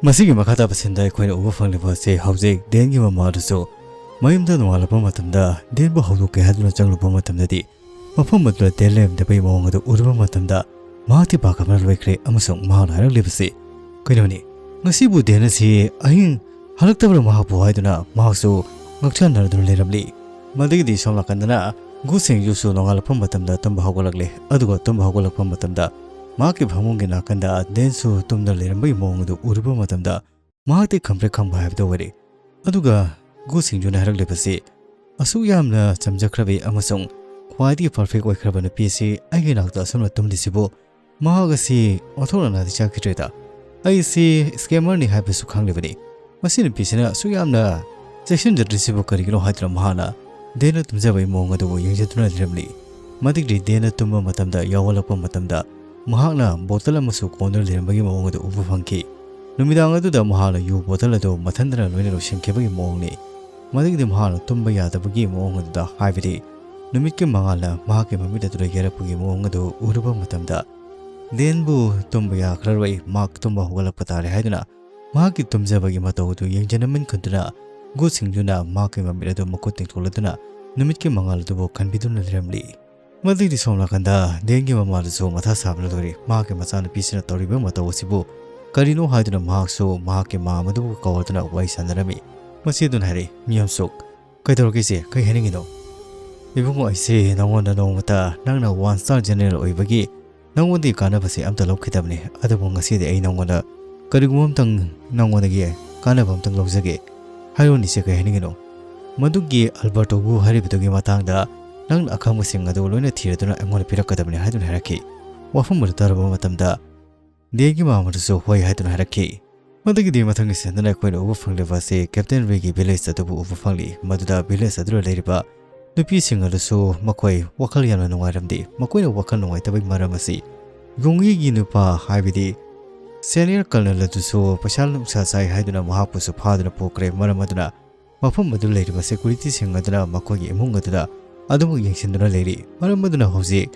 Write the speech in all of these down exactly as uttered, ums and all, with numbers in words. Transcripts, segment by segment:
ꯃꯁꯤꯒꯤ ꯃꯈꯥ ꯇꯥꯕ ꯁꯤꯟꯗ ꯑꯩꯈꯣꯏꯅ ꯎꯕ ꯐꯪꯂꯤꯕ ꯑꯁꯤ ꯍꯧꯖꯤꯛ ꯗꯦꯟꯒꯤ ꯃꯃꯥ ꯑꯗꯨꯁꯨ ꯃꯌꯨꯝꯗ ꯅꯣꯡꯉꯥꯜꯂꯛꯄ ꯃꯇꯝꯗ ꯗꯦꯟꯕꯨ ꯍꯧꯗꯣꯛꯀꯦ ꯍꯥꯏꯗꯨꯅ ꯆꯪꯂꯨꯕ ꯃꯇꯝꯗꯗꯤ ꯃꯐꯝ ꯑꯗꯨꯗ ꯗꯦꯟ ꯂꯩꯔꯝꯗꯕꯒꯤ ꯃꯑꯣꯡ ꯑꯗꯨ ꯎꯔꯨꯕ ꯃꯇꯝꯗ ꯃꯍꯥꯛꯇꯤ ꯄꯥꯈꯠꯄꯅ ꯂꯣꯏꯈ꯭ꯔꯦ ꯑꯃꯁꯨꯡ ꯃꯍꯥꯛꯅ ꯍꯥꯏꯔꯛꯂꯤꯕꯁꯤ, "ꯀꯩꯅꯣꯅꯤ, ꯉꯁꯤꯕꯨ ꯗꯦꯟ ꯑꯁꯤ ꯑꯍꯤꯡ ꯍꯜꯂꯛꯇꯕ꯭ꯔꯥ ꯃꯍꯥꯛꯄꯨ?" ꯍꯥꯏꯗꯨꯅ ꯃꯍꯥꯛꯁꯨ ꯉꯛꯁꯥꯟꯅꯗꯨꯅ ꯂꯩꯔꯝꯂꯤ꯫ ꯃꯗꯨꯒꯤꯗꯤ ꯁꯣꯝ ꯅꯥꯀꯟꯗꯅ ꯒꯨ ꯁꯤꯡꯖꯨꯁꯨ ꯅꯣꯡꯉꯥꯜꯂꯛꯄ ꯃꯇꯝꯗ ꯇꯨꯝꯕ ꯍꯧꯒꯠꯂꯛꯂꯦ꯫ ꯑꯗꯨꯒ ꯇꯨꯝꯕ ꯍꯧꯒꯠꯂꯛꯄ ꯃꯇꯝꯗ ꯃꯍꯥꯛꯀꯤ ꯐꯃꯨꯡꯒꯤ ꯅꯥꯀꯟꯗ ꯗꯦꯟꯁꯨ ꯇꯨꯝꯗꯨꯅ ꯂꯩꯔꯝꯕꯒꯤ ꯃꯑꯣꯡ ꯑꯗꯨ ꯎꯔꯨꯕ ꯃꯇꯝꯗ ꯃꯍꯥꯛꯇꯤ ꯈꯪꯄ꯭ꯔꯦꯛ ꯈꯪꯕ ꯍꯥꯏꯕꯗꯨ ꯑꯣꯏꯔꯦ꯫ ꯑꯗꯨꯒ ꯒꯨ ꯁꯤꯡꯖꯨꯅ ꯍꯥꯏꯔꯛꯂꯤꯕꯁꯤ, "ꯑꯁꯨꯛ ꯌꯥꯝꯅ ꯆꯝꯖꯈ꯭ꯔꯕꯤ ꯑꯃꯁꯨꯡ ꯈ꯭ꯋꯥꯏꯗꯒꯤ ꯄꯔꯐꯦꯛ ꯑꯣꯏꯈ꯭ꯔꯕ ꯅꯨꯄꯤ ꯑꯁꯤ ꯑꯩꯒꯤ ꯅꯥꯛꯇ ꯑꯁꯨꯝꯅ ꯇꯨꯝꯂꯤꯁꯤꯕꯨ, ꯃꯍꯥꯛ ꯑꯁꯤ ꯑꯣꯟꯊꯣꯛꯅ ꯅꯥꯗꯤ ꯆꯥꯈꯤꯗ꯭ꯔꯦꯗ꯫ ꯑꯩꯁꯤ ꯁ꯭ꯀꯦꯃꯔꯅꯤ ꯍꯥꯏꯕꯁꯨ ꯈꯪꯂꯤꯕꯅꯤ꯫ ꯃꯁꯤ ꯅꯨꯄꯤꯁꯤꯅ ꯑꯁꯨꯛ ꯌꯥꯝꯅ ꯆꯦꯛꯁꯤꯟꯖꯗ꯭ꯔꯤꯁꯤꯕꯨ ꯀꯔꯤꯒꯤꯅꯣ?" ꯍꯥꯏꯗꯨꯅ ꯃꯍꯥꯛꯅ ꯗꯦꯟꯅ ꯇꯨꯝꯖꯕꯒꯤ ꯃꯑꯣꯡ ꯑꯗꯨꯕꯨ ꯌꯦꯡꯖꯗꯨꯅ ꯂꯩꯔꯝꯂꯤ꯫ ꯃꯗꯨꯒꯤꯗꯤ ꯗꯦꯟꯅ ꯇꯨꯝꯕ ꯃꯇꯝꯗ ꯌꯥꯎꯍꯜꯂꯛꯄ ꯃꯇꯝꯗ ꯃꯍꯥꯛꯅ ꯕꯣꯇꯜ ꯑꯃꯁꯨ ꯀꯣꯟꯗꯨꯅ ꯂꯩꯔꯝꯕꯒꯤ ꯃꯑꯣꯡ ꯑꯗꯨ ꯎꯕ ꯐꯪꯈꯤ꯫ ꯅꯨꯃꯤꯗꯥꯡ ꯑꯗꯨꯗ ꯃꯍꯥꯛꯅ ꯌꯨ ꯕꯣꯇꯜ ꯑꯗꯨ ꯃꯊꯟꯇꯅ ꯂꯣꯏꯅ ꯂꯣꯏꯁꯤꯟꯈꯤꯕꯒꯤ ꯃꯑꯣꯡꯅꯤ꯫ ꯃꯗꯨꯒꯤꯗꯤ ꯃꯍꯥꯛꯅ ꯇꯨꯝꯕ ꯌꯥꯗꯕꯒꯤ ꯃꯑꯣꯡ ꯑꯗꯨꯗ, ꯍꯥꯏꯕꯗꯤ ꯅꯨꯃꯤꯠꯀꯤ ꯃꯉꯥꯜꯅ ꯃꯍꯥꯛꯀꯤ ꯃꯃꯤꯠ ꯑꯗꯨꯗ ꯌꯩꯔꯛꯄꯒꯤ ꯃꯑꯣꯡ ꯑꯗꯨ ꯎꯔꯨꯕ ꯃꯇꯝꯗ, ꯗꯦꯟꯕꯨ ꯇꯨꯝꯕ ꯌꯥꯈ꯭ꯔꯔꯣꯏ, ꯃꯍꯥꯛ ꯇꯨꯝꯕ ꯍꯧꯒꯠꯂꯛꯄ ꯇꯥꯔꯦ ꯍꯥꯏꯗꯨꯅ ꯃꯍꯥꯛꯀꯤ ꯇꯨꯝꯖꯕꯒꯤ ꯃꯇꯧ ꯑꯗꯨ ꯌꯦꯡꯖꯅꯃꯟꯈꯤꯗꯨꯅ ꯒꯨ ꯁꯤꯡꯖꯨꯅ ꯃꯍꯥꯛꯀꯤ ꯃꯃꯤꯠ ꯑꯗꯨ ꯃꯈꯨꯠ ꯇꯤꯡꯊꯣꯛꯂꯗꯨꯅ ꯅꯨꯃꯤꯠꯀꯤ ꯃꯉꯥꯜ ꯑꯗꯨꯕꯨ ꯈꯟꯕꯤꯗꯨꯅ ꯂꯩꯔꯝꯂꯤ꯫ ꯃꯗꯨꯒꯤꯗꯤ ꯁꯣꯝ ꯅꯥꯀꯟꯗ ꯗꯦꯟꯒꯤ ꯃꯃꯥꯗꯨꯁꯨ ꯃꯊꯥ ꯁꯥꯕꯅ ꯂꯣꯏꯔꯦ꯫ ꯃꯍꯥꯛꯀꯤ ꯃꯆꯥꯅꯨꯄꯤꯁꯤꯅ ꯇꯧꯔꯤꯕ ꯃꯇꯧ ꯑꯁꯤꯕꯨ ꯀꯔꯤꯅꯣ ꯍꯥꯏꯗꯨꯅ ꯃꯍꯥꯛꯁꯨ ꯃꯍꯥꯛꯀꯤ ꯃꯥꯝ ꯑꯗꯨꯕꯨ ꯀꯧꯔꯗꯨꯅ ꯋꯥꯔꯤ ꯁꯥꯟꯅꯔꯝꯃꯤ꯫ ꯃꯁꯤ ꯑꯗꯨꯅ ꯍꯥꯏꯔꯛꯏ, "ꯃꯤꯌꯥꯝꯁꯨꯛ, ꯀꯩꯗꯧꯔꯒꯦ ꯏꯆꯦ? ꯀꯩ ꯍꯥꯏꯅꯤꯡꯉꯤꯅꯣ?" "ꯏꯕꯨꯡꯉꯣ, ꯑꯩꯁꯦ ꯅꯉꯣꯟꯗ ꯅꯣꯡꯃꯇ ꯅꯪꯅ ꯋꯥꯟ ꯁ꯭ꯇꯥꯔ ꯖꯦꯅꯔꯦꯜ ꯑꯣꯏꯕꯒꯤ ꯅꯉꯣꯟꯗꯒꯤ ꯀꯥꯟꯅꯕꯁꯦ ꯑꯝꯇ ꯂꯧꯈꯤꯗꯕꯅꯤ꯫ ꯑꯗꯨꯕꯨ ꯉꯁꯤꯗꯤ ꯑꯩ ꯅꯉꯣꯟꯗ ꯀꯔꯤꯒꯨꯝꯕ ꯑꯝꯇꯪ, ꯅꯉꯣꯟꯗꯒꯤ ꯀꯥꯟꯅꯕ ꯑꯝꯇꯪ ꯂꯧꯖꯒꯦ꯫ ꯍꯥꯏꯔꯣꯅꯦ ꯏꯆꯦ, ꯀꯩ ꯍꯥꯏꯅꯤꯡꯉꯤꯅꯣ?" "ꯃꯗꯨꯒꯤ ꯑꯜꯕꯔꯇꯣꯕꯨ ꯍꯥꯏꯔꯤꯕꯗꯨꯒꯤ ꯃꯇꯥꯡꯗ ꯅꯪꯅ ꯑꯈꯪꯕꯁꯤꯡ ꯑꯗꯨ ꯂꯣꯏꯅ ꯊꯤꯔꯗꯨꯅ ꯑꯩꯉꯣꯟꯗ ꯄꯤꯔꯛꯀꯗꯕꯅꯤ" ꯍꯥꯏꯗꯨꯅ ꯍꯥꯏꯔꯛꯈꯤ꯫ ꯋꯥꯐꯝ ꯑꯗꯨ ꯇꯥꯔꯕ ꯃꯇꯝꯗ ꯗꯦꯟꯒꯤ ꯃꯥꯝ ꯑꯗꯨꯁꯨ ꯍꯣꯏ ꯍꯥꯏꯗꯨꯅ ꯍꯥꯏꯔꯛꯈꯤ꯫ ꯃꯗꯨꯒꯤꯗꯤ ꯃꯊꯪꯒꯤ ꯁꯤꯟꯗꯅ ꯑꯩꯈꯣꯏꯅ ꯎꯕ ꯐꯪꯂꯤꯕ ꯑꯁꯤ ꯀꯦꯞꯇꯦꯟ ꯔꯦꯒꯤ ꯚꯤꯂꯦꯖ ꯑꯗꯨꯕꯨ ꯎꯕ ꯐꯪꯂꯤ꯫ ꯃꯗꯨꯗ ꯚꯤꯂꯦꯖ ꯑꯗꯨꯗ ꯂꯩꯔꯤꯕ ꯅꯨꯄꯤꯁꯤꯡ ꯑꯗꯨꯁꯨ ꯃꯈꯣꯏ ꯋꯥꯈꯜ ꯌꯥꯝꯅ ꯅꯨꯡꯉꯥꯏꯔꯝꯗꯦ꯫ ꯃꯈꯣꯏꯅ ꯋꯥꯈꯜ ꯅꯨꯡꯉꯥꯏꯇꯕꯒꯤ ꯃꯔꯝ ꯑꯁꯤ ꯌꯣꯡꯌꯤꯒꯤ ꯅꯨꯄꯥ, ꯍꯥꯏꯕꯗꯤ ꯁꯦꯅꯤꯌꯔ ꯀꯔꯅꯦꯜ ꯑꯗꯨꯁꯨ ꯄꯩꯁꯥ ꯅꯨꯡꯁꯥ ꯆꯥꯏ ꯍꯥꯏꯗꯨꯅ ꯃꯍꯥꯛꯄꯨꯁꯨ ꯐꯥꯗꯨꯅ ꯄꯨꯈ꯭ꯔꯦ꯫ ꯃꯔꯝ ꯑꯗꯨꯅ ꯃꯐꯝ ꯑꯗꯨ ꯂꯩꯔꯤꯕ ꯁꯦꯀ꯭ꯌꯨꯔꯤꯇꯤꯁꯤꯡ ꯑꯗꯨꯅ ꯃꯈꯣꯏꯒꯤ ꯏꯃꯨꯡ ꯑꯗꯨꯗ ꯑꯗꯨꯃꯛ ꯌꯦꯡꯁꯤꯟꯗꯨꯅ ꯂꯩꯔꯤ꯫ ꯃꯔꯝ ꯑꯗꯨꯅ ꯍꯧꯖꯤꯛ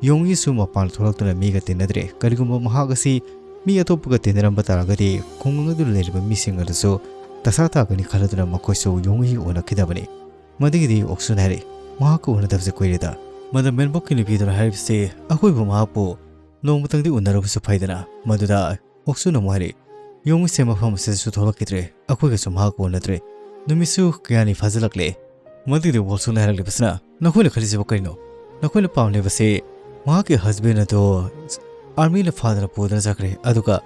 ꯌꯣꯡꯌꯤꯁꯨ ꯃꯄꯥꯟ ꯊꯣꯛꯂꯛꯇꯨꯅ ꯃꯤꯒ ꯇꯤꯟꯅꯗ꯭ꯔꯦ꯫ ꯀꯔꯤꯒꯨꯝꯕ ꯃꯍꯥꯛ ꯑꯁꯤ ꯃꯤ ꯑꯇꯣꯞꯄꯒ ꯇꯤꯟꯅꯔꯝꯕ ꯇꯥꯔꯒꯗꯤ ꯈꯨꯡꯒꯪ ꯑꯗꯨꯗ ꯂꯩꯔꯤꯕ ꯃꯤꯁꯤꯡ ꯑꯗꯨꯁꯨ ꯗꯁꯥ ꯇꯥꯒꯅꯤ ꯈꯜꯂꯗꯨꯅ ꯃꯈꯣꯏꯁꯨ ꯌꯣꯡꯉꯨꯒꯤ ꯎꯅꯈꯤꯗꯕꯅꯤ꯫ ꯃꯗꯨꯒꯤꯗꯤ ꯑꯣꯛꯁꯨꯅ ꯍꯥꯏꯔꯛꯏ, "ꯃꯍꯥꯛꯀ ꯎꯅꯗꯕꯁꯦ ꯀꯨꯏꯔꯦꯗ꯫ ꯃꯗ ꯃꯦꯟꯕꯣꯛꯀꯤ ꯅꯨꯄꯤꯗꯨꯅ ꯍꯥꯏꯔꯤꯕꯁꯤ ꯑꯩꯈꯣꯏꯕꯨ ꯃꯍꯥꯛꯄꯨ ꯅꯣꯡꯃꯇꯪꯗꯤ ꯎꯅꯔꯨꯕꯁꯨ ꯐꯩꯗꯅ?" ꯃꯗꯨꯗ ꯑꯣꯛꯁꯨꯅ ꯑꯃꯨꯛ ꯍꯥꯏꯔꯛꯏ, "ꯌꯣꯡꯉꯨꯁꯦ ꯃꯐꯝ ꯑꯁꯤꯗꯁꯨ ꯊꯣꯛꯂꯛꯈꯤꯗ꯭ꯔꯦ, ꯑꯩꯈꯣꯏꯒꯁꯨ ꯃꯍꯥꯛꯀ ꯎꯅꯗ꯭ꯔꯦ꯫ ꯅꯨꯃꯤꯠꯁꯨ ꯀꯌꯥꯅꯤ ꯐꯥꯖꯤꯜꯂꯛꯂꯦ꯫" ꯃꯗꯨꯒꯤꯗꯤ ꯋꯣꯜꯁꯨꯅ ꯍꯥꯏꯔꯛꯂꯤꯕꯁꯤꯅ, "ꯅꯈꯣꯏꯅ ꯈꯜꯂꯤꯁꯤꯕꯨ ꯀꯔꯤꯅꯣ? ꯅꯈꯣꯏꯅ ꯄꯥꯝꯂꯤꯕꯁꯤ ꯃꯍꯥꯛꯀꯤ ꯍꯁꯕꯦꯟ ꯑꯗꯨ ꯑꯥꯔꯃꯤꯅ ꯐꯥꯗꯅ ꯄꯨꯗꯨꯅ ꯆꯠꯈ꯭ꯔꯦ, ꯑꯗꯨꯒ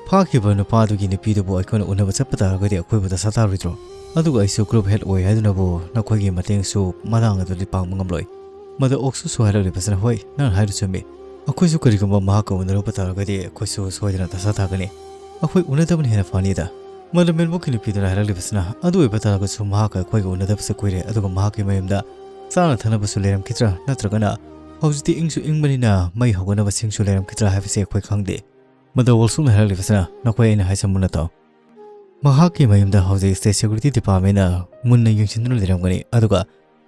ꯐꯥꯈꯤꯕ ꯅꯨꯄꯥꯗꯨꯒꯤ ꯅꯨꯄꯤꯗꯨꯕꯨ ꯑꯩꯈꯣꯏꯅ ꯎꯅꯕ ꯆꯠꯄ ꯇꯥꯔꯒꯗꯤ ꯑꯩꯈꯣꯏꯕꯨ ꯗꯁꯥ ꯇꯥꯔꯣꯏꯗ꯭ꯔꯣ? ꯑꯗꯨꯒ ꯑꯩꯁꯨ ꯒ꯭ꯔꯨꯞ ꯍꯦꯗ ꯑꯣꯏ ꯍꯥꯏꯗꯨꯅꯕꯨ ꯅꯈꯣꯏꯒꯤ ꯃꯇꯦꯡꯁꯨ ꯃꯇꯥꯡ ꯑꯗꯨꯗꯤ ꯄꯥꯡꯕ ꯉꯝꯂꯣꯏ꯫" ꯃꯗ ꯑꯣꯛꯁꯨꯁꯨ ꯍꯥꯏꯔꯛꯂꯤꯕꯁꯤꯅ, "ꯍꯣꯏ, ꯅꯪꯅ ꯍꯥꯏꯔꯤꯗꯨ ꯆꯨꯝꯃꯤ꯫ ꯑꯩꯈꯣꯏꯁꯨ ꯀꯔꯤꯒꯨꯝꯕ ꯃꯍꯥꯛꯀ ꯎꯅꯔꯨꯕ ꯇꯥꯔꯒꯗꯤ ꯑꯩꯈꯣꯏꯁꯨ ꯁꯣꯏꯗꯅ ꯗꯁꯥ ꯇꯥꯒꯅꯤ꯫ ꯑꯩꯈꯣꯏ ꯎꯅꯗꯕꯅ ꯍꯦꯟꯅ ꯐꯅꯤꯗ꯫" ꯃꯗ ꯃꯦꯟꯕꯣꯛꯀꯤ ꯅꯨꯄꯤꯗꯨꯅ ꯍꯥꯏꯔꯛꯂꯤꯕꯁꯤꯅ, "ꯑꯗꯨ ꯑꯣꯏꯕ ꯇꯥꯔꯒꯁꯨ ꯃꯍꯥꯛꯀ ꯑꯩꯈꯣꯏꯒ ꯎꯅꯗꯕꯁꯦ ꯀꯨꯏꯔꯦ, ꯑꯗꯨꯒ ꯃꯍꯥꯛꯀꯤ ꯃꯌꯨꯝꯗ ꯆꯥꯅ ꯊꯛꯅꯕꯁꯨ ꯂꯩꯔꯝꯈꯤꯗ꯭ꯔꯥ, ꯅꯠꯇ꯭ꯔꯒꯅ ꯍꯧꯖꯤꯛꯇꯤ ꯏꯪꯁꯨ ꯏꯪꯕꯅꯤꯅ ꯃꯩ ꯍꯧꯒꯠꯅꯕ ꯁꯤꯡꯁꯨ ꯂꯩꯔꯝꯈꯤꯗ꯭ꯔꯥ ꯍꯥꯏꯕꯁꯤ ꯑꯩꯈꯣꯏ ꯈꯪꯗꯦ꯫" ꯃꯗ ꯋꯣꯜꯁꯨꯅ ꯍꯥꯏꯔꯛꯂꯤꯕꯁꯤꯅ, "ꯅꯈꯣꯏ ꯑꯩꯅ ꯍꯥꯏꯁꯦ ꯃꯨꯟꯅ ꯇꯥꯎ꯫ ꯃꯍꯥꯛꯀꯤ ꯃꯌꯨꯝꯗ ꯍꯧꯖꯤꯛ ꯁ꯭ꯇꯦꯠ ꯁꯦꯀ꯭ꯌꯨꯔꯤꯇꯤ ꯗꯤꯄꯥꯔꯠꯃꯦꯟꯅ ꯃꯨꯟꯅ ꯌꯦꯡꯁꯤꯟꯗꯨꯅ ꯂꯩꯔꯝꯒꯅꯤ, ꯑꯗꯨꯒ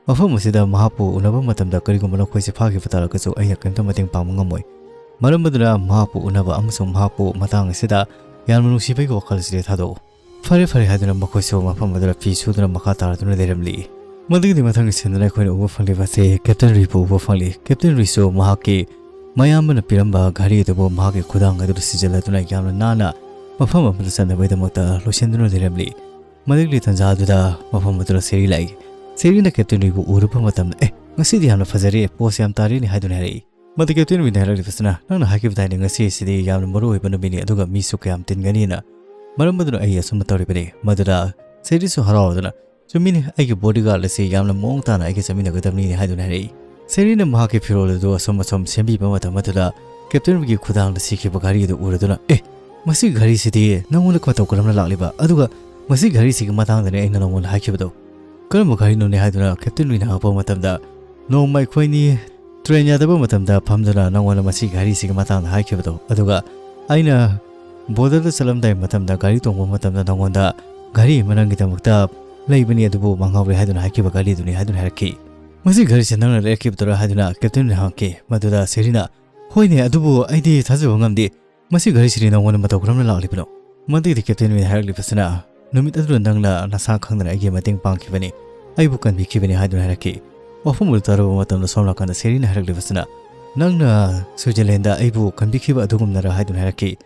ꯃꯐꯝ ꯑꯁꯤꯗ ꯃꯍꯥꯛꯄꯨ ꯎꯅꯕ ꯃꯇꯝꯗ ꯀꯔꯤꯒꯨꯝꯕ ꯅꯈꯣꯏꯁꯦ ꯐꯥꯈꯤꯕ ꯇꯥꯔꯒꯁꯨ ꯑꯩꯅ ꯀꯔꯤꯝꯇ ꯃꯇꯦꯡ ꯄꯥꯡꯕ ꯉꯝꯃꯣꯏ꯫ ꯃꯔꯝ ꯑꯗꯨꯅ ꯃꯍꯥꯛꯄꯨ ꯎꯅꯕ ꯑꯃꯁꯨꯡ ꯃꯍꯥꯛꯄꯨ ꯃꯇꯥꯡ ꯑꯁꯤꯗ ꯌꯥꯝꯅ ꯅꯨꯡꯁꯤꯕꯒꯤ ꯋꯥꯈꯜ ꯑꯁꯤꯗꯤ ꯊꯥꯗꯣꯛꯎ꯫" ꯐꯔꯦ, ꯐꯔꯦ ꯍꯥꯏꯗꯨꯅ ꯃꯈꯣꯏꯁꯨ ꯃꯐꯝ ꯑꯗꯨꯗ ꯐꯤ ꯁꯨꯗꯨꯅ ꯃꯈꯥ ꯇꯥꯔꯗꯨꯅ ꯂꯩꯔꯝꯂꯤ꯫ ꯃꯗꯨꯒꯤꯗꯤ ꯃꯊꯪꯒꯤ ꯁꯤꯟꯗꯨꯅ ꯑꯩꯈꯣꯏꯅ ꯎꯕ ꯐꯪꯂꯤꯕ ꯑꯁꯤ ꯀꯦꯞꯇꯦꯟ ꯔꯤꯕꯨ ꯎꯕ ꯐꯪꯂꯤ꯫ ꯀꯦꯞꯇꯦꯟ ꯔꯤꯁꯨ ꯃꯍꯥꯛꯀꯤ ꯃꯌꯥꯝꯕꯅ ꯄꯤꯔꯝꯕ ꯘꯔꯤ ꯑꯗꯨꯕꯨ ꯃꯍꯥꯛꯀꯤ ꯈꯨꯗꯥꯡ ꯑꯗꯨꯗ ꯁꯤꯖꯤꯜꯂꯗꯨꯅ ꯌꯥꯝꯅ ꯅꯥꯟꯅ ꯃꯐꯝ ꯑꯃꯗ ꯆꯠꯅꯕꯒꯤꯗꯃꯛꯇ ꯂꯣꯏꯁꯤꯟꯗꯨꯅ ꯂꯩꯔꯝꯂꯤ꯫ ꯃꯗꯨꯒꯤ ꯇꯥꯟꯖꯥ ꯑꯗꯨꯗ ꯃꯐꯝ ꯑꯗꯨꯗ ꯁꯦꯔꯤ ꯂꯥꯛꯏ꯫ ꯁꯦꯔꯤꯅ ꯀꯦꯞꯇꯦꯟ ꯔꯤꯕꯨ ꯎꯔꯨꯕ ꯃꯇꯝꯗ, "ꯑꯦ, ꯉꯁꯤꯗꯤ ꯌꯥꯝꯅ ꯐꯖꯔꯦ, ꯄꯣꯁ ꯌꯥꯝ ꯇꯥꯔꯦꯅꯦ" ꯍꯥꯏꯗꯨꯅ ꯍꯥꯏꯔꯛꯏ꯫ ꯃꯗꯨ ꯀꯦꯞꯇꯦꯟ ꯔꯤꯅ ꯍꯥꯏꯔꯛꯂꯤꯕꯁꯤꯅ, "ꯅꯪꯅ ꯍꯥꯏꯈꯤꯕꯗꯥꯏꯅꯦ ꯉꯁꯤ ꯑꯁꯤꯗꯤ ꯌꯥꯝꯅ ꯃꯔꯨ ꯑꯣꯏꯕ ꯅꯨꯃꯤꯠꯅꯤ, ꯑꯗꯨꯒ ꯃꯤꯁꯨ ꯀꯌꯥꯝ ꯇꯤꯟꯒꯅꯤꯅ? ꯃꯔꯝ ꯑꯗꯨꯅ ꯑꯩ ꯑꯁꯨꯝꯅ ꯇꯧꯔꯤꯕꯅꯤ꯫" ꯃꯗꯨꯗ ꯁꯦꯔꯤꯁꯨ ꯍꯔꯥꯎꯗꯨꯅ, "ꯆꯨꯝꯃꯤꯅꯦ, ꯑꯩꯒꯤ ꯕꯣꯗꯤꯒꯥꯔꯗ ꯑꯁꯤ ꯌꯥꯝꯅ ꯃꯑꯣꯡ ꯇꯥꯅ ꯑꯩꯒ ꯆꯠꯃꯤꯟꯅꯒꯗꯕꯅꯤꯅꯦ" ꯍꯥꯏꯗꯨꯅ ꯍꯥꯏꯔꯛꯏ꯫ ꯁꯦꯔꯤꯅ ꯃꯍꯥꯛꯀꯤ ꯐꯤꯔꯣꯜ ꯑꯗꯨ ꯑꯁꯨꯝ ꯑꯁꯨꯝ ꯁꯦꯝꯕꯤꯕ ꯃꯇꯝ ꯑꯗꯨꯗ ꯀꯦꯞꯇꯦꯟ ꯔꯤꯒꯤ ꯈꯨꯗꯥꯡꯗ ꯁꯤꯈꯤꯕ ꯘꯔꯤ ꯑꯗꯨ ꯎꯔꯗꯨꯅ, "ꯑꯦ, ꯃꯁꯤ ꯘꯔꯤꯁꯤꯗꯤ ꯅꯉꯣꯟꯗ ꯃꯇꯧ ꯀꯔꯝꯅ ꯂꯥꯛꯂꯤꯕ? ꯑꯗꯨꯒ ꯃꯁꯤ ꯘꯔꯤꯁꯤꯒꯤ ꯃꯇꯥꯡꯗꯅꯦ ꯑꯩꯅ ꯅꯉꯣꯟꯗ ꯍꯥꯏꯈꯤꯕꯗꯣ꯫" "ꯀꯔꯝꯕ ꯘꯔꯤꯅꯣꯅꯦ?" ꯍꯥꯏꯗꯨꯅ ꯀꯦꯞꯇꯦꯟ ꯔꯤꯅ ꯍꯪꯉꯛꯄ ꯃꯇꯝꯗ, "ꯅꯣꯡꯃ ꯑꯩꯈꯣꯏꯅꯤ ꯇ꯭ꯔꯦꯟ ꯌꯥꯗꯕ ꯃꯇꯝꯗ ꯐꯝꯗꯨꯅ ꯅꯉꯣꯟꯗ ꯃꯁꯤ ꯘꯔꯤꯁꯤꯒꯤ ꯃꯇꯥꯡꯗ ꯍꯥꯏꯈꯤꯕꯗꯣ, ꯑꯗꯨꯒ ꯑꯩꯅ ꯕꯣꯔꯗꯔꯗ ꯆꯠꯂꯝꯗꯥꯏ ꯃꯇꯝꯗ ꯒꯥꯔꯤ ꯇꯣꯡꯕ ꯃꯇꯝꯗ ꯅꯉꯣꯟꯗ ꯘꯔꯤ ꯑꯃ ꯅꯪꯒꯤꯗꯃꯛꯇ ꯂꯩꯕꯅꯤ, ꯑꯗꯨꯕꯨ ꯃꯥꯡꯍꯧꯔꯦ ꯍꯥꯏꯗꯨꯅ ꯍꯥꯏꯈꯤꯕ ꯘꯔꯤꯗꯨꯅꯤ" ꯍꯥꯏꯗꯨꯅ ꯍꯥꯏꯔꯛꯈꯤ꯫ "ꯃꯁꯤ ꯘꯔꯤꯁꯦ ꯅꯪꯅ ꯂꯩꯔꯛꯈꯤꯕꯗꯨꯔꯥ?" ꯍꯥꯏꯗꯨꯅ ꯀꯦꯞꯇꯦꯟꯅ ꯍꯪꯉꯛꯈꯤ꯫ ꯃꯗꯨꯗ ꯁꯦꯔꯤꯅ, "ꯍꯣꯏꯅꯦ, ꯑꯗꯨꯕꯨ ꯑꯩꯗꯤ ꯊꯥꯖꯕ ꯉꯝꯗꯦ꯫ "ꯃꯁꯤ ꯘꯔꯤꯁꯤꯗꯤ ꯅꯉꯣꯟꯗ ꯃꯇꯧ ꯀꯔꯝꯅ ꯂꯥꯛꯂꯤꯕꯅꯣ?" ꯃꯗꯨꯒꯤꯗꯤ ꯀꯦꯞꯇꯦꯟ ꯋꯤꯟ ꯍꯥꯏꯔꯛꯂꯤꯕꯁꯤꯅ, "ꯅꯨꯃꯤꯠ ꯑꯗꯨꯗ ꯅꯪꯅ ꯅꯁꯥ ꯈꯪꯗꯅ ꯑꯩꯒꯤ ꯃꯇꯦꯡ ꯄꯥꯡꯈꯤꯕꯅꯤ, ꯑꯩꯕꯨ ꯀꯟꯕꯤꯈꯤꯕꯅꯤ" ꯍꯥꯏꯗꯨꯅ ꯍꯥꯏꯔꯛꯈꯤ꯫ ꯋꯥꯐꯝ ꯑꯗꯨ ꯇꯥꯔꯕ ꯃꯇꯝꯗ ꯁꯣꯝ ꯅꯥꯀꯟꯗ ꯁꯦꯔꯤꯅ ꯍꯥꯏꯔꯛꯂꯤꯕꯁꯤꯅ, "ꯅꯪꯅ ꯁ꯭ꯋꯤꯖꯔꯂꯦꯟꯗ ꯑꯩꯕꯨ ꯀꯟꯕꯤꯈꯤꯕ ꯑꯗꯨꯒꯨꯝꯅꯔ?" ꯍꯥꯏꯗꯨꯅ ꯍꯥꯏꯔꯛꯈꯤ꯫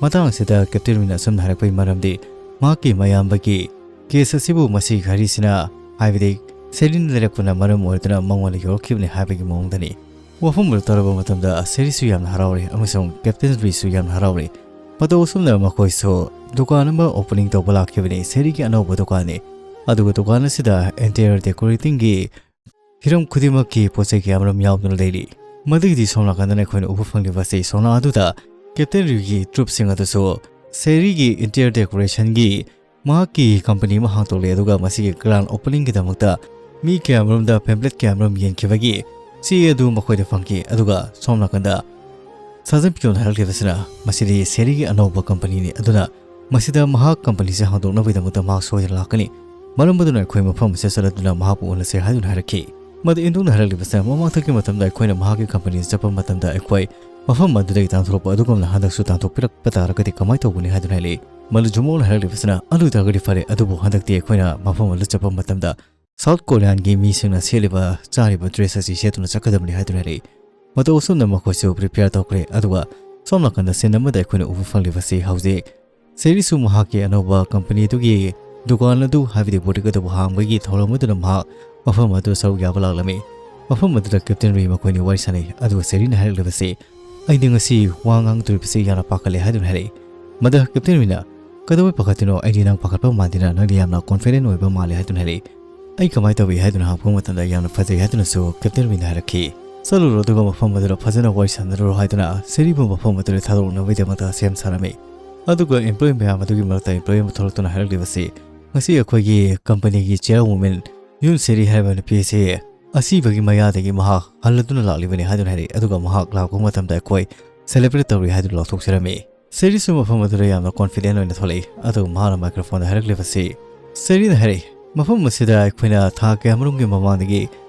ꯃꯇꯥꯡ ꯑꯁꯤꯗ ꯀꯦꯞꯇꯦꯟ ꯋꯤꯟ ꯑꯁꯨꯝꯅ ꯍꯥꯏꯔꯛꯄꯒꯤ ꯃꯔꯝꯗꯤ, ꯃꯍꯥꯛꯀꯤ ꯃꯌꯥꯝꯕꯒꯤ ꯀꯦꯁ ꯑꯁꯤꯕꯨ ꯃꯁꯤ ꯘꯔꯤꯁꯤꯅ, ꯍꯥꯏꯕꯗꯤ ꯁꯦꯔꯤꯅ ꯂꯩꯔꯛꯄꯅ ꯃꯔꯝ ꯑꯣꯏꯗꯨꯅ ꯃꯉꯣꯟꯗ ꯌꯧꯔꯛꯈꯤꯕꯅꯤ ꯍꯥꯏꯕꯒꯤ ꯃꯑꯣꯡꯗꯅꯤ꯫ ꯋꯥꯐꯝ ꯑꯗꯨ ꯇꯥꯔꯕ ꯃꯇꯝꯗ ꯁꯦꯔꯤꯁꯨ ꯌꯥꯝꯅ ꯍꯔꯥꯎꯔꯦ ꯑꯃꯁꯨꯡ ꯀꯦꯞꯇꯦꯟ ꯋꯤꯟꯁꯨ ꯌꯥꯝꯅ ꯍꯔꯥꯎꯔꯦ꯫ ꯃꯇꯧ ꯑꯁꯨꯝꯅ ꯃꯈꯣꯏꯁꯨ ꯗꯨꯀꯥꯟ ꯑꯃ ꯑꯣꯄꯅꯤꯡ ꯇꯧꯕ ꯂꯥꯛꯈꯤꯕꯅꯤ, ꯁꯦꯔꯤꯒꯤ ꯑꯅꯧꯕ ꯗꯨꯀꯥꯟꯅꯤ꯫ ꯑꯗꯨꯒ ꯗꯨꯀꯥꯟ ꯑꯁꯤꯗ ꯏꯟꯇꯤꯔꯤꯌꯔ ꯗꯦꯀꯣꯔꯦꯇꯤꯡꯒꯤ ꯍꯤꯔꯝ ꯈꯨꯗꯤꯡꯃꯛꯀꯤ ꯄꯣꯠ ꯆꯩ ꯀꯌꯥ ꯑꯃꯔꯣꯝ ꯌꯥꯎꯗꯨꯅ ꯂꯩꯔꯤ꯫ ꯃꯗꯨꯒꯤꯗꯤ ꯁꯣꯝ ꯅꯥꯀꯟꯗꯅ ꯑꯩꯈꯣꯏꯅ ꯎꯕ ꯐꯪꯂꯤꯕ ꯑꯁꯤ ꯁꯣꯝꯅ ꯑꯗꯨꯗ ꯀꯦꯞꯇꯦꯟ ꯔꯤꯒꯤ ꯇ꯭ꯔꯨꯞꯁꯤꯡ ꯑꯗꯨꯁꯨ ꯁꯦꯔꯤꯒꯤ ꯏꯟꯇꯤꯔꯤꯌꯔ ꯗꯦꯀꯣꯔꯦꯁꯟꯒꯤ ꯃꯍꯥꯛꯀꯤ ꯀꯝꯄꯅꯤ ꯑꯃ ꯍꯥꯡꯗꯣꯛꯂꯦ, ꯑꯗꯨꯒ ꯃꯁꯤꯒꯤ ꯒ꯭ꯔꯥꯟ ꯑꯣꯄꯅꯤꯡꯒꯤꯗꯃꯛꯇ ꯃꯤ ꯀꯌꯥꯃꯔꯣꯝꯗ ꯄꯦꯝꯄ꯭ꯂꯦꯠ ꯀꯌꯥꯃꯔꯣꯝ ꯌꯦꯟꯈꯤꯕꯒꯤ ꯆꯦ ꯑꯗꯨ ꯃꯈꯣꯏꯗ ꯐꯪꯈꯤ꯫ ꯑꯗꯨꯒ ꯁꯣꯝ ꯅꯥꯀꯟꯗ ꯁꯥꯖꯟ ꯄꯤꯌꯣꯟ ꯍꯥꯏꯔꯛꯂꯤꯕꯁꯤꯅ, "ꯃꯁꯤꯗꯤ ꯁꯦꯔꯤꯒꯤ ꯑꯅꯧꯕ ꯀꯝꯄꯅꯤꯅꯤ, ꯑꯗꯨꯅ ꯃꯁꯤꯗ ꯃꯍꯥꯛ ꯀꯝꯄꯅꯤꯁꯦ ꯍꯥꯡꯗꯣꯛꯅꯕꯒꯤꯗꯃꯛꯇ ꯃꯍꯥꯛ ꯁꯣꯏꯗꯅ ꯂꯥꯛꯀꯅꯤ꯫ ꯃꯔꯝ ꯑꯗꯨꯅ ꯑꯩꯈꯣꯏ ꯃꯐꯝ ꯑꯁꯤꯗ ꯆꯠꯂꯗꯨꯅ ꯃꯍꯥꯛꯄꯨ ꯎꯅꯁꯦ" ꯍꯥꯏꯗꯨꯅ ꯍꯥꯏꯔꯛꯈꯤ꯫ ꯃꯗꯨ ꯏꯟꯗꯣꯡꯅ ꯍꯥꯏꯔꯛꯂꯤꯕꯁꯤꯅ, "ꯃꯃꯥꯡꯊꯛꯀꯤ ꯃꯇꯝꯗ ꯑꯩꯈꯣꯏꯅ ꯃꯍꯥꯛꯀꯤ ꯀꯝꯄꯅꯤꯗ ꯆꯠꯄ ꯃꯇꯝꯗ ꯑꯩꯈꯣꯏ ꯃꯐꯝ ꯑꯗꯨꯗꯒꯤ ꯇꯥꯟꯊꯣꯔꯛꯄ ꯑꯗꯨꯒꯨꯝꯅ ꯍꯟꯗꯛꯁꯨ ꯇꯥꯟꯊꯣꯛꯄꯤꯔꯛꯄ ꯇꯥꯔꯒꯗꯤ ꯀꯃꯥꯏꯅ ꯇꯧꯒꯅꯤ?" ꯍꯥꯏꯗꯨꯅ ꯍꯥꯏꯔꯛꯏ꯫ ꯃꯗꯨ ꯖꯨꯃꯣꯜꯅ ꯍꯥꯏꯔꯛꯂꯤꯕꯁꯤꯅ, "ꯑꯗꯨ ꯑꯣꯏꯇꯥꯔꯒꯗꯤ ꯐꯔꯦ, ꯑꯗꯨꯕꯨ ꯍꯟꯗꯛꯇꯤ ꯑꯩꯈꯣꯏꯅ ꯃꯐꯝ ꯑꯗꯨꯗ ꯆꯠꯄ ꯃꯇꯝꯗ ꯁꯥꯎꯠ ꯀꯣꯔꯤꯌꯥꯟꯒꯤ ꯃꯤꯁꯤꯡꯅ ꯁꯦꯠꯂꯤꯕ ꯆꯥꯔꯤꯕ ꯗ꯭ꯔꯦꯁ ꯑꯁꯤ ꯁꯦꯠꯇꯨꯅ ꯆꯠꯀꯗꯕꯅꯤ" ꯍꯥꯏꯗꯨꯅ ꯍꯥꯏꯔꯛꯏ꯫ ꯃꯇꯧ ꯑꯁꯨꯝꯅ ꯃꯈꯣꯏꯁꯨ ꯄ꯭ꯔꯤꯄꯦꯌꯔ ꯇꯧꯈ꯭ꯔꯦ, ꯑꯗꯨꯒ ꯁꯣꯝ ꯅꯥꯀꯟꯗ ꯁꯤꯟ ꯑꯃꯗ ꯑꯩꯈꯣꯏꯅ ꯎꯕ ꯐꯪꯂꯤꯕꯁꯤ ꯍꯧꯖꯤꯛ ꯁꯦꯔꯤꯁꯨ ꯃꯍꯥꯛꯀꯤ ꯑꯅꯧꯕ ꯀꯝꯄꯅꯤꯗꯨꯒꯤ ꯗꯨꯀꯥꯟ ꯑꯗꯨ, ꯍꯥꯏꯕꯗꯤ ꯕꯨꯇꯤꯛ ꯑꯗꯨꯕꯨ ꯍꯥꯡꯕꯒꯤ ꯊꯧꯔꯝ ꯑꯗꯨꯅ ꯃꯍꯥꯛ ꯃꯐꯝ ꯑꯗꯨꯗ ꯁꯔꯨꯛ ꯌꯥꯕ ꯂꯥꯛꯂꯝꯃꯤ꯫ ꯃꯐꯝ ꯑꯗꯨꯗ ꯀꯦꯞꯇꯦꯟ ꯔꯤ ꯃꯈꯣꯏꯅꯤ ꯋꯥꯔꯤ ꯁꯥꯟꯅꯩ, ꯑꯗꯨꯒ ꯁꯦꯔꯤꯅ ꯍꯥꯏꯔꯛꯂꯤꯕꯁꯤ, "ꯑꯩꯗꯤ ꯉꯁꯤ ꯋꯥ ꯉꯥꯡꯗꯣꯔꯤꯕꯁꯤ ꯌꯥꯝꯅ ꯄꯥꯈꯠꯂꯦ" ꯍꯥꯏꯗꯨꯅ ꯍꯥꯏꯔꯛꯏ꯫ ꯃꯗ ꯀꯦꯞꯇꯦꯟ ꯔꯤꯅ, "ꯀꯩꯗꯧꯕꯩ ꯄꯥꯈꯠꯇꯣꯏꯅꯣ? ꯑꯩꯗꯤ ꯅꯪ ꯄꯥꯈꯠꯄ ꯃꯥꯟꯗꯦꯅ, ꯅꯪꯗꯤ ꯌꯥꯝꯅ ꯀꯣꯟꯐꯤꯗꯦꯟ ꯑꯣꯏꯕ ꯃꯥꯜꯂꯦ" ꯍꯥꯏꯗꯨꯅ ꯍꯥꯏꯔꯛꯏ꯫ "ꯑꯩ ꯀꯃꯥꯏꯅ ꯇꯧꯏ?" ꯍꯥꯏꯗꯨꯅ ꯍꯪꯉꯛꯄ ꯃꯇꯝꯗ, "ꯌꯥꯝꯅ ꯐꯖꯩ" ꯍꯥꯏꯗꯨꯅꯁꯨ ꯀꯦꯞꯇꯦꯟ ꯔꯤꯅ ꯍꯥꯏꯔꯛꯈꯤ꯫ "ꯆꯠꯂꯨꯔꯣ, ꯑꯗꯨꯒ ꯃꯐꯝ ꯑꯗꯨꯗ ꯐꯖꯅ ꯋꯥꯔꯤ ꯁꯥꯟꯅꯔꯨꯔꯣ" ꯍꯥꯏꯗꯨꯅ ꯁꯦꯔꯤꯕꯨ ꯃꯐꯝ ꯑꯗꯨꯗ ꯊꯥꯗꯣꯛꯅꯕꯒꯤꯗꯃꯛꯇ ꯁꯦꯝ ꯁꯥꯔꯝꯃꯤ꯫ ꯑꯗꯨꯒ ꯏꯝꯄ꯭ꯂꯣꯌꯤ ꯃꯌꯥꯝ ꯑꯗꯨꯒꯤ ꯃꯔꯛꯇ ꯏꯝꯄ꯭ꯂꯣꯌꯤ ꯑꯃ ꯊꯣꯛꯂꯛꯇꯨꯅ ꯍꯥꯏꯔꯛꯂꯤꯕꯁꯤ, "ꯉꯁꯤ ꯑꯩꯈꯣꯏꯒꯤ ꯀꯝꯄꯅꯤꯒꯤ ꯆꯤꯌꯔ ꯋꯨꯃꯦꯟ ꯌꯨꯟ ꯁꯦꯔꯤ ꯍꯥꯏꯔꯤꯕ ꯅꯨꯄꯤ ꯑꯁꯤ ꯑꯁꯤꯕꯒꯤ ꯃꯌꯥꯗꯒꯤ ꯃꯍꯥꯛ ꯍꯜꯂꯗꯨꯅ ꯂꯥꯛꯂꯤꯕꯅꯤ" ꯍꯥꯏꯗꯨꯅ ꯍꯥꯏꯔꯛꯏ꯫ ꯑꯗꯨꯒ ꯃꯍꯥꯛ ꯂꯥꯛꯄ ꯃꯇꯝꯗ ꯑꯩꯈꯣꯏ ꯁꯦꯂꯦꯕ꯭ꯔꯦꯠ ꯇꯧꯔꯤ ꯍꯥꯏꯗꯨꯅ ꯂꯥꯎꯊꯣꯛꯆꯔꯝꯃꯤ꯫ ꯁꯦꯔꯤꯁꯨ ꯃꯐꯝ ꯑꯗꯨꯗ ꯌꯥꯝꯅ ꯀꯣꯟꯐꯤꯗꯦꯟ ꯑꯣꯏꯅ ꯊꯣꯛꯂꯛꯏ꯫ ꯑꯗꯨꯒ ꯃꯍꯥꯛꯅ ꯃꯥꯏꯀ꯭ꯔꯣꯐꯣꯟꯗ ꯍꯥꯏꯔꯛꯂꯤꯕꯁꯤ, ꯁꯦꯔꯤꯅ ꯍꯥꯏꯔꯛꯏ, "ꯃꯐꯝ ꯑꯁꯤꯗ ꯑꯩꯈꯣꯏꯅ ꯊꯥ ꯀꯌꯥꯃꯔꯨꯝꯒꯤ ꯃꯃꯥꯡꯗꯒꯤ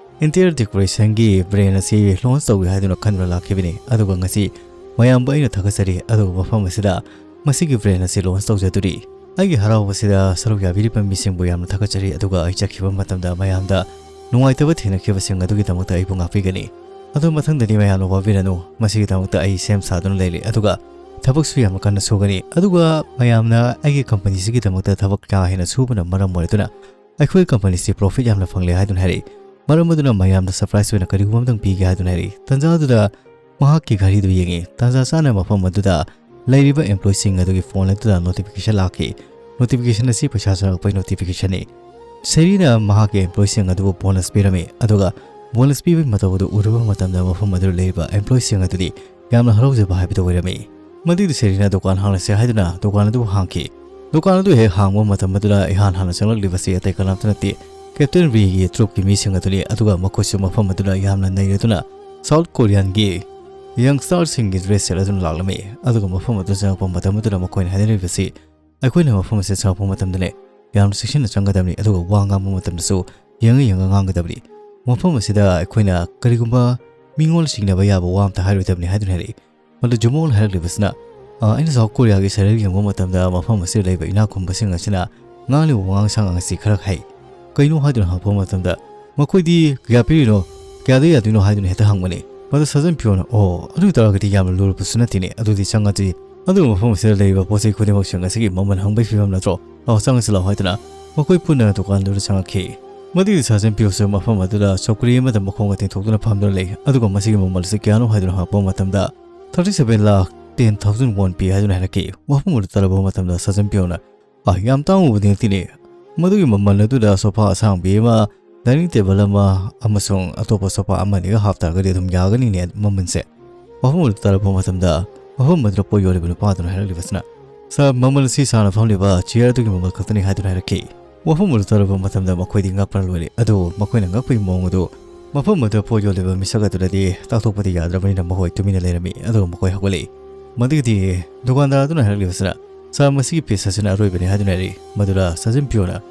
ꯏꯟꯇꯤꯔꯤꯌꯔ ꯗꯦꯀꯣꯔꯦꯁꯟꯒꯤ ꯕ꯭ꯔꯦꯟ ꯑꯁꯤ ꯂꯣꯟꯆ ꯇꯧꯒꯦ ꯍꯥꯏꯗꯨꯅ ꯈꯟꯗꯨꯅ ꯂꯥꯛꯈꯤꯕꯅꯤ, ꯑꯗꯨꯒ ꯉꯁꯤ ꯃꯌꯥꯝꯕꯨ ꯑꯩꯅ ꯊꯥꯒꯠꯆꯔꯤ, ꯑꯗꯨꯒ ꯃꯐꯝ ꯑꯁꯤꯗ ꯃꯁꯤꯒꯤ brand ꯑꯁꯤ launch ꯇꯧꯖꯗꯣꯔꯤ꯫ ꯑꯩꯒꯤ ꯍꯔꯥꯎꯕꯁꯤꯗ ꯁꯔꯨꯛ ꯌꯥꯕꯤꯔꯤꯕ ꯃꯤꯁꯤꯡꯕꯨ ꯌꯥꯝꯅ ꯊꯥꯒꯠꯆꯔꯤ, ꯑꯗꯨꯒ ꯑꯩ ꯆꯠꯈꯤꯕ ꯃꯇꯝꯗ ꯃꯌꯥꯝꯗ ꯅꯨꯡꯉꯥꯏꯇꯕ ꯊꯦꯡꯅꯈꯤꯕꯁꯤꯡ ꯑꯗꯨꯒꯤꯗꯃꯛꯇ ꯑꯩꯕꯨ ꯉꯥꯛꯄꯤꯒꯅꯤ꯫ ꯑꯗꯨ ꯃꯊꯪꯗꯗꯤ ꯃꯌꯥꯝꯅ ꯋꯥꯕꯤꯔꯅꯨ, ꯃꯁꯤꯒꯤꯗꯃꯛꯇ ꯑꯩ ꯁꯦꯝ ꯁꯥꯗꯨꯅ ꯂꯩꯔꯤ, ꯑꯗꯨꯒ ꯊꯕꯛꯁꯨ ꯌꯥꯝꯅ ꯀꯟꯅ ꯁꯨꯒꯅꯤ, ꯑꯗꯨꯒ ꯃꯌꯥꯝꯅ ꯑꯩꯒꯤ companyꯁꯤꯒꯤꯗꯃꯛꯇ ꯊꯕꯛ ꯀꯥ ꯍꯦꯟꯅ ꯁꯨꯕꯅ ꯃꯔꯝ ꯑꯣꯏꯔꯗꯨꯅ ꯑꯩꯈꯣꯏ companyꯁꯤ profit ꯌꯥꯝꯅ ꯐꯪꯂꯦ ꯍꯥꯏꯗꯨꯅ ꯍꯥꯏꯔꯛꯏ꯫ ꯃꯔꯝ ꯑꯗꯨꯅ ꯃꯌꯥꯝꯗ surprise ꯑꯣꯏꯅ ꯀꯔꯤꯒꯨꯝꯕ ꯑꯃꯇꯪ ꯄꯤꯒꯦ ꯍꯥꯏꯗꯨꯅ ꯍꯥꯏꯔꯛꯏ꯫ ꯇꯟꯖꯥ ꯑꯗꯨꯗ ꯃꯍꯥꯛꯀꯤ ꯘꯔꯤꯗꯨ ꯌꯦꯡꯉꯤ꯫ ꯇꯟꯖꯥ ꯆꯥꯅ ꯃꯐꯝ ꯑꯗꯨꯗ ꯂꯩꯔꯤꯕ employeeꯁꯤꯡ ꯑꯗꯨꯒꯤ phone ꯑꯗꯨꯗ notification ꯂꯥꯛꯈꯤ꯫ Notification ꯑꯁꯤ ꯄꯩꯁꯥ ꯆꯪꯂꯛꯄꯒꯤ notificationꯅꯤ꯫ ꯁꯦꯔꯤꯅ ꯃꯍꯥꯛꯀꯤ employeeꯁꯤꯡ ꯑꯗꯨꯕꯨ bonus ꯄꯤꯔꯝꯃꯤ, ꯑꯗꯨꯒ bonus ꯄꯤꯕꯒꯤ ꯃꯇꯧ ꯑꯗꯨ ꯎꯔꯨꯕ ꯃꯇꯝꯗ ꯃꯐꯝ ꯑꯗꯨꯗ ꯂꯩꯔꯤꯕ employeeꯁꯤꯡ ꯑꯗꯨꯗꯤ ꯌꯥꯝꯅ ꯍꯔꯥꯎꯖꯕ ꯍꯥꯏꯕꯗꯨ ꯑꯣꯏꯔꯝꯃꯤ꯫ ꯃꯗꯨꯒꯤꯗꯤ ꯁꯦꯔꯤꯅ ꯗꯨꯀꯥꯟ ꯍꯥꯡꯂꯁꯦ ꯍꯥꯏꯗꯨꯅ ꯗꯨꯀꯥꯟ ꯑꯗꯨ ꯍꯥꯡꯈꯤ꯫ ꯗꯨꯀꯥꯟ ꯑꯗꯨ ꯍꯦꯛ ꯍꯥꯡꯕ ꯃꯇꯝ ꯑꯗꯨꯗ ꯏꯍꯥꯟ ꯍꯥꯟꯅ ꯆꯪꯂꯛꯂꯤꯕꯁꯤ ꯑꯇꯩ ꯀꯅꯥꯝꯇ ꯅꯠꯇꯦ, Captain Vꯒꯤ troupeꯀꯤ ꯃꯤꯁꯤꯡ ꯑꯗꯨꯅꯤ, ꯑꯗꯨꯒ ꯃꯈꯣꯏꯁꯨ ꯃꯐꯝ ꯑꯗꯨꯗ ꯌꯥꯝꯅ ꯅꯩꯔꯗꯨꯅ South Koreanꯒꯤ youngsterꯁꯤꯡꯒꯤ dress ꯁꯦꯠ ꯑꯗꯨꯅ ꯂꯥꯛꯂꯝꯃꯤ꯫ ꯑꯗꯨꯒ ꯃꯐꯝ ꯑꯗꯨ ꯆꯪꯂꯛꯄ ꯃꯇꯝ ꯑꯗꯨꯗ ꯃꯈꯣꯏꯅ ꯍꯥꯏꯅꯔꯤꯕꯁꯤ, ꯑꯩꯈꯣꯏꯅ ꯃꯐꯝ ꯑꯁꯤꯗ ꯆꯪꯂꯛꯄ ꯃꯇꯝꯗꯅꯦ, ꯌꯥꯝꯅ ꯆꯦꯛꯁꯤꯟꯅ ꯆꯪꯒꯗꯕꯅꯤ, ꯑꯗꯨꯒ ꯋꯥ ꯉꯥꯡꯕ ꯃꯇꯝꯗꯁꯨ ꯌꯦꯡꯉ ꯌꯦꯡꯉ ꯉꯥꯡꯒꯗꯕꯅꯤ꯫ ꯃꯐꯝ ꯑꯁꯤꯗ ꯑꯩꯈꯣꯏꯅ ꯀꯔꯤꯒꯨꯝꯕ ꯃꯤꯉꯣꯟꯗ ꯆꯤꯡꯅꯕ ꯌꯥꯕ ꯋꯥ ꯑꯝꯇ ꯍꯥꯏꯔꯣꯏꯗꯕꯅꯤ ꯍꯥꯏꯗꯨꯅ ꯍꯥꯏꯔꯛꯏ꯫ ꯃꯗꯨ ꯖꯨꯃꯣꯜꯅ ꯍꯥꯏꯔꯛꯂꯤꯕꯁꯤꯅ, "ꯑ, ꯑꯩꯅ South Koreaꯒꯤ ꯁꯦꯔꯦꯜ ꯌꯦꯡꯕ ꯃꯇꯝꯗ ꯃꯐꯝ ꯑꯁꯤꯗ ꯂꯩꯕ ꯏꯅꯥꯛ ꯈꯨꯟꯕꯁꯤꯡ ꯑꯁꯤꯅ ꯉꯥꯡꯂꯤꯕ ꯋꯥꯉꯥꯡ ꯁꯉꯥꯡ ꯑꯁꯤ ꯈꯔ ꯍꯩ꯫ ꯀꯩꯅꯣ?" ꯍꯥꯏꯗꯨꯅ ꯍꯪꯉꯛꯄ ꯃꯇꯝꯗ, "ꯃꯈꯣꯏꯗꯤ ꯀꯌꯥ ꯄꯤꯔꯤꯅꯣ, ꯀꯌꯥꯗ ꯌꯥꯗꯣꯏꯅꯣ?" ꯍꯥꯏꯗꯨꯅ ꯍꯦꯛꯇ ꯍꯪꯕꯅꯤ꯫ ꯃꯗꯨ ꯁꯥꯖꯟ ꯄꯤꯌꯣꯅ, "ꯑꯣ, ꯑꯗꯨ ꯑꯣꯏ ꯇꯥꯔꯒꯗꯤ ꯌꯥꯝꯅ ꯂꯨꯔꯕꯁꯨ ꯅꯠꯇꯦꯅꯦ, ꯑꯗꯨꯗꯤ ꯆꯪꯉꯁꯤ꯫ ꯑꯗꯨꯒ ꯃꯐꯝ ꯑꯁꯤꯗ ꯂꯩꯔꯤꯕ ꯄꯣꯠ ꯆꯩ ꯈꯨꯗꯤꯡꯃꯛꯁꯤꯡ ꯑꯁꯤꯒꯤ ꯃꯃꯜ ꯍꯪꯕꯒꯤ ꯐꯤꯕꯝ ꯅꯠꯇ꯭ꯔꯣ? ꯂꯥꯛꯑꯣ, ꯆꯪꯉꯁꯤ ꯂꯥꯛꯑꯣ" ꯍꯥꯏꯗꯨꯅ ꯃꯈꯣꯏ ꯄꯨꯟꯅ ꯗꯨꯀꯥꯟꯗꯨꯗ ꯆꯪꯉꯛꯈꯤ꯫ ꯃꯗꯨꯒꯤ ꯁꯥꯖꯟ ꯄꯤꯌꯣꯁꯨ ꯃꯐꯝ ꯑꯗꯨꯗ ꯆꯧꯀ꯭ꯔꯤ ꯑꯃꯗ ꯃꯈꯣꯡꯒ ꯇꯤꯡꯊꯣꯛꯇꯨꯅ ꯐꯝꯗꯨꯅ ꯂꯩ꯫ ꯑꯗꯨꯒ ꯃꯁꯤꯒꯤ ꯃꯃꯜ ꯑꯁꯤ ꯀꯌꯥꯅꯣ ꯍꯥꯏꯗꯨꯅ ꯍꯪꯉꯛꯄ ꯃꯇꯝꯗ, "Thirty seven lakh ten thousand won ꯄꯤ" ꯍꯥꯏꯗꯨꯅ ꯍꯥꯏꯔꯛꯈꯤ꯫ ꯋꯥꯐꯝ ꯑꯗꯨ ꯇꯥꯔꯕ ꯃꯇꯝꯗ ꯁꯥꯖꯟ ꯄꯤꯌꯣꯅ, "ꯑꯥ, ꯌꯥꯝ ꯇꯥꯡꯉꯨꯕꯗꯤ ꯅꯠꯇꯦꯅꯦ꯫ ꯃꯗꯨꯒꯤ ꯃꯃꯜ ꯑꯗꯨꯗ sofa ꯑꯁꯥꯡꯕꯤ ꯑꯃ, dining table ꯑꯃ ꯑꯃꯁꯨꯡ ꯑꯇꯣꯞꯄ sofa ꯑꯃ ꯑꯅꯤꯒ ꯍꯥꯞꯇꯥꯔꯒꯗꯤ ꯑꯗꯨꯝ ꯌꯥꯒꯅꯤꯅꯦ ꯃꯃꯜꯁꯦ"꯫ ꯋꯥꯐꯝ ꯑꯗꯨ ꯇꯥꯔꯕ ꯃꯇꯝꯗ ꯃꯐꯝ ꯑꯗꯨꯗ ꯄꯣꯠ ꯌꯣꯜꯂꯤꯕ ꯅꯨꯄꯥ ꯑꯗꯨꯅ ꯍꯥꯏꯔꯛꯂꯤꯕꯁꯤꯅ, "Sir, ꯃꯃꯜ ꯑꯁꯤ ꯁꯥꯔꯅ ꯐꯝꯂꯤꯕ chair ꯑꯗꯨꯒꯤ ꯃꯃꯜ ꯈꯛꯇꯅꯤ" ꯍꯥꯏꯗꯨꯅ ꯍꯥꯏꯔꯛꯈꯤ꯫ ꯋꯥꯐꯝ ꯑꯗꯨ ꯇꯥꯔꯕ ꯃꯇꯝꯗ ꯃꯈꯣꯏꯗꯤ ꯉꯛꯄꯅ ꯂꯣꯏꯔꯦ꯫ ꯑꯗꯨꯕꯨ ꯃꯈꯣꯏꯅ ꯉꯛꯄꯒꯤ ꯃꯑꯣꯡ ꯑꯗꯨ ꯃꯐꯝ ꯑꯗꯨꯗ ꯄꯣꯠ ꯌꯣꯜꯂꯤꯕ ꯃꯤꯁꯛ ꯑꯗꯨꯗꯗꯤ ꯇꯥꯛꯊꯣꯛꯄꯗꯤ ꯌꯥꯗ꯭ꯔꯕꯅꯤꯅ ꯃꯈꯣꯏ ꯇꯨꯃꯤꯟꯅ ꯂꯩꯔꯝꯃꯤ꯫ ꯑꯗꯨꯒ ꯃꯈꯣꯏ ꯍꯧꯒꯠꯂꯛꯏ꯫ ꯃꯗꯨꯒꯤꯗꯤ ꯗꯨꯀꯥꯟꯗꯥꯔ ꯑꯗꯨꯅ ꯍꯥꯏꯔꯛꯂꯤꯕꯁꯤꯅ, "Sir, ꯃꯁꯤꯒꯤ piece ꯑꯁꯤꯅ ꯑꯔꯣꯏꯕꯅꯤ" ꯍꯥꯏꯗꯨꯅ ꯍꯥꯏꯔꯛꯏ꯫ ꯃꯗꯨꯗ ꯁꯥꯖꯟ ꯄꯤꯌꯣꯅ,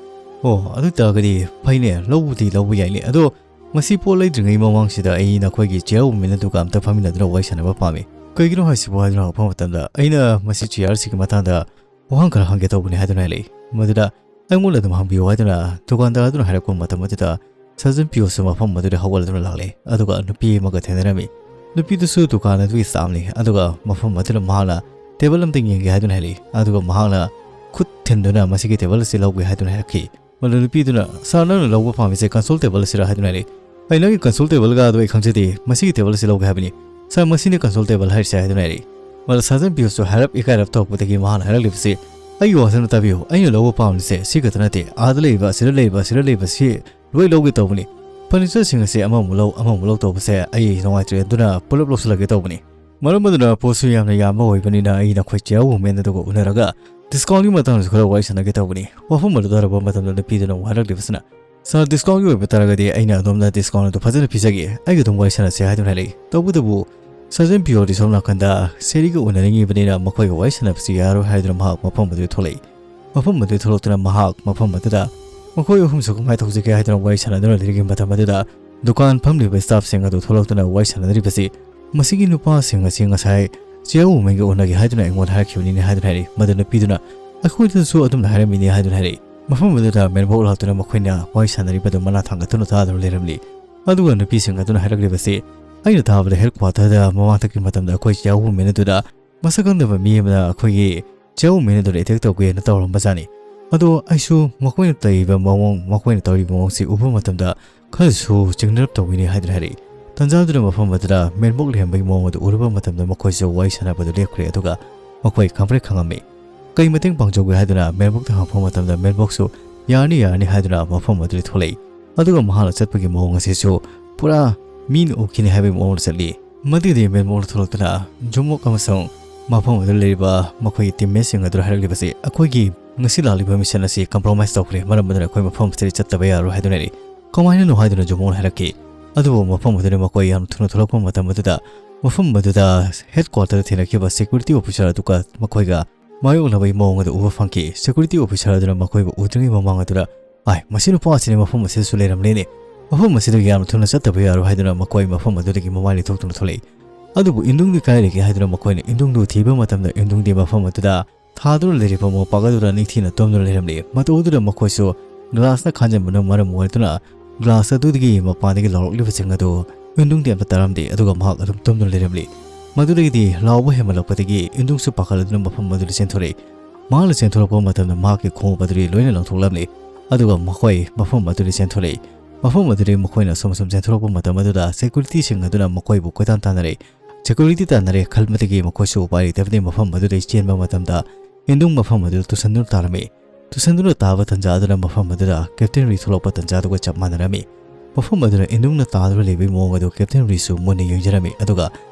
"ꯑꯣ, ꯑꯗꯨ ꯑꯣꯏ ꯇꯥꯔꯒꯗꯤ ꯐꯩꯅꯦ, ꯂꯧꯕꯗꯤ ꯂꯧꯕ ꯌꯥꯏꯅꯦ꯫ ꯑꯗꯣ ꯃꯁꯤ ꯄꯣꯠ ꯂꯩꯗ꯭ꯔꯤꯉꯩ ꯃꯃꯥꯡꯁꯤꯗ ꯑꯩ ꯅꯈꯣꯏꯒꯤ chair woman ꯑꯗꯨꯒ ꯑꯝꯇ ꯐꯝꯃꯤꯟꯅꯗꯨꯅ ꯋꯥꯔꯤ ꯁꯥꯟꯅꯕ ꯄꯥꯝꯃꯤ"꯫ "ꯀꯩꯒꯤꯅꯣ ꯍꯥꯏꯁꯤꯕꯨ?" ꯍꯥꯏꯗꯨꯅ ꯍꯪꯉꯛꯄ ꯃꯇꯝꯗ, "ꯑꯩꯅ ꯃꯁꯤ ꯆꯤꯌꯥꯔꯁꯤꯒꯤ ꯃꯇꯥꯡꯗ ꯋꯥꯍꯪ ꯈꯔ ꯍꯪꯒꯦ ꯇꯧꯕꯅꯤ" ꯍꯥꯏꯗꯨꯅ ꯍꯥꯏꯔꯛꯏ꯫ ꯃꯗꯨꯗ "ꯑꯩꯉꯣꯟꯗ ꯑꯗꯨꯝ ꯍꯪꯕꯤꯌꯨ" ꯍꯥꯏꯗꯨꯅ ꯗꯨꯀꯥꯟꯗꯥꯔ ꯑꯗꯨꯅ ꯍꯥꯏꯔꯛꯄ ꯃꯇꯝ ꯑꯗꯨꯗ ꯁꯥꯔꯖꯦꯟ ꯄꯤꯌꯣꯁꯨ ꯃꯐꯝ ꯑꯗꯨꯗ ꯍꯧꯒꯠꯂꯗꯨꯅ ꯂꯥꯛꯂꯦ, ꯑꯗꯨꯒ ꯅꯨꯄꯤ ꯑꯃꯒ ꯊꯦꯡꯅꯔꯝꯃꯤ꯫ ꯅꯨꯄꯤꯗꯨꯁꯨ ꯗꯨꯀꯥꯟ ꯑꯗꯨꯒꯤ ꯁ꯭ꯇꯥꯐꯅꯤ, ꯑꯗꯨꯒ ꯃꯐꯝ ꯑꯗꯨꯗ ꯃꯍꯥꯛꯅ ꯇꯦꯕꯜ ꯑꯃꯇꯪ ꯌꯦꯡꯒꯦ ꯍꯥꯏꯗꯨꯅ ꯍꯥꯏꯔꯛꯏ, ꯑꯗꯨꯒ ꯃꯍꯥꯛꯅ ꯈꯨꯠ ꯊꯤꯟꯗꯨꯅ ꯃꯁꯤꯒꯤ ꯇꯦꯕꯜ ꯑꯁꯤ ꯂꯧꯒꯦ ꯍꯥꯏꯗꯨꯅ ꯍꯥꯏꯔꯛꯈꯤ꯫ ꯃꯗꯨ ꯅꯨꯄꯤꯗꯨꯅ, "ꯁꯥꯔ, ꯅꯪꯅ ꯂꯧꯕ ꯄꯥꯝꯃꯤꯁꯦ ꯀꯟꯁꯣꯜ ꯇꯦꯕꯜ ꯑꯁꯤꯔ?" ꯍꯥꯏꯗꯨꯅ ꯍꯥꯏꯔꯛꯏ꯫ "ꯑꯩ ꯅꯪꯒꯤ ꯀꯟꯁꯣꯜ ꯇꯦꯕꯜꯒ ꯑꯗꯨ ꯑꯩ ꯈꯪꯖꯗꯦ, ꯃꯁꯤꯒꯤ ꯇꯦꯕꯜ ꯑꯁꯤ ꯂꯧꯒꯦ ꯍꯥꯏꯕꯅꯤ꯫ ꯁꯥꯔ, ꯃꯁꯤꯅꯤ ꯀꯟꯁꯣꯜ ꯇꯦꯕꯜ ꯍꯥꯏꯔꯤꯁꯦ" ꯍꯥꯏꯗꯨꯅ ꯍꯥꯏꯔꯛꯏ꯫ ꯃꯗꯨ ꯁꯥꯔꯖꯦꯟ ꯄꯤꯌꯣꯁꯁꯨ ꯍꯥꯏꯔꯞ ꯏꯀꯥꯏꯔꯞ ꯇꯧꯔꯛꯄꯗꯒꯤ ꯃꯍꯥꯛꯅ ꯍꯥꯏꯔꯛꯂꯤꯕꯁꯤ, "ꯑꯩꯒꯤ ꯋꯥꯁꯤꯅ ꯇꯥꯕꯤꯌꯨ, ꯑꯩꯅ ꯂꯧꯕ ꯄꯥꯝꯂꯤꯁꯦ ꯁꯤ ꯈꯛꯇ ꯅꯠꯇꯦ, ꯑꯥꯗ ꯂꯩꯔꯤꯕ, ꯑꯁꯤꯗ ꯂꯩꯔꯤꯕ, ꯑꯁꯤꯗ ꯂꯩꯔꯤꯕ ꯁꯤ ꯂꯣꯏ ꯂꯧꯒꯦ ꯇꯧꯕꯅꯤ꯫ ꯐꯔꯅꯤꯆꯔꯁꯤꯡ ꯑꯁꯤ ꯑꯃꯃꯨꯛ ꯂꯧ, ꯑꯃꯃꯨꯛ ꯂꯧ ꯇꯧꯕꯁꯦ ꯑꯩ ꯅꯨꯡꯉꯥꯏꯇ꯭ꯔꯦ, ꯑꯗꯨꯅ ꯄꯨꯂꯞ ꯂꯧꯁꯤꯜꯂꯒꯦ ꯇꯧꯕꯅꯤ꯫ ꯃꯔꯝ ꯑꯗꯨꯅ ꯄꯣꯠꯁꯨ ꯌꯥꯝꯅ ꯌꯥꯝꯕ ꯑꯣꯏꯕꯅꯤꯅ ꯑꯩ ꯅꯈꯣꯏ ꯆꯤꯌꯔ ꯋꯨꯃꯦꯟ ꯑꯗꯨꯒ ꯎꯅꯔꯒ ꯗꯤꯁꯀꯥꯎꯟꯒꯤ ꯃꯇꯥꯡꯗꯁꯨ ꯈꯔ ꯋꯥꯔꯤ ꯁꯥꯟꯅꯒꯦ ꯇꯧꯕꯅꯤ"꯫ ꯋꯥꯐꯝ ꯑꯗꯨ ꯇꯥꯔꯕ ꯃꯇꯝꯗ ꯅꯨꯄꯤꯗꯨꯅ ꯑꯃꯨꯛ ꯍꯥꯏꯔꯛꯂꯤꯕꯁꯤꯅ, "ꯁꯥꯔ, ꯗꯤꯁꯀꯥꯎꯟꯒꯤ ꯑꯣꯏꯕ ꯇꯥꯔꯒꯗꯤ ꯑꯩꯅ ꯑꯗꯣꯝꯗ ꯗꯤꯁꯀꯥꯎꯟ ꯑꯗꯨ ꯐꯖꯅ ꯄꯤꯖꯒꯦ, ꯑꯩꯒ ꯑꯗꯨꯝ ꯋꯥꯔꯤ ꯁꯥꯟꯅꯁꯦ" ꯍꯥꯏꯗꯨꯅ ꯍꯥꯏꯔꯛꯏ꯫ ꯇꯧꯕꯇꯕꯨ ꯁꯥꯔꯖꯦꯟ ꯄꯤꯌꯣꯗꯤ ꯁꯣꯝ ꯅꯥꯀꯟꯗ ꯁꯦꯔꯤꯒ ꯎꯅꯅꯤꯡꯉꯤꯕꯅꯤꯅ ꯃꯈꯣꯏꯒ ꯋꯥꯔꯤ ꯁꯥꯟꯅꯕꯁꯤ ꯌꯥꯔꯣꯏ ꯍꯥꯏꯗꯨꯅ ꯃꯍꯥꯛ ꯃꯐꯝ ꯑꯗꯨꯗ ꯊꯣꯛꯂꯛꯏ꯫ ꯃꯐꯝ ꯑꯗꯨꯗ ꯊꯣꯛꯂꯛꯇꯨꯅ ꯃꯍꯥꯛ ꯃꯐꯝ ꯑꯗꯨꯗ ꯃꯈꯣꯏ ꯑꯍꯨꯝꯁꯨ ꯀꯃꯥꯏꯅ ꯇꯧꯁꯤꯒꯦ ꯍꯥꯏꯗꯨꯅ ꯋꯥꯔꯤ ꯁꯥꯟꯅꯗꯨꯅ ꯂꯩꯔꯤꯉꯩ ꯃꯇꯝ ꯑꯗꯨꯗ ꯗꯨꯀꯥꯟ ꯐꯝꯂꯤꯕ ꯁ꯭ꯇꯥꯐꯁꯤꯡ ꯑꯗꯨ ꯊꯣꯛꯂꯛꯇꯨꯅ ꯋꯥꯔꯤ ꯁꯥꯟꯅꯔꯤꯕꯁꯤ, "ꯃꯁꯤꯒꯤ ꯅꯨꯄꯥꯁꯤꯡ ꯑꯁꯤ ꯉꯁꯥꯏ ꯆꯤꯌꯔ ꯋꯨꯃꯦꯟꯒ ꯎꯅꯒꯦ ꯍꯥꯏꯗꯨꯅ ꯑꯩꯉꯣꯟꯗ ꯍꯥꯏꯔꯛꯈꯤꯕꯅꯤꯅꯦ" ꯍꯥꯏꯗꯨꯅ ꯍꯥꯏꯔꯛꯏ꯫ ꯃꯗꯨ ꯅꯨꯄꯤꯗꯨꯅ, "ꯑꯩꯈꯣꯏꯗꯁꯨ ꯑꯗꯨꯝꯅ ꯍꯥꯏꯔꯝꯃꯤꯅꯦ" ꯍꯥꯏꯗꯨꯅ ꯍꯥꯏꯔꯛꯏ꯫ ꯃꯐꯝ ꯑꯗꯨꯗ ꯃꯦꯟꯕꯣꯛ ꯂꯥꯛꯇꯨꯅ ꯃꯈꯣꯏꯅ ꯋꯥꯔꯤ ꯁꯥꯟꯅꯔꯤꯕꯗꯨ ꯃꯅꯥ ꯊꯥꯡꯒꯠꯇꯨꯅ ꯇꯥꯗꯨꯅ ꯂꯩꯔꯝꯂꯤ꯫ ꯑꯗꯨꯒ ꯅꯨꯄꯤꯁꯤꯡ ꯑꯗꯨꯅ ꯍꯥꯏꯔꯛꯂꯤꯕꯁꯤ, "ꯑꯩꯅ ꯇꯥꯕꯗ ꯍꯦꯗ ꯀ꯭ꯋꯥꯇꯔꯗ ꯃꯃꯥꯡꯊꯛꯀꯤ ꯃꯇꯝꯗ ꯑꯩꯈꯣꯏ ꯆꯤꯌꯔ ꯋꯨꯃꯦꯟ ꯑꯗꯨꯗ ꯃꯁꯛ ꯈꯪꯗꯕ ꯃꯤ ꯑꯃꯅ ꯑꯩꯈꯣꯏꯒꯤ ꯆꯤꯌꯔ ꯋꯨꯃꯦꯟ ꯑꯗꯨꯗ ꯑꯦꯇꯦꯛ ꯇꯧꯒꯦꯅ ꯇꯧꯔꯝꯕꯖꯥꯠꯅꯤ꯫ ꯑꯗꯣ ꯑꯩꯁꯨ ꯃꯈꯣꯏꯅ ꯇꯧꯔꯤꯕ ꯃꯑꯣꯡ, ꯃꯈꯣꯏꯅ ꯇꯧꯔꯤꯕ ꯃꯑꯣꯡꯁꯤ ꯎꯕ ꯃꯇꯝꯗ ꯈꯔꯁꯨ ꯆꯤꯡꯅꯔꯞ ꯇꯧꯏꯅꯦ" ꯍꯥꯏꯗꯨꯅ ꯍꯥꯏꯔꯛꯏ꯫ ꯇꯟꯖꯥꯗꯨꯅ ꯃꯐꯝ ꯑꯗꯨꯗ ꯃꯦꯟꯕꯣꯛ ꯂꯩꯔꯝꯕꯒꯤ ꯃꯑꯣꯡ ꯑꯗꯨ ꯎꯔꯨꯕ ꯃꯇꯝꯗ ꯃꯈꯣꯏꯁꯨ ꯋꯥꯔꯤ ꯁꯥꯟꯅꯕꯗꯨ ꯂꯦꯞꯈ꯭ꯔꯦ, ꯑꯗꯨꯒ ꯃꯈꯣꯏ ꯈꯪꯄ꯭ꯔꯦꯛ ꯈꯪꯉꯝꯃꯤ꯫ "ꯀꯩ ꯃꯇꯦꯡ ꯄꯥꯡꯖꯧꯒꯦ?" ꯍꯥꯏꯗꯨꯅ ꯃꯦꯟꯕꯣꯛꯇ ꯍꯪꯉꯛꯄ ꯃꯇꯝꯗ ꯃꯦꯟꯕꯣꯛꯁꯨ "ꯌꯥꯔꯅꯤ, ꯌꯥꯔꯅꯤ" ꯍꯥꯏꯗꯨꯅ ꯃꯐꯝ ꯑꯗꯨꯗꯒꯤ ꯊꯣꯛꯂꯛꯏ꯫ ꯑꯗꯨꯒ ꯃꯍꯥꯛꯅ ꯆꯠꯄꯒꯤ ꯃꯑꯣꯡ ꯑꯁꯤꯁꯨ ꯄꯨꯔꯥ ꯃꯤꯅ ꯎꯈꯤꯅꯤ ꯍꯥꯏꯕꯒꯤ ꯃꯑꯣꯡꯗ ꯆꯠꯂꯤ꯫ ꯃꯗꯨꯗꯤ ꯃꯦꯟꯕꯣꯛꯅ ꯊꯣꯛꯂꯛꯇꯨꯅ ꯖꯨꯃꯣꯛ ꯑꯃꯁꯨꯡ ꯃꯐꯝ ꯑꯗꯨꯗ ꯂꯩꯔꯤꯕ ꯃꯈꯣꯏꯒꯤ ꯇꯤꯝꯃꯦꯠꯁꯤꯡ ꯑꯗꯨꯗ ꯍꯥꯏꯔꯛꯂꯤꯕꯁꯤ, "ꯑꯩꯈꯣꯏꯒꯤ ꯉꯁꯤ ꯂꯥꯛꯂꯤꯕ ꯃꯤꯁꯟ ꯑꯁꯤ ꯀꯝꯄ꯭ꯔꯣꯃꯥꯏꯁ ꯇꯧꯈ꯭ꯔꯦ, ꯃꯔꯝ ꯑꯗꯨꯅ ꯑꯩꯈꯣꯏ ꯃꯐꯝ ꯑꯁꯤꯗꯒꯤ ꯆꯠꯇꯕ ꯌꯥꯔꯣꯏ" ꯍꯥꯏꯗꯨꯅ ꯍꯥꯏꯔꯛꯏ꯫ "ꯀꯃꯥꯏꯅꯅꯣ?" ꯍꯥꯏꯗꯨꯅ ꯖꯨꯃꯣꯛꯅ ꯍꯥꯏꯔꯛꯈꯤ꯫ ꯑꯗꯨꯕꯨ ꯃꯐꯝ ꯑꯗꯨꯗ ꯃꯈꯣꯏ ꯌꯥꯝ ꯊꯨꯅ ꯊꯣꯛꯂꯛꯄ ꯃꯇꯝ ꯑꯗꯨꯗ ꯃꯐꯝ ꯑꯗꯨꯗ ꯍꯦꯗ ꯀ꯭ꯋꯥꯇꯔꯗ ꯊꯦꯡꯅꯈꯤꯕ ꯁꯦꯀ꯭ꯌꯨꯔꯤꯇꯤ ꯑꯣꯐꯤꯁꯥꯔ ꯑꯗꯨꯒ ꯃꯈꯣꯏꯒ ꯃꯥꯌꯣꯛꯅꯕꯒꯤ ꯃꯑꯣꯡ ꯑꯗꯨ ꯎꯕ ꯐꯪꯈꯤ꯫ ꯁꯦꯀ꯭ꯌꯨꯔꯤꯇꯤ ꯑꯣꯐꯤꯁꯥꯔ ꯑꯗꯨꯅ ꯃꯈꯣꯏꯕꯨ ꯎꯗ꯭ꯔꯤꯉꯩ ꯃꯃꯥꯡ ꯑꯗꯨꯗ, "ꯑꯥꯏ, ꯃꯁꯤ ꯅꯨꯄꯥ ꯑꯁꯤꯅ ꯃꯐꯝ ꯑꯁꯤꯗꯁꯨ ꯂꯩꯔꯝꯂꯦꯅꯦ꯫ ꯃꯐꯝ ꯑꯁꯤꯗꯒꯤ ꯌꯥꯝꯅ ꯊꯨꯅ ꯆꯠꯇꯕ ꯌꯥꯔꯣꯏ" ꯍꯥꯏꯗꯨꯅ ꯃꯈꯣꯏ ꯃꯐꯝ ꯑꯗꯨꯗꯒꯤ ꯃꯃꯥꯏ ꯂꯩꯊꯣꯛꯇꯨꯅ ꯊꯣꯛꯂꯛꯏ꯫ ꯑꯗꯨꯕꯨ ꯏꯟꯗꯨꯡꯗꯤ ꯀꯥꯏ ꯂꯩꯒꯦ ꯍꯥꯏꯗꯨꯅ ꯃꯈꯣꯏꯅ ꯏꯟꯗꯨꯡꯗꯨ ꯊꯤꯕ ꯃꯇꯝꯗ ꯏꯟꯗꯨꯡꯗꯤ ꯃꯐꯝ ꯑꯗꯨꯗ ꯊꯥꯗꯨꯅ ꯂꯩꯔꯤꯕ ꯃꯣꯝꯄꯥꯛ ꯑꯗꯨꯗ ꯅꯤꯡꯊꯤꯅ ꯇꯨꯝꯗꯨꯅ ꯂꯩꯔꯝꯂꯤ꯫ ꯃꯇꯧ ꯑꯗꯨꯗ ꯃꯈꯣꯏꯁꯨ ꯒ꯭ꯂꯥꯁꯅ ꯈꯟꯖꯤꯟꯕꯅ ꯃꯔꯝ ꯑꯣꯏꯗꯨꯅ ꯒ꯭ꯂꯥꯁ ꯑꯗꯨꯗꯒꯤ ꯃꯄꯥꯟꯗꯒꯤ ꯂꯥꯎꯔꯛꯂꯤꯕꯁꯤꯡ ꯑꯗꯨ ꯏꯟꯗꯨꯡꯗꯤ ꯑꯝꯇ ꯇꯥꯔꯝꯗꯦ꯫ ꯑꯗꯨꯒ ꯃꯍꯥꯛ ꯑꯗꯨꯝ ꯇꯨꯝꯗꯨꯅ ꯂꯩꯔꯝꯂꯤ꯫ ꯃꯗꯨꯗꯒꯤꯗꯤ ꯂꯥꯎꯕ ꯍꯦꯟꯃꯜꯂꯛꯄꯗꯒꯤ ꯏꯟꯗꯨꯡꯁꯨ ꯄꯥꯈꯠꯂꯗꯨꯅ ꯃꯐꯝ ꯑꯗꯨꯗ ꯆꯦꯟꯊꯣꯔꯛꯏ꯫ ꯃꯍꯥꯛꯅ ꯆꯦꯟꯊꯣꯔꯛꯄ ꯃꯇꯝꯗ ꯃꯍꯥꯛꯀꯤ ꯈꯣꯡꯎꯞ ꯑꯗꯨꯗꯤ ꯂꯣꯏꯅ ꯂꯪꯊꯣꯛꯂꯝꯂꯤ꯫ ꯑꯗꯨꯒ ꯃꯈꯣꯏ ꯃꯐꯝ ꯑꯗꯨꯗ ꯆꯦꯟꯊꯣꯔꯛꯏ꯫ ꯃꯐꯝ ꯑꯗꯨꯗꯒꯤ ꯃꯈꯣꯏꯅ ꯑꯁꯨꯝ ꯑꯁꯨꯝ ꯆꯦꯟꯊꯣꯔꯛꯄ ꯃꯇꯝ ꯑꯗꯨꯗ ꯁꯦꯀ꯭ꯌꯨꯔꯤꯇꯤꯁꯤꯡ ꯑꯗꯨꯅ ꯃꯈꯣꯏꯕꯨ ꯀꯣꯏꯇꯥꯟ ꯇꯥꯟꯅꯔꯦ꯫ ꯁꯦꯀ꯭ꯌꯨꯔꯤꯇꯤ ꯇꯥꯟꯅꯔꯦ ꯈꯟꯕꯗꯒꯤ ꯃꯈꯣꯏꯁꯨ ꯎꯄꯥꯏ ꯂꯩꯇꯕꯗꯒꯤ ꯃꯐꯝ ꯑꯗꯨꯗꯒꯤ ꯆꯦꯟꯕ ꯃꯇꯝꯗ ꯏꯟꯗꯨꯡ ꯃꯐꯝ ꯑꯗꯨꯗ ꯇꯨꯁꯟꯗꯨꯅ ꯇꯥꯔꯝꯃꯤ꯫ ꯇꯨꯁꯟꯗꯨꯅ ꯇꯥꯕ ꯇꯟꯖꯥ ꯑꯗꯨꯅ ꯃꯐꯝ ꯑꯗꯨꯗ ꯀꯦꯞꯇꯦꯟ ꯔꯤ ꯊꯣꯛꯂꯛꯄ ꯇꯟꯖꯥꯗꯨꯒ ꯆꯞ ꯃꯥꯟꯅꯔꯝꯃꯤ꯫ ꯃꯐꯝ ꯑꯗꯨꯗ ꯏꯟꯗꯨꯡꯅ ꯇꯥꯗꯨꯅ ꯂꯩꯕꯒꯤ ꯃꯑꯣꯡ ꯑꯗꯨ ꯀꯦꯞꯇꯦꯟ ꯔꯤꯁꯨ ꯃꯨꯟꯅ ꯌꯦꯡꯖꯔꯝꯃꯤ꯫ ꯑꯗꯨꯒ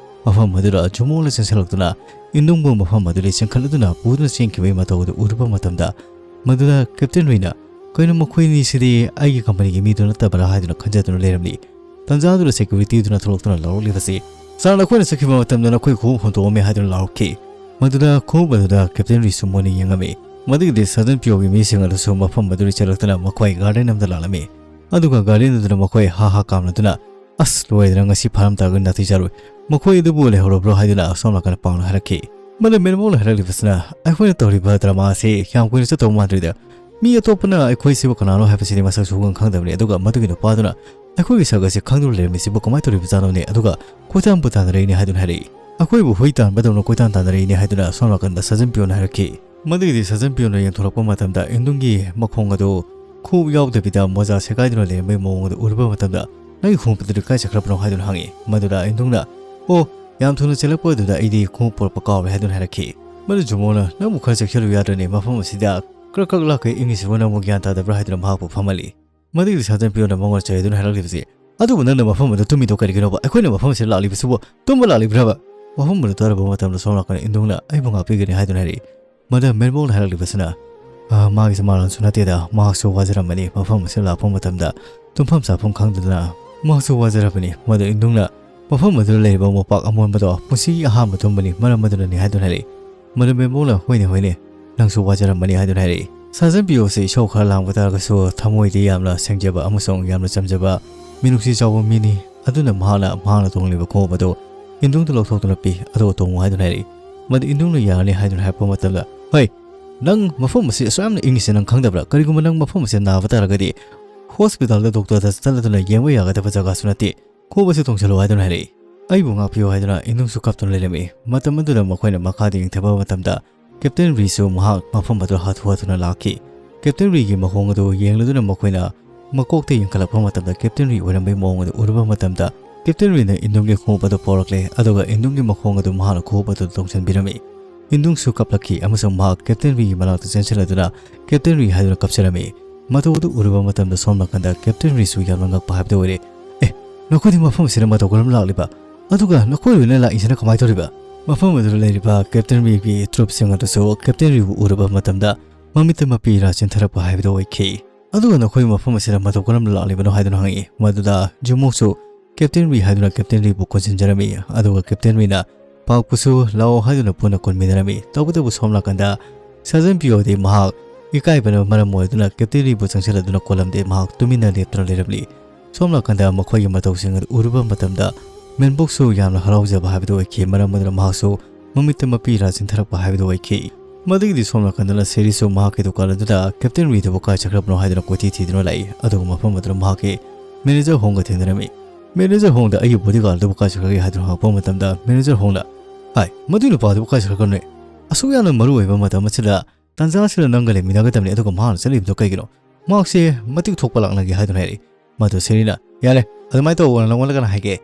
ꯃꯐꯝ ꯑꯗꯨꯗ ꯖꯨꯃꯣꯅ ꯆꯦꯟꯁꯤꯜꯂꯛꯇꯨꯅ ꯏꯟꯗꯨꯡꯕꯨ ꯃꯐꯝ ꯑꯗꯨꯗꯒꯤ ꯆꯦꯟꯈꯠꯂꯗꯨꯅ ꯄꯨꯗꯨꯅ ꯆꯦꯟꯈꯤꯕꯒꯤ ꯃꯇꯧ ꯑꯗꯨ ꯎꯔꯨꯕ ꯃꯇꯝꯗ ꯃꯗꯨꯗ ꯀꯦꯞꯇꯦꯟ ꯔꯤꯅ, "ꯀꯩꯅꯣ, ꯃꯈꯣꯏ ꯑꯅꯤꯁꯤꯗꯤ ꯑꯩꯒꯤ ꯀꯝꯄꯅꯤꯒꯤ ꯃꯤꯗꯨ ꯅꯠꯇꯕ꯭ꯔꯥ?" ꯍꯥꯏꯗꯨꯅ ꯈꯟꯖꯗꯨꯅ ꯂꯩꯔꯝꯂꯤ꯫ ꯇꯟꯖꯥꯗꯨꯗ ꯁꯦꯀ꯭ꯌꯨꯔꯤꯇꯤꯗꯨꯅ ꯊꯣꯛꯂꯛꯇꯨꯅ ꯂꯥꯎꯔꯛꯂꯤꯕꯁꯤ, "ꯁꯥꯔ, ꯅꯈꯣꯏꯅ ꯆꯠꯈꯤꯕ ꯃꯇꯝꯗ ꯅꯈꯣꯏ ꯈꯣꯡꯎꯞ ꯍꯨꯟꯗꯣꯛꯑꯝꯃꯦ" ꯍꯥꯏꯗꯨꯅ ꯂꯥꯎꯔꯛꯈꯤ꯫ ꯃꯗꯨꯗ ꯈꯣꯡꯎꯞ ꯑꯗꯨꯗ ꯀꯦꯞꯇꯦꯟ ꯔꯤꯁꯨ ꯃꯨꯟꯅ ꯌꯦꯡꯉꯝꯃꯤ꯫ ꯃꯗꯨꯒꯤꯗꯤ ꯁꯥꯔꯖꯦꯟ ꯄꯤꯌꯣꯒꯤ ꯃꯤꯁꯤꯡ ꯑꯗꯨꯁꯨ ꯃꯐꯝ ꯑꯗꯨꯗ ꯆꯦꯜꯂꯛꯇꯨꯅ ꯃꯈꯣꯏ ꯒꯥꯔꯗꯦꯟ ꯑꯃꯗ ꯂꯥꯛꯂꯝꯃꯤ꯫ ꯑꯗꯨꯒ ꯒꯥꯔꯗꯦꯟ ꯑꯗꯨꯗ ꯃꯈꯣꯏ ꯍꯥ ꯍꯥ ꯀꯥꯝꯂꯗꯨꯅ, "ꯑꯁ, ꯂꯣꯏꯔꯦꯗꯅ, ꯉꯁꯤ ꯐꯥꯔꯝ ꯇꯥꯔꯒ ꯅꯥꯇꯩ ꯆꯥꯔꯣꯏ꯫ ꯃꯈꯣꯏ ꯑꯗꯨꯕꯨ ꯂꯩꯍꯧꯔꯕ꯭ꯔꯣ?" ꯍꯥꯏꯗꯨꯅ ꯑꯁꯣꯝ ꯅꯥꯀꯟꯗ ꯄꯥꯎꯅ ꯍꯥꯏꯔꯛꯈꯤ꯫ ꯃꯗꯨ ꯃꯦꯟꯃꯣꯜꯅ ꯍꯥꯏꯔꯛꯂꯤꯕꯁꯤꯅ, "ꯑꯩꯈꯣꯏꯅ ꯇꯧꯔꯤꯕ ꯗ꯭ꯔꯃꯥ ꯑꯁꯤ ꯌꯥꯝ ꯀꯨꯏꯅ ꯆꯠꯇꯧ ꯃꯥꯟꯗ꯭ꯔꯤꯗ꯫ ꯃꯤ ꯑꯇꯣꯞꯄꯅ ꯑꯩꯈꯣꯏꯁꯤꯕꯨ ꯀꯅꯥꯅꯣ ꯍꯥꯏꯕꯁꯤꯗꯤ ꯃꯁꯛ ꯁꯨꯈꯪ ꯈꯪꯗꯕꯅꯤ꯫ ꯑꯗꯨꯒ ꯃꯗꯨꯒꯤ ꯅꯨꯄꯥꯗꯨꯅ ꯑꯩꯈꯣꯏꯒꯤ ꯁꯛ ꯑꯁꯤ ꯈꯪꯗꯨꯅ ꯂꯩꯔꯝꯃꯤꯁꯤꯕꯨ ꯀꯃꯥꯏꯅ ꯇꯧꯔꯤꯕꯖꯥꯠꯅꯣꯅꯦ? ꯑꯗꯨꯒ ꯀꯣꯏꯇꯥꯟꯕꯨ ꯇꯥꯟꯅꯔꯛꯏꯅꯦ" ꯍꯥꯏꯗꯨꯅ ꯍꯥꯏꯔꯛꯏ꯫ "ꯑꯩꯈꯣꯏꯕꯨ ꯍꯨꯏ ꯇꯥꯟꯕꯗꯧꯅ ꯀꯣꯏꯇꯥꯟ ꯇꯥꯟꯅꯔꯛꯏꯅꯦ" ꯍꯥꯏꯗꯨꯅ ꯑꯁꯣꯝ ꯅꯥꯀꯟꯗ ꯁꯥꯔꯖꯦꯟ ꯄꯤꯌꯣꯅ ꯍꯥꯏꯔꯛꯈꯤ꯫ ꯃꯗꯨꯒꯤꯗꯤ ꯁꯥꯔꯖꯦꯟ ꯄꯤꯌꯣꯅ ꯌꯦꯡꯊꯣꯔꯛꯄ ꯃꯇꯝꯗ ꯏꯟꯗꯨꯡꯒꯤ ꯃꯈꯣꯡ ꯑꯗꯨ ꯈꯣꯡꯎꯞ ꯌꯥꯎꯗꯕꯤꯗ ꯃꯣꯖꯥ ꯁꯦꯒꯥꯏꯗꯨꯅ ꯂꯩꯔꯝꯕꯒꯤ ꯃꯑꯣꯡ ꯑꯗꯨ ꯎꯔꯨꯕ ꯃꯇꯝꯗ, "ꯅꯪꯒꯤ ꯈꯣꯡꯎꯞ ꯑꯗꯨꯗꯤ ꯀꯥꯏ ꯆꯠꯈ꯭ꯔꯕꯅꯣ?" ꯍꯥꯏꯗꯨꯅ ꯍꯪꯉꯤ꯫ ꯃꯗꯨꯗ ꯏꯟꯗꯨꯡꯅ, "ꯑꯣ, ꯌꯥꯝ ꯊꯨꯅ ꯆꯦꯜꯂꯛꯄ ꯑꯗꯨꯗ ꯑꯩꯗꯤ ꯈꯣꯡꯎꯞ ꯄꯨꯔꯛꯄ ꯀꯥꯎꯔꯦ" ꯍꯥꯏꯗꯨꯅ ꯍꯥꯏꯔꯛꯈꯤ꯫ ꯃꯗꯨ ꯖꯨꯃꯣꯅ, "ꯅꯪꯕꯨ ꯈꯔ ꯆꯦꯛꯁꯤꯜꯂꯨ ꯌꯥꯗ꯭ꯔꯅꯦ, ꯃꯐꯝ ꯑꯁꯤꯗ ꯀ꯭ꯔꯛ ꯀ꯭ꯔꯛ ꯂꯥꯛꯀꯩ ꯏꯪꯉꯤꯁꯤꯕꯨ ꯅꯪꯕꯨ ꯒ꯭ꯌꯥꯟ ꯇꯥꯗꯕ꯭ꯔꯥ?" ꯍꯥꯏꯗꯨꯅ ꯃꯍꯥꯛꯄꯨ ꯐꯝꯍꯜꯂꯤ꯫ ꯃꯗꯨꯒꯤ ꯁꯥꯔꯖꯦꯟ ꯄꯤꯌꯣꯅ ꯃꯉꯣꯟꯗ ꯆꯩꯗꯨꯅ ꯍꯥꯏꯔꯛꯂꯤꯕꯁꯤ, "ꯑꯗꯨꯕꯨ ꯅꯪꯅ ꯃꯐꯝ ꯑꯗꯨ ꯇꯨꯝꯃꯤꯗꯣ ꯀꯔꯤꯒꯤꯅꯣꯕ? ꯑꯩꯈꯣꯏꯅ ꯃꯐꯝ ꯑꯁꯤꯗ ꯂꯥꯛꯂꯤꯕꯁꯤꯕꯨ ꯇꯨꯝꯕ ꯂꯥꯛꯂꯤꯕ꯭ꯔꯕ?" ꯃꯐꯝ ꯑꯗꯨ ꯇꯥꯔꯕ ꯃꯇꯝꯗ ꯁꯣꯝ ꯅꯥꯀꯟꯗ ꯏꯟꯗꯨꯡꯅ, "ꯑꯩꯕꯨ ꯉꯥꯛꯄꯤꯒꯅꯤ" ꯍꯥꯏꯗꯨꯅ ꯍꯥꯏꯔꯛꯏ꯫ ꯃꯗꯨ ꯃꯦꯟꯃꯣꯜꯅ ꯍꯥꯏꯔꯛꯂꯤꯕꯁꯤꯅ, "ꯑ, ꯃꯥꯒꯤꯁꯨ ꯃꯥꯂꯪꯁꯨ ꯅꯠꯇꯦꯗ, ꯃꯍꯥꯛꯁꯨ ꯋꯥꯖꯔꯝꯃꯅꯤ, ꯃꯐꯝ ꯑꯁꯤꯗ ꯂꯥꯛꯄ ꯃꯇꯝꯗ ꯇꯨꯝꯐꯝ ꯆꯥꯐꯝ ꯈꯪꯗꯗꯅ ꯃꯍꯥꯛꯁꯨ ꯋꯥꯖꯔꯕꯅꯤ"꯫ ꯃꯗꯨ ꯏꯟꯗꯨꯡꯅ, "ꯃꯐꯝ ꯑꯗꯨꯗ ꯂꯩꯔꯤꯕ ꯃꯣꯝꯄꯥꯛ ꯑꯃꯣꯟꯕꯗꯣ ꯄꯨꯟꯁꯤꯒꯤ ꯑꯍꯥꯟꯕ ꯇꯨꯝꯕꯅꯤ, ꯃꯔꯝ ꯑꯗꯨꯅꯅꯤ" ꯍꯥꯏꯗꯨꯅ ꯍꯥꯏꯔꯛꯏ꯫ ꯃꯗꯨ ꯃꯦꯟꯃꯣꯜꯅ, "ꯍꯣꯏꯅꯦ, ꯍꯣꯏꯅꯦ, ꯅꯪꯁꯨ ꯋꯥꯖꯔꯝꯃꯅꯤ" ꯍꯥꯏꯗꯨꯅ ꯍꯥꯏꯔꯛꯏ꯫ ꯁꯥꯔꯖꯦꯟ ꯄꯤꯌꯣꯁꯤ ꯏꯁꯧ ꯈꯔ ꯂꯥꯡꯕ ꯇꯥꯔꯒꯁꯨ ꯊꯃꯣꯏꯗꯤ ꯌꯥꯝꯅ ꯁꯦꯡꯖꯕ ꯑꯃꯁꯨꯡ ꯌꯥꯝꯅ ꯆꯝꯖꯕ, ꯃꯤꯅꯨꯡꯁꯤ ꯆꯥꯎꯕ ꯃꯤꯅꯤ꯫ ꯑꯗꯨꯅ ꯃꯍꯥꯛꯅ, ꯃꯍꯥꯛꯅ ꯇꯣꯡꯂꯤꯕ ꯈꯣꯡꯎꯞ ꯑꯗꯨ ꯏꯟꯗꯨꯡꯗꯨ ꯂꯧꯊꯣꯛꯇꯨꯅ ꯄꯤ, ꯑꯗꯨꯒ ꯇꯣꯡꯉꯨ ꯍꯥꯏꯗꯨꯅ ꯍꯥꯏꯔꯛꯏ꯫ ꯃꯗꯨ ꯏꯟꯗꯨꯡꯅ ꯌꯥꯔꯅꯤ ꯍꯥꯏꯗꯨꯅ ꯍꯥꯏꯔꯛꯄ ꯃꯇꯝꯗ, "ꯍꯩ, ꯅꯪ ꯃꯐꯝ ꯑꯁꯤ ꯑꯁꯨꯛ ꯌꯥꯝꯅ ꯏꯪꯉꯤꯁꯦ ꯅꯪ ꯈꯪꯗꯕ꯭ꯔꯥ? ꯀꯔꯤꯒꯨꯝꯕ ꯅꯪ ꯃꯐꯝ ꯑꯁꯤꯗ ꯅꯥꯕ ꯇꯥꯔꯒꯗꯤ ꯍꯣꯁꯄꯤꯇꯥꯜꯗ ꯗꯣꯛꯇꯔꯗ ꯆꯠꯂꯗꯨꯅ ꯌꯦꯡꯕ ꯌꯥꯒꯗꯕ ꯖꯒꯥꯁꯨ ꯅꯠꯇꯦ꯫ ꯈꯣꯡꯎꯞ ꯑꯁꯤ ꯇꯣꯡꯁꯤꯜꯂꯨ" ꯍꯥꯏꯗꯨꯅ ꯍꯥꯏꯔꯛꯏ꯫ "ꯑꯩꯕꯨ ꯉꯥꯛꯄꯤꯌꯨ" ꯍꯥꯏꯗꯨꯅ ꯏꯟꯗꯨꯡꯁꯨ ꯀꯞꯇꯨꯅ ꯂꯩꯔꯝꯃꯤ꯫ ꯃꯇꯝ ꯑꯗꯨꯗ ꯃꯈꯣꯏꯅ ꯃꯈꯥꯗ ꯌꯦꯡꯊꯕ ꯃꯇꯝꯗ ꯀꯦꯞꯇꯦꯟ ꯔꯤꯁꯨ ꯃꯍꯥꯛ ꯃꯐꯝ ꯑꯗꯨ ꯍꯥꯊꯨ ꯍꯥꯊꯨꯅ ꯂꯥꯛꯈꯤ꯫ ꯀꯦꯞꯇꯦꯟ ꯔꯤꯒꯤ ꯃꯈꯣꯡ ꯑꯗꯨ ꯌꯦꯡꯂꯗꯨꯅ ꯃꯈꯣꯏꯅ ꯃꯀꯣꯛꯇ ꯌꯦꯡꯈꯠꯂꯛꯄ ꯃꯇꯝꯗ ꯀꯦꯞꯇꯦꯟ ꯔꯤ ꯑꯣꯏꯔꯝꯕꯒꯤ ꯃꯑꯣꯡ ꯑꯗꯨ ꯎꯔꯨꯕ ꯃꯇꯝꯗ ꯀꯦꯞꯇꯦꯟ ꯔꯤꯅ ꯏꯟꯗꯨꯡꯒꯤ ꯈꯣꯡꯎꯞ ꯑꯗꯨ ꯄꯣꯔꯛꯂꯦ, ꯑꯗꯨꯒ ꯏꯟꯗꯨꯡꯒꯤ ꯃꯈꯣꯡ ꯑꯗꯨ ꯃꯍꯥꯛꯅ ꯈꯣꯡꯎꯞ ꯑꯗꯨ ꯇꯣꯡꯁꯤꯟꯕꯤꯔꯝꯃꯤ꯫ ꯏꯟꯗꯨꯡꯁꯨ ꯀꯞꯂꯛꯈꯤ ꯑꯃꯁꯨꯡ ꯃꯍꯥꯛ ꯀꯦꯞꯇꯦꯟ ꯔꯤꯒꯤ ꯃꯅꯥꯛꯇ ꯆꯦꯟꯁꯤꯜꯂꯗꯨꯅ ꯀꯦꯞꯇꯦꯟ ꯔꯤ ꯍꯥꯏꯗꯨꯅ ꯀꯞꯆꯔꯝꯃꯤ꯫ ꯃꯇꯧ ꯑꯗꯨ ꯎꯔꯨꯕ ꯃꯇꯝꯗ ꯁꯣꯝ ꯅꯥꯀꯟꯗ ꯀꯦꯞꯇꯦꯟ ꯔꯤꯁꯨ ꯌꯥꯝꯅ ꯉꯛꯄ ꯍꯥꯏꯕꯗꯨ ꯑꯣꯏꯔꯦ꯫ "ꯑꯦ, ꯅꯈꯣꯏꯗꯤ ꯃꯐꯝ ꯑꯁꯤꯗ ꯃꯇꯧ ꯀꯔꯝꯅ ꯂꯥꯛꯂꯤꯕ? ꯑꯗꯨꯒ ꯅꯈꯣꯏ ꯂꯣꯏꯅ ꯂꯥꯛꯏꯁꯤꯅ ꯀꯃꯥꯏꯅ ꯇꯧꯔꯤꯕ?" ꯃꯐꯝ ꯑꯗꯨꯗ ꯂꯩꯔꯤꯕ ꯀꯦꯞꯇꯦꯟ ꯔꯤꯒꯤ ꯇ꯭ꯔꯨꯞꯁꯤꯡ ꯑꯗꯨꯁꯨ ꯀꯦꯞꯇꯦꯟ ꯔꯤꯕꯨ ꯎꯔꯨꯕ ꯃꯇꯝꯗ ꯃꯃꯤꯠꯇ ꯃꯄꯤ ꯏꯔꯥ ꯆꯦꯟꯊꯔꯛꯄ ꯍꯥꯏꯕꯗꯨ ꯑꯣꯏꯈꯤ꯫ "ꯑꯗꯨꯒ ꯅꯈꯣꯏ ꯃꯐꯝ ꯑꯁꯤꯗ ꯃꯇꯧ ꯀꯔꯝꯅ ꯂꯥꯛꯂꯤꯕꯅꯣ?" ꯍꯥꯏꯗꯨꯅ ꯍꯪꯉꯛꯏ꯫ ꯃꯗꯨꯗ ꯖꯨꯃꯣꯛꯁꯨ ꯀꯦꯞꯇꯦꯟ ꯔꯤ ꯍꯥꯏꯗꯨꯅ ꯀꯦꯞꯇꯦꯟ ꯔꯤꯕꯨ ꯀꯣꯟꯁꯤꯟꯖꯔꯝꯃꯤ, ꯑꯗꯨꯒ ꯀꯦꯞꯇꯦꯟ ꯔꯤꯅ ꯄꯥꯛꯄꯨꯁꯨ ꯂꯥꯛꯑꯣ ꯍꯥꯏꯗꯨꯅ ꯄꯨꯟꯅ ꯀꯣꯟꯃꯤꯟꯅꯔꯝꯃꯤ꯫ ꯇꯧꯕꯇꯕꯨ ꯁꯣꯝ ꯅꯥꯀꯟꯗ ꯁꯥꯖꯟ ꯄꯤꯌꯣꯗꯤ ꯃꯍꯥꯛ ꯏꯀꯥꯏꯕꯅ ꯃꯔꯝ ꯑꯣꯏꯗꯨꯅ ꯀꯦꯞꯇꯦꯟ ꯔꯤꯕꯨ ꯆꯪꯁꯤꯜꯂꯗꯨꯅ ꯀꯣꯜꯂꯝꯗꯦ, ꯃꯍꯥꯛ ꯇꯨꯃꯤꯟꯅ ꯂꯦꯞꯇꯨꯅ ꯂꯩꯔꯝꯂꯤ꯫ ꯁꯣꯝ ꯅꯥꯀꯟꯗ ꯃꯈꯣꯏꯒꯤ ꯃꯇꯧꯁꯤꯡ ꯑꯗꯨ ꯎꯔꯨꯕ ꯃꯇꯝꯗ ꯃꯦꯟꯕꯣꯛꯁꯨ ꯌꯥꯝꯅ ꯍꯔꯥꯎꯖꯕ ꯍꯥꯏꯕꯗꯨ ꯑꯣꯏꯈꯤ, ꯃꯔꯝ ꯑꯗꯨꯅ ꯃꯍꯥꯛꯁꯨ ꯃꯃꯤꯠꯇ ꯃꯄꯤ ꯏꯔꯥ ꯆꯦꯟꯊꯔꯛꯄ ꯍꯥꯏꯕꯗꯨ ꯑꯣꯏꯈꯤ꯫ ꯃꯗꯨꯒꯤꯗꯤ ꯁꯣꯝ ꯅꯥꯀꯟꯗꯅ ꯁꯦꯔꯤꯁꯁꯨ ꯃꯍꯥꯛꯀꯤ ꯗꯨꯀꯥꯟ ꯑꯗꯨꯗ ꯀꯦꯞꯇꯦꯟ ꯔꯤꯗꯨꯕꯨ ꯀꯥꯏ ꯆꯠꯈ꯭ꯔꯕꯅꯣ ꯍꯥꯏꯗꯨꯅ ꯀꯣꯏꯊꯤ ꯊꯤꯗꯨꯅ ꯂꯥꯛꯏ, ꯑꯗꯨꯒ ꯃꯐꯝ ꯑꯗꯨꯗ ꯃꯍꯥꯛꯀꯤ ꯃꯦꯅꯦꯖꯔ ꯍꯣꯡꯒ ꯊꯦꯡꯅꯔꯝꯃꯤ꯫ ꯃꯦꯅꯦꯖꯔ ꯍꯣꯡꯗ "ꯑꯩꯒꯤ ꯕꯣꯗꯤꯒꯥꯔꯗ ꯑꯗꯨꯕꯨ ꯀꯥꯏ ꯆꯠꯈ꯭ꯔꯒꯦ?" ꯍꯥꯏꯗꯨꯅ ꯍꯪꯉꯛꯄ ꯃꯇꯝꯗ ꯃꯦꯅꯦꯖꯔ ꯍꯣꯡꯅ, "ꯍꯥꯏ, ꯃꯗꯨꯒꯤ ꯅꯨꯄꯥꯗꯨꯕꯨ ꯀꯥꯏ ꯆꯠꯈ꯭ꯔꯕꯅꯣ? ꯑꯁꯨꯛ ꯌꯥꯝꯅ ꯃꯔꯨ ꯑꯣꯏꯕ ꯃꯇꯝ ꯑꯁꯤꯗ, ꯇꯥꯟꯖꯥ ꯑꯁꯤꯗ ꯅꯪꯒ ꯂꯩꯃꯤꯟꯅꯒꯗꯕꯅꯤ, ꯑꯗꯨꯒ ꯃꯍꯥꯛꯅ ꯆꯠꯂꯤꯕꯗꯨ ꯀꯩꯒꯤꯅꯣ? ꯃꯍꯥꯛꯁꯦ ꯃꯇꯤꯛ ꯊꯣꯛꯄ ꯂꯥꯛꯅꯒꯦ" ꯍꯥꯏꯗꯨꯅ ꯍꯥꯏꯔꯛꯏ꯫ ꯃꯗꯨ ꯁꯦꯔꯤꯅ, "ꯌꯥꯔꯦ, ꯑꯗꯨꯃꯥꯏꯅ ꯇꯧꯕ ꯅꯪꯉꯣꯟꯗ ꯀꯅꯥ ꯍꯥꯏꯒꯦ?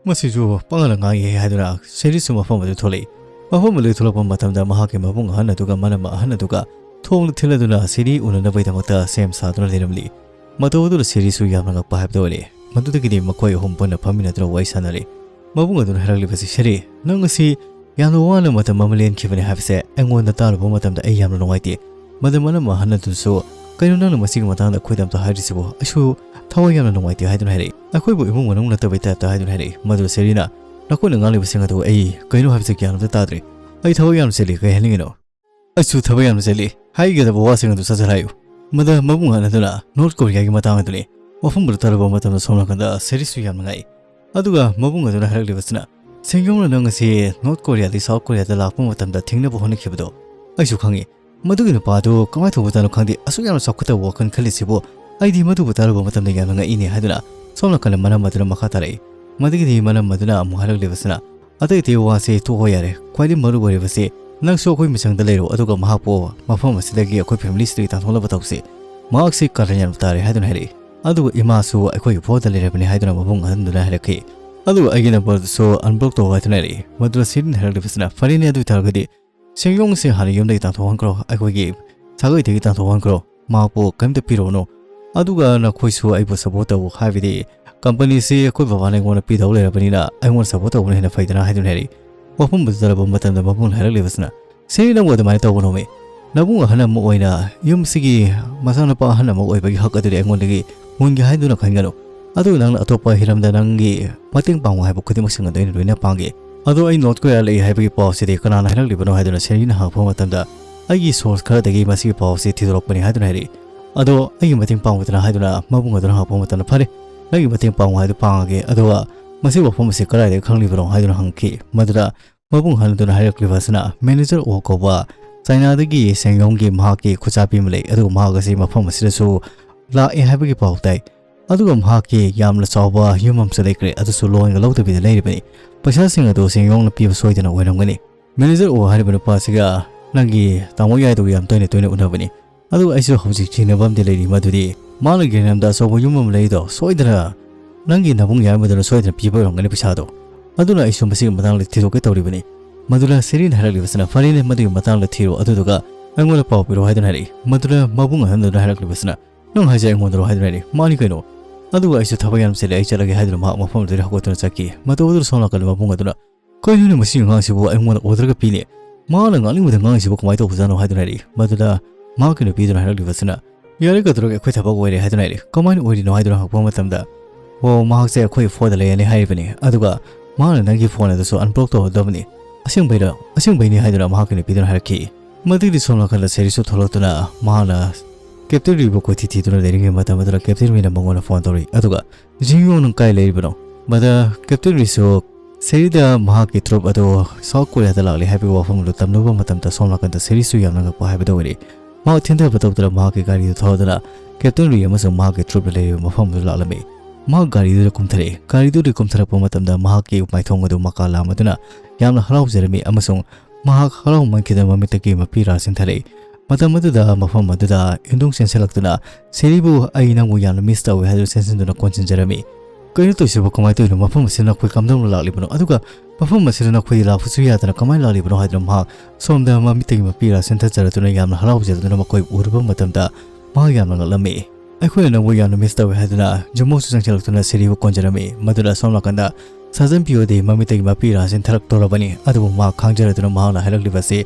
ꯃꯁꯤꯁꯨ ꯄꯪꯉꯅ ꯉꯥꯡꯉꯤ" ꯍꯥꯏꯗꯨꯅ ꯁꯦꯔꯤꯁꯨ ꯃꯐꯝ ꯑꯗꯨ ꯊꯣꯛꯂꯛꯏ꯫ ꯃꯐꯝ ꯑꯗꯨ ꯊꯣꯛꯂꯛꯄ ꯃꯇꯝꯗ ꯃꯍꯥꯛꯀꯤ ꯃꯕꯨꯡ ꯑꯍꯟ ꯑꯗꯨꯒ ꯃꯅꯝꯃ ꯑꯍꯟ ꯑꯗꯨꯒ ꯊꯣꯡꯗ ꯊꯤꯜꯂꯗꯨꯅ ꯁꯦꯔꯤ ꯎꯅꯅꯕꯒꯤꯗꯃꯛꯇ ꯁꯦꯝ ꯁꯥꯗꯨꯅ ꯂꯩꯔꯝꯂꯤ꯫ ꯃꯇꯧ ꯑꯗꯨꯗ ꯁꯦꯔꯤꯁꯨ ꯌꯥꯝꯅ ꯉꯛꯄ ꯍꯥꯏꯕꯗꯨ ꯑꯣꯏꯔꯦ꯫ ꯃꯗꯨꯗꯒꯤꯗꯤ ꯃꯈꯣꯏ ꯑꯍꯨꯝ ꯄꯨꯟꯅ ꯐꯝꯃꯤꯟꯅꯗꯨꯅ ꯋꯥꯔꯤ ꯁꯥꯟꯅꯔꯦ꯫ ꯃꯕꯨꯡ ꯑꯗꯨꯅ ꯍꯥꯏꯔꯛꯂꯤꯕꯁꯤ, "ꯁꯦꯔꯤ, ꯅꯪ ꯑꯁꯤ ꯌꯥꯝꯅ ꯋꯥꯅ ꯃꯇꯝ ꯑꯃ ꯂꯦꯟꯈꯤꯕꯅꯤ ꯍꯥꯏꯕꯁꯦ ꯑꯩꯉꯣꯟꯗ ꯇꯥꯔꯨꯕ ꯃꯇꯝꯗ ꯑꯩ ꯌꯥꯝꯅ ꯅꯨꯡꯉꯥꯏꯇꯦ꯫ ꯃꯗꯨ ꯃꯔꯝ ꯑꯍꯟ ꯑꯗꯨꯁꯨ, 'ꯀꯩꯅꯣ ꯅꯪꯅ ꯃꯁꯤꯒꯤ ꯃꯇꯥꯡꯗ ꯑꯩꯈꯣꯏꯗ ꯑꯝꯇ ꯍꯥꯏꯔꯤꯁꯤꯕꯨ? ꯑꯩꯁꯨ ꯊꯋꯥꯏ ꯌꯥꯝꯅ ꯅꯨꯡꯉꯥꯏꯇꯦ' ꯍꯥꯏꯗꯨꯅ ꯍꯥꯏꯔꯛꯏ꯫ ꯑꯩꯈꯣꯏꯕꯨ ꯏꯃꯨꯡ ꯃꯅꯨꯡ ꯅꯠꯇꯕꯩ ꯇꯥꯏꯞꯇ" ꯍꯥꯏꯗꯨꯅ ꯍꯥꯏꯔꯛꯏ꯫ ꯃꯗꯨ ꯁꯦꯔꯤꯅ, "ꯅꯈꯣꯏꯅ ꯉꯥꯡꯂꯤꯕꯁꯤꯡ ꯑꯗꯨ ꯑꯩ ꯀꯩꯅꯣ ꯍꯥꯏꯕꯁꯤ ꯒ꯭ꯌꯥꯟ ꯑꯝꯇ ꯇꯥꯗ꯭ꯔꯦ꯫ ꯑꯩ ꯊꯕꯛ ꯌꯥꯝꯅ ꯆꯤꯜꯂꯤ, ꯀꯩ ꯍꯥꯏꯅꯤꯡꯉꯤꯅꯣ?" "ꯑꯩꯁꯨ ꯊꯕꯛ ꯌꯥꯝꯅ ꯆꯤꯜꯂꯤ, ꯍꯥꯏꯒꯗꯕ ꯋꯥꯁꯤꯡ ꯑꯗꯨ ꯁꯠ ꯁꯠ ꯍꯥꯏꯌꯨ"꯫ ꯃꯗꯨ ꯃꯕꯨꯡ ꯑꯍꯟ ꯑꯗꯨꯅ ꯅꯣꯔꯠ ꯀꯣꯔꯤꯌꯥꯒꯤ ꯃꯇꯥꯡ ꯑꯗꯨꯅꯤ꯫ ꯋꯥꯐꯝ ꯑꯗꯨ ꯇꯥꯔꯨꯕ ꯃꯇꯝꯗ ꯁꯣꯝ ꯅꯥꯀꯟꯗ ꯁꯦꯔꯤꯁꯨ ꯌꯥꯝꯅ ꯉꯛꯏ꯫ ꯑꯗꯨꯒ ꯃꯕꯨꯡ ꯑꯗꯨꯅ ꯍꯥꯏꯔꯛꯂꯤꯕꯁꯤꯅ, ꯁꯦꯡꯌꯣꯡꯅ ꯅꯪ ꯑꯁꯤ ꯅꯣꯔꯠ ꯀꯣꯔꯤꯌꯥꯗꯒꯤ ꯁꯥꯎꯠ ꯀꯣꯔꯤꯌꯥꯗ ꯂꯥꯛꯄ ꯃꯇꯝꯗ ꯊꯦꯡꯅꯕ ꯍꯣꯠꯅꯈꯤꯕꯗꯣ ꯑꯩꯁꯨ ꯈꯪꯉꯤ꯫ ꯃꯗꯨꯒꯤ ꯅꯨꯄꯥꯗꯨ ꯀꯃꯥꯏꯅ ꯇꯧꯕꯖꯥꯠꯅꯣ ꯈꯪꯗꯦ, ꯑꯁꯨꯛ ꯌꯥꯝꯅ ꯆꯥꯎꯈꯠꯇꯕ ꯋꯥꯈꯜ ꯈꯜꯂꯤꯁꯤꯕꯨ꯫ ꯑꯩꯗꯤ ꯃꯗꯨꯕꯨ ꯇꯥꯔꯨꯕ ꯃꯇꯝꯗ ꯌꯥꯝꯅ ꯉꯛꯏꯅꯦ ꯍꯥꯏꯗꯨꯅ ꯁꯣꯝ ꯅꯥꯀꯟꯗ ꯃꯅꯝ ꯑꯗꯨꯅ ꯃꯈꯥ ꯇꯥꯔꯛꯏ꯫ ꯃꯗꯨꯒꯤꯗꯤ ꯃꯅꯝ ꯑꯗꯨꯅ ꯑꯃꯨꯛ ꯍꯥꯏꯔꯛꯂꯤꯕꯁꯤꯅ, "ꯑꯇꯩ ꯑꯇꯩ ꯋꯥꯁꯦ ꯇꯣꯛꯑꯣ ꯌꯥꯔꯦ, ꯈ꯭ꯋꯥꯏꯗꯒꯤ ꯃꯔꯨ ꯑꯣꯏꯔꯤꯕꯁꯤ ꯅꯪꯁꯨ ꯑꯩꯈꯣꯏ ꯃꯤꯆꯪꯗ ꯂꯩꯔꯣ, ꯑꯗꯨꯒ ꯃꯍꯥꯛꯄꯨ ꯃꯐꯝ ꯑꯁꯤꯗꯒꯤ ꯑꯩꯈꯣꯏ ꯐꯦꯃꯤꯂꯤꯁꯤꯗꯒꯤ ꯇꯥꯟꯊꯣꯛꯅꯕ ꯇꯧꯁꯤ꯫ ꯃꯍꯥꯛꯁꯤ ꯀꯥꯔꯟ ꯌꯥꯝꯅ ꯇꯥꯔꯦ" ꯍꯥꯏꯗꯨꯅ ꯍꯥꯏꯔꯛꯏ꯫ ꯑꯗꯨꯒ ꯏꯃꯥꯁꯨ ꯑꯩꯈꯣꯏꯒꯤ ꯐꯣꯟꯗ ꯂꯩꯔꯕꯅꯤ ꯍꯥꯏꯗꯨꯅ ꯃꯕꯨꯡ ꯑꯍꯟꯗꯨꯅ ꯍꯥꯏꯔꯛꯈꯤ꯫ ꯑꯗꯨꯒ ꯑꯩꯒꯤ ꯅꯝꯕꯔꯗꯨꯁꯨ ꯑꯟꯕ꯭ꯂꯣꯛ ꯇꯧ ꯍꯥꯏꯗꯨꯅ ꯍꯥꯏꯔꯛꯏ꯫ ꯃꯗꯨꯗ ꯁꯦꯔꯤꯟ ꯍꯥꯏꯔꯛꯂꯤꯕꯁꯤꯅ, "ꯐꯔꯦꯅꯦ, ꯑꯗꯨ ꯑꯣꯏꯇꯥꯔꯒꯗꯤ ꯁꯦꯡꯌꯣꯡꯁꯦ ꯍꯥꯟꯅ ꯌꯨꯝꯗꯒꯤ ꯇꯥꯟꯊꯣꯛꯍꯟꯈ꯭ꯔꯣ, ꯑꯩꯈꯣꯏꯒꯤ ꯁꯥꯒꯩꯗꯒꯤ ꯇꯥꯟꯊꯣꯛꯍꯟꯈ꯭ꯔꯣ, ꯃꯍꯥꯛꯄꯨ ꯀꯔꯤꯝꯇ ꯄꯤꯔꯨꯔꯅꯨ꯫ ꯑꯗꯨꯒ ꯅꯈꯣꯏꯁꯨ ꯑꯩꯕꯨ ꯁꯞꯄꯣꯔꯠ ꯇꯧ, ꯍꯥꯏꯕꯗꯤ ꯀꯝꯄꯅꯤꯁꯤ ꯑꯩꯈꯣꯏ ꯕꯕꯥꯅ ꯑꯩꯉꯣꯟꯗ ꯄꯤꯗꯧ ꯂꯩꯔꯕꯅꯤꯅ ꯑꯩꯉꯣꯟꯗ ꯁꯞꯄꯣꯔꯠ ꯇꯧꯕꯅ ꯍꯦꯟꯅ ꯐꯩꯗꯅ" ꯍꯥꯏꯗꯨꯅ ꯍꯥꯏꯔꯛꯏ꯫ ꯋꯥꯐꯝ ꯑꯗꯨ ꯇꯥꯔꯕ ꯃꯇꯝꯗ ꯃꯕꯨꯡꯅ ꯍꯥꯏꯔꯛꯂꯤꯕꯁꯤꯅ, "ꯁꯦ, ꯅꯪꯕꯨ ꯑꯗꯨꯃꯥꯏꯅ ꯇꯧꯒꯅꯣꯃꯤ꯫ ꯅꯕꯨꯡ ꯑꯍꯜ ꯑꯃ ꯑꯣꯏꯅ ꯌꯨꯝꯁꯤꯒꯤ ꯃꯆꯥꯅꯨꯄꯥ ꯑꯍꯜ ꯑꯃ ꯑꯣꯏꯕꯒꯤ ꯍꯛ ꯑꯗꯨꯗꯤ ꯑꯩꯉꯣꯟꯗꯒꯤ ꯃꯨꯟꯒꯦ ꯍꯥꯏꯗꯨꯅ ꯈꯟꯒꯅꯨ꯫ ꯑꯗꯨ ꯅꯪꯅ ꯑꯇꯣꯞꯄ ꯍꯤꯔꯝꯗ ꯅꯪꯒꯤ ꯃꯇꯦꯡ ꯄꯥꯡꯉꯨ ꯍꯥꯏꯕ ꯈꯨꯗꯤꯡꯃꯛꯁꯤꯡ ꯑꯗꯨ ꯑꯩꯅ ꯂꯣꯏꯅ ꯄꯥꯡꯒꯦ꯫ ꯑꯗꯣ ꯑꯩ ꯅꯣꯔꯠ ꯀꯣꯔꯤꯌꯥ ꯂꯩ ꯍꯥꯏꯕꯒꯤ ꯄꯥꯎꯁꯤꯗꯤ ꯀꯅꯥꯅ ꯍꯥꯏꯔꯛꯂꯤꯕꯅꯣ?" ꯍꯥꯏꯗꯨꯅ ꯁꯦꯔꯤꯅ ꯍꯪꯉꯛꯄ ꯃꯇꯝꯗ, "ꯑꯩꯒꯤ ꯁꯣꯔꯁ ꯈꯔꯗꯒꯤ ꯃꯁꯤꯒꯤ ꯄꯥꯎꯁꯤ ꯊꯤꯗꯣꯔꯛꯄꯅꯤ" ꯍꯥꯏꯗꯨꯅ ꯍꯥꯏꯔꯛꯏ꯫ "ꯑꯗꯣ ꯑꯩꯒꯤ ꯃꯇꯦꯡ ꯄꯥꯡꯉꯨꯗꯅ" ꯍꯥꯏꯗꯨꯅ ꯃꯕꯨꯡ ꯑꯗꯨꯅ ꯍꯪꯉꯛꯄ ꯃꯇꯝꯗ, "ꯐꯔꯦ, ꯅꯪꯒꯤ ꯃꯇꯦꯡ ꯄꯥꯡꯉꯨ ꯍꯥꯏꯗꯨ ꯄꯥꯡꯉꯒꯦ꯫ ꯑꯗꯨꯒ ꯃꯁꯤꯒꯤ ꯋꯥꯐꯝ ꯑꯁꯤ ꯀꯗꯥꯏꯗꯒꯤ ꯈꯪꯂꯤꯕꯅꯣ?" ꯍꯥꯏꯗꯨꯅ ꯍꯪꯉꯛꯈꯤ꯫ ꯃꯗꯨꯗ ꯃꯕꯨꯡ ꯑꯍꯜꯗꯨꯅ ꯍꯥꯏꯔꯛꯂꯤꯕ ꯑꯁꯤꯅ, ꯃꯦꯅꯦꯖꯔ ꯑꯣ ꯀꯧꯕ ꯆꯥꯏꯅꯥꯗꯒꯤ ꯁꯦꯡꯌꯣꯡꯒꯤ ꯃꯍꯥꯛꯀꯤ ꯈꯨꯠꯁꯥꯄꯤ ꯑꯃ ꯂꯩ, ꯑꯗꯨꯒ ꯃꯍꯥꯛ ꯑꯁꯤ ꯃꯐꯝ ꯑꯁꯤꯗꯁꯨ ꯂꯥꯛꯑꯦ ꯍꯥꯏꯕꯒꯤ ꯄꯥꯎ ꯇꯥꯏ꯫ ꯑꯗꯨꯒ ꯃꯍꯥꯛꯀꯤ ꯌꯥꯝꯅ ꯆꯥꯎꯕ ꯌꯨꯝ ꯑꯃꯁꯨ ꯂꯩꯈ꯭ꯔꯦ, ꯑꯗꯨꯁꯨ ꯂꯣꯟꯒ ꯂꯧꯗꯕꯤꯗ ꯂꯩꯔꯤꯕꯅꯤ꯫ ꯄꯩꯁꯥꯁꯤꯡ ꯑꯗꯨ ꯁꯦꯡꯌꯣꯡꯅ ꯄꯤꯕ ꯁꯣꯏꯗꯅ ꯑꯣꯏꯔꯝꯒꯅꯤ꯫ ꯃꯦꯅꯦꯖꯔ ꯑꯣ ꯍꯥꯏꯔꯤꯕ ꯅꯨꯄꯥ ꯑꯁꯤꯒ ꯅꯪꯒꯤ ꯇꯥꯃꯣ ꯌꯥꯏꯗꯨꯒ ꯌꯥꯝ ꯇꯣꯏꯅ ꯇꯣꯏꯅ ꯎꯅꯕꯅꯤ꯫ ꯑꯗꯨꯒ ꯑꯩꯁꯨ ꯍꯧꯖꯤꯛ ꯆꯤꯡꯅꯕ ꯑꯃꯗꯤ ꯂꯩꯔꯤ, ꯃꯗꯨꯗꯤ ꯃꯥꯅ ꯒ꯭ꯔꯦꯅꯝꯗ ꯑꯆꯧꯕ ꯌꯨꯝ ꯑꯃ ꯂꯩꯔꯤꯗꯣ ꯁꯣꯏꯗꯅ ꯅꯪꯒꯤ ꯅꯕꯨꯡ ꯌꯥꯏꯃꯗꯨꯅ ꯁꯣꯏꯗꯅ ꯄꯤꯕ ꯑꯣꯏꯔꯝꯒꯅꯤ ꯄꯩꯁꯥꯗꯣ꯫ ꯑꯗꯨꯅ ꯑꯩꯁꯨ ꯃꯁꯤꯒꯤ ꯃꯇꯥꯡꯗ ꯊꯤꯗꯣꯛꯀꯦ ꯇꯧꯔꯤꯕꯅꯤ꯫" ꯃꯗꯨꯅ ꯁꯦꯔꯤꯟ ꯍꯥꯏꯔꯛꯂꯤꯕꯁꯤꯅ, "ꯐꯔꯦꯅꯦ, ꯃꯗꯨꯒꯤ ꯃꯇꯥꯡꯗ ꯊꯤꯔꯣ, ꯑꯗꯨꯗꯨꯒ ꯑꯩꯉꯣꯟꯗ ꯄꯥꯎ ꯄꯤꯔꯣ" ꯍꯥꯏꯗꯨꯅ ꯍꯥꯏꯔꯛꯏ꯫ ꯃꯗꯨꯅ ꯃꯕꯨꯡ ꯑꯍꯟꯗꯨꯅ ꯍꯥꯏꯔꯛꯂꯤꯕꯁꯤꯅ, "ꯅꯪ ꯍꯥꯏꯁꯦ ꯑꯩꯉꯣꯟꯗꯔꯣ?" ꯍꯥꯏꯗꯨꯅ ꯍꯥꯏꯔꯛꯏ꯫ "ꯃꯥꯅꯤ ꯀꯩꯅꯣ꯫ ꯑꯗꯨꯒ ꯑꯩꯁꯨ ꯊꯕꯛ ꯌꯥꯝ ꯆꯤꯜꯂꯦ, ꯑꯩ ꯆꯠꯂꯒꯦ" ꯍꯥꯏꯗꯨꯅ ꯃꯍꯥꯛ ꯃꯐꯝ ꯑꯗꯨꯗꯒꯤ ꯍꯧꯒꯠꯇꯨꯅ ꯆꯠꯈꯤ꯫ ꯃꯇꯧ ꯑꯗꯨꯗ ꯁꯣꯝ ꯅꯥꯀꯟꯗ ꯃꯕꯨꯡ ꯑꯗꯨꯅ, "ꯀꯩꯅꯣꯅꯦ ꯃꯁꯤ ꯑꯉꯥꯡꯁꯤꯕꯨ ꯑꯩꯉꯣꯟꯗ ꯑꯣꯔꯗꯔꯒ ꯄꯤꯅꯦ? ꯃꯥꯅ ꯉꯥꯡꯅꯤꯡꯕꯗ ꯉꯥꯡꯉꯤꯁꯤꯕꯨ ꯀꯃꯥꯏꯅ ꯇꯧꯕꯖꯥꯠꯅꯣ?" ꯍꯥꯏꯗꯨꯅ ꯍꯥꯏꯔꯛꯏ꯫ ꯃꯗꯨꯗ ꯃꯍꯥꯛꯀꯤ ꯅꯨꯄꯤꯗꯨꯅ ꯍꯥꯏꯔꯛꯂꯤꯕꯁꯤꯅ, "ꯌꯥꯔꯦ ꯀꯩꯗꯧꯔꯒꯦ, ꯑꯩꯈꯣꯏ ꯊꯕꯛ ꯑꯣꯏꯔꯦ" ꯍꯥꯏꯗꯨꯅ ꯍꯥꯏꯔꯛꯏ꯫ "ꯀꯃꯥꯏꯅ ꯑꯣꯏꯔꯤꯅꯣ?" ꯍꯥꯏꯗꯨꯅ ꯍꯪꯉꯛꯄ ꯃꯇꯝꯗ, "ꯑꯣ, ꯃꯍꯥꯛꯁꯦ ꯑꯩꯈꯣꯏ ꯐꯣꯟꯗ ꯂꯩꯔꯅꯤ ꯍꯥꯏꯔꯤꯕꯅꯤ, ꯑꯗꯨꯒ ꯃꯥꯅ ꯅꯪꯒꯤ ꯐꯣꯟ ꯑꯗꯨꯁꯨ ꯑꯟꯕ꯭ꯂꯣꯛ ꯇꯧꯍꯧꯗꯕꯅꯤ꯫ ꯑꯁꯦꯡꯕꯩꯔꯣ?" "ꯑꯁꯦꯡꯕꯩꯅꯤ" ꯍꯥꯏꯗꯨꯅ ꯃꯍꯥꯛꯀꯤ ꯅꯨꯄꯤꯗꯨꯅ ꯍꯥꯏꯔꯛꯈꯤ꯫ ꯃꯗꯨꯒꯤꯗꯤ ꯁꯣꯝ ꯅꯥꯀꯟꯗ ꯁꯦꯔꯤꯁꯨ ꯊꯣꯛꯂꯛꯇꯨꯅ ꯃꯍꯥꯛꯅ ꯀꯦꯞꯇꯦꯟ ꯔꯤꯕꯨ ꯀꯣꯏꯊꯤ ꯊꯤꯗꯨꯅ ꯂꯩꯔꯤꯉꯩ ꯃꯇꯝ ꯑꯗꯨꯗ ꯀꯦꯞꯇꯦꯟ ꯔꯤꯅ ꯃꯉꯣꯟꯗ ꯐꯣꯟ ꯇꯧꯔꯛꯏ꯫ ꯑꯗꯨꯒ, "ꯖꯤꯡꯌꯣ, ꯅꯪ ꯀꯥꯏ ꯂꯩꯔꯤꯕꯅꯣ?" ꯃꯗ ꯀꯦꯞꯇꯦꯟ ꯔꯤꯁꯨ ꯁꯦꯔꯤꯗ ꯃꯍꯥꯛꯀꯤ ꯇ꯭ꯔꯨꯞ ꯑꯗꯨ ꯁꯥꯎꯠ ꯀꯣꯔꯤꯌꯥꯗ ꯂꯥꯛꯂꯤ ꯍꯥꯏꯕꯒꯤ ꯋꯥꯐꯝ ꯑꯗꯨ ꯇꯝꯂꯨꯕ ꯃꯇꯝꯗ ꯁꯣꯝ ꯅꯥꯀꯟꯗ ꯁꯦꯔꯤꯁꯨ ꯌꯥꯝꯅ ꯉꯛꯄ ꯍꯥꯏꯕꯗꯨ ꯑꯣꯏꯔꯦ꯫ ꯃꯍꯥꯛ ꯊꯤꯟꯊꯕ ꯇꯧꯗꯨꯅ ꯃꯍꯥꯛꯀꯤ ꯒꯥꯔꯤꯗꯨ ꯊꯧꯗꯨꯅ ꯀꯦꯞꯇꯦꯟ ꯔꯤ ꯑꯃꯁꯨꯡ ꯃꯍꯥꯛꯀꯤ ꯇ꯭ꯔꯨꯞꯅ ꯂꯩꯔꯤꯕ ꯃꯐꯝ ꯑꯗꯨ ꯂꯥꯛꯂꯝꯃꯤ꯫ ꯃꯍꯥꯛ ꯒꯥꯔꯤꯗꯨꯗ ꯀꯨꯝꯊꯔꯛꯏ꯫ ꯒꯥꯔꯤꯗꯨꯗꯒꯤ ꯀꯨꯝꯊꯔꯛꯄ ꯃꯇꯝꯗ ꯃꯍꯥꯛꯀꯤ ꯃꯥꯏꯊꯣꯡ ꯑꯗꯨ ꯃꯀꯥ ꯂꯥꯝꯗꯨꯅ ꯌꯥꯝꯅ ꯍꯔꯥꯎꯖꯔꯝꯃꯤ ꯑꯃꯁꯨꯡ ꯃꯍꯥꯛ ꯍꯔꯥꯎꯃꯟꯈꯤꯗꯅ ꯃꯃꯤꯠꯇꯒꯤ ꯃꯄꯤ ꯔꯥ ꯆꯦꯟꯊꯔꯛꯏ꯫ ꯃꯇꯝ ꯑꯗꯨꯗ ꯃꯐꯝ ꯑꯗꯨꯗ ꯏꯟꯗꯨꯡ ꯆꯦꯟꯁꯤꯜꯂꯛꯇꯨꯅ ꯁꯦꯔꯤꯕꯨ "ꯑꯩ ꯅꯪꯕꯨ ꯌꯥꯝꯅ ꯃꯤꯁ ꯇꯧꯏ" ꯍꯥꯏꯗꯨꯅ ꯆꯦꯟꯁꯤꯟꯗꯨꯅ ꯀꯣꯟꯁꯤꯟꯖꯔꯝꯃꯤ꯫ "ꯀꯩꯅꯣ ꯇꯧꯔꯤꯁꯤꯕꯨ? ꯀꯃꯥꯏꯅ ꯇꯧꯔꯤꯅꯣ? ꯃꯐꯝ ꯑꯁꯤꯗ ꯅꯈꯣꯏ ꯀꯝꯗꯧꯅ ꯂꯥꯛꯂꯤꯕꯅꯣ? ꯑꯗꯨꯒ ꯃꯐꯝ ꯑꯁꯤꯗ ꯅꯈꯣꯏꯗꯤ ꯂꯥꯛꯄꯁꯨ ꯌꯥꯗꯅ ꯀꯃꯥꯏꯅ ꯂꯥꯛꯂꯤꯕꯅꯣ?" ꯍꯥꯏꯗꯨꯅ ꯃꯍꯥꯛ ꯁꯣꯝꯗ ꯃꯃꯤꯠꯇꯒꯤ ꯃꯄꯤ ꯔꯥ ꯆꯦꯟꯊꯖꯔꯗꯨꯅ ꯌꯥꯝꯅ ꯍꯔꯥꯎꯖꯗꯨꯅ ꯃꯈꯣꯏ ꯎꯔꯨꯕ ꯃꯇꯝꯗ ꯃꯍꯥꯛ ꯌꯥꯝꯅ ꯉꯛꯂꯝꯃꯤ꯫ "ꯑꯩꯈꯣꯏꯅ ꯅꯪꯕꯨ ꯌꯥꯝꯅ ꯃꯤꯁ ꯇꯧꯏ" ꯍꯥꯏꯗꯨꯅ ꯖꯨꯃꯣꯁꯨ ꯆꯪꯁꯤꯜꯂꯛꯇꯨꯅ ꯁꯦꯔꯤꯕꯨ ꯀꯣꯟꯖꯔꯝꯃꯤ꯫ ꯃꯗꯨꯗ ꯁꯣꯝ ꯅꯥꯀꯟꯗ ꯁꯥꯖꯟ ꯄꯤꯌꯣꯗꯤ ꯃꯃꯤꯠꯇꯒꯤ ꯃꯄꯤ ꯔꯥ ꯆꯦꯟꯊꯔꯛꯇꯧꯔꯕꯅꯤ꯫ ꯑꯗꯨꯕꯨ ꯃꯍꯥꯛ ꯈꯥꯡꯖꯔꯗꯨꯅ ꯃꯍꯥꯛꯅ ꯍꯥꯏꯔꯛꯂꯤꯕꯁꯤ,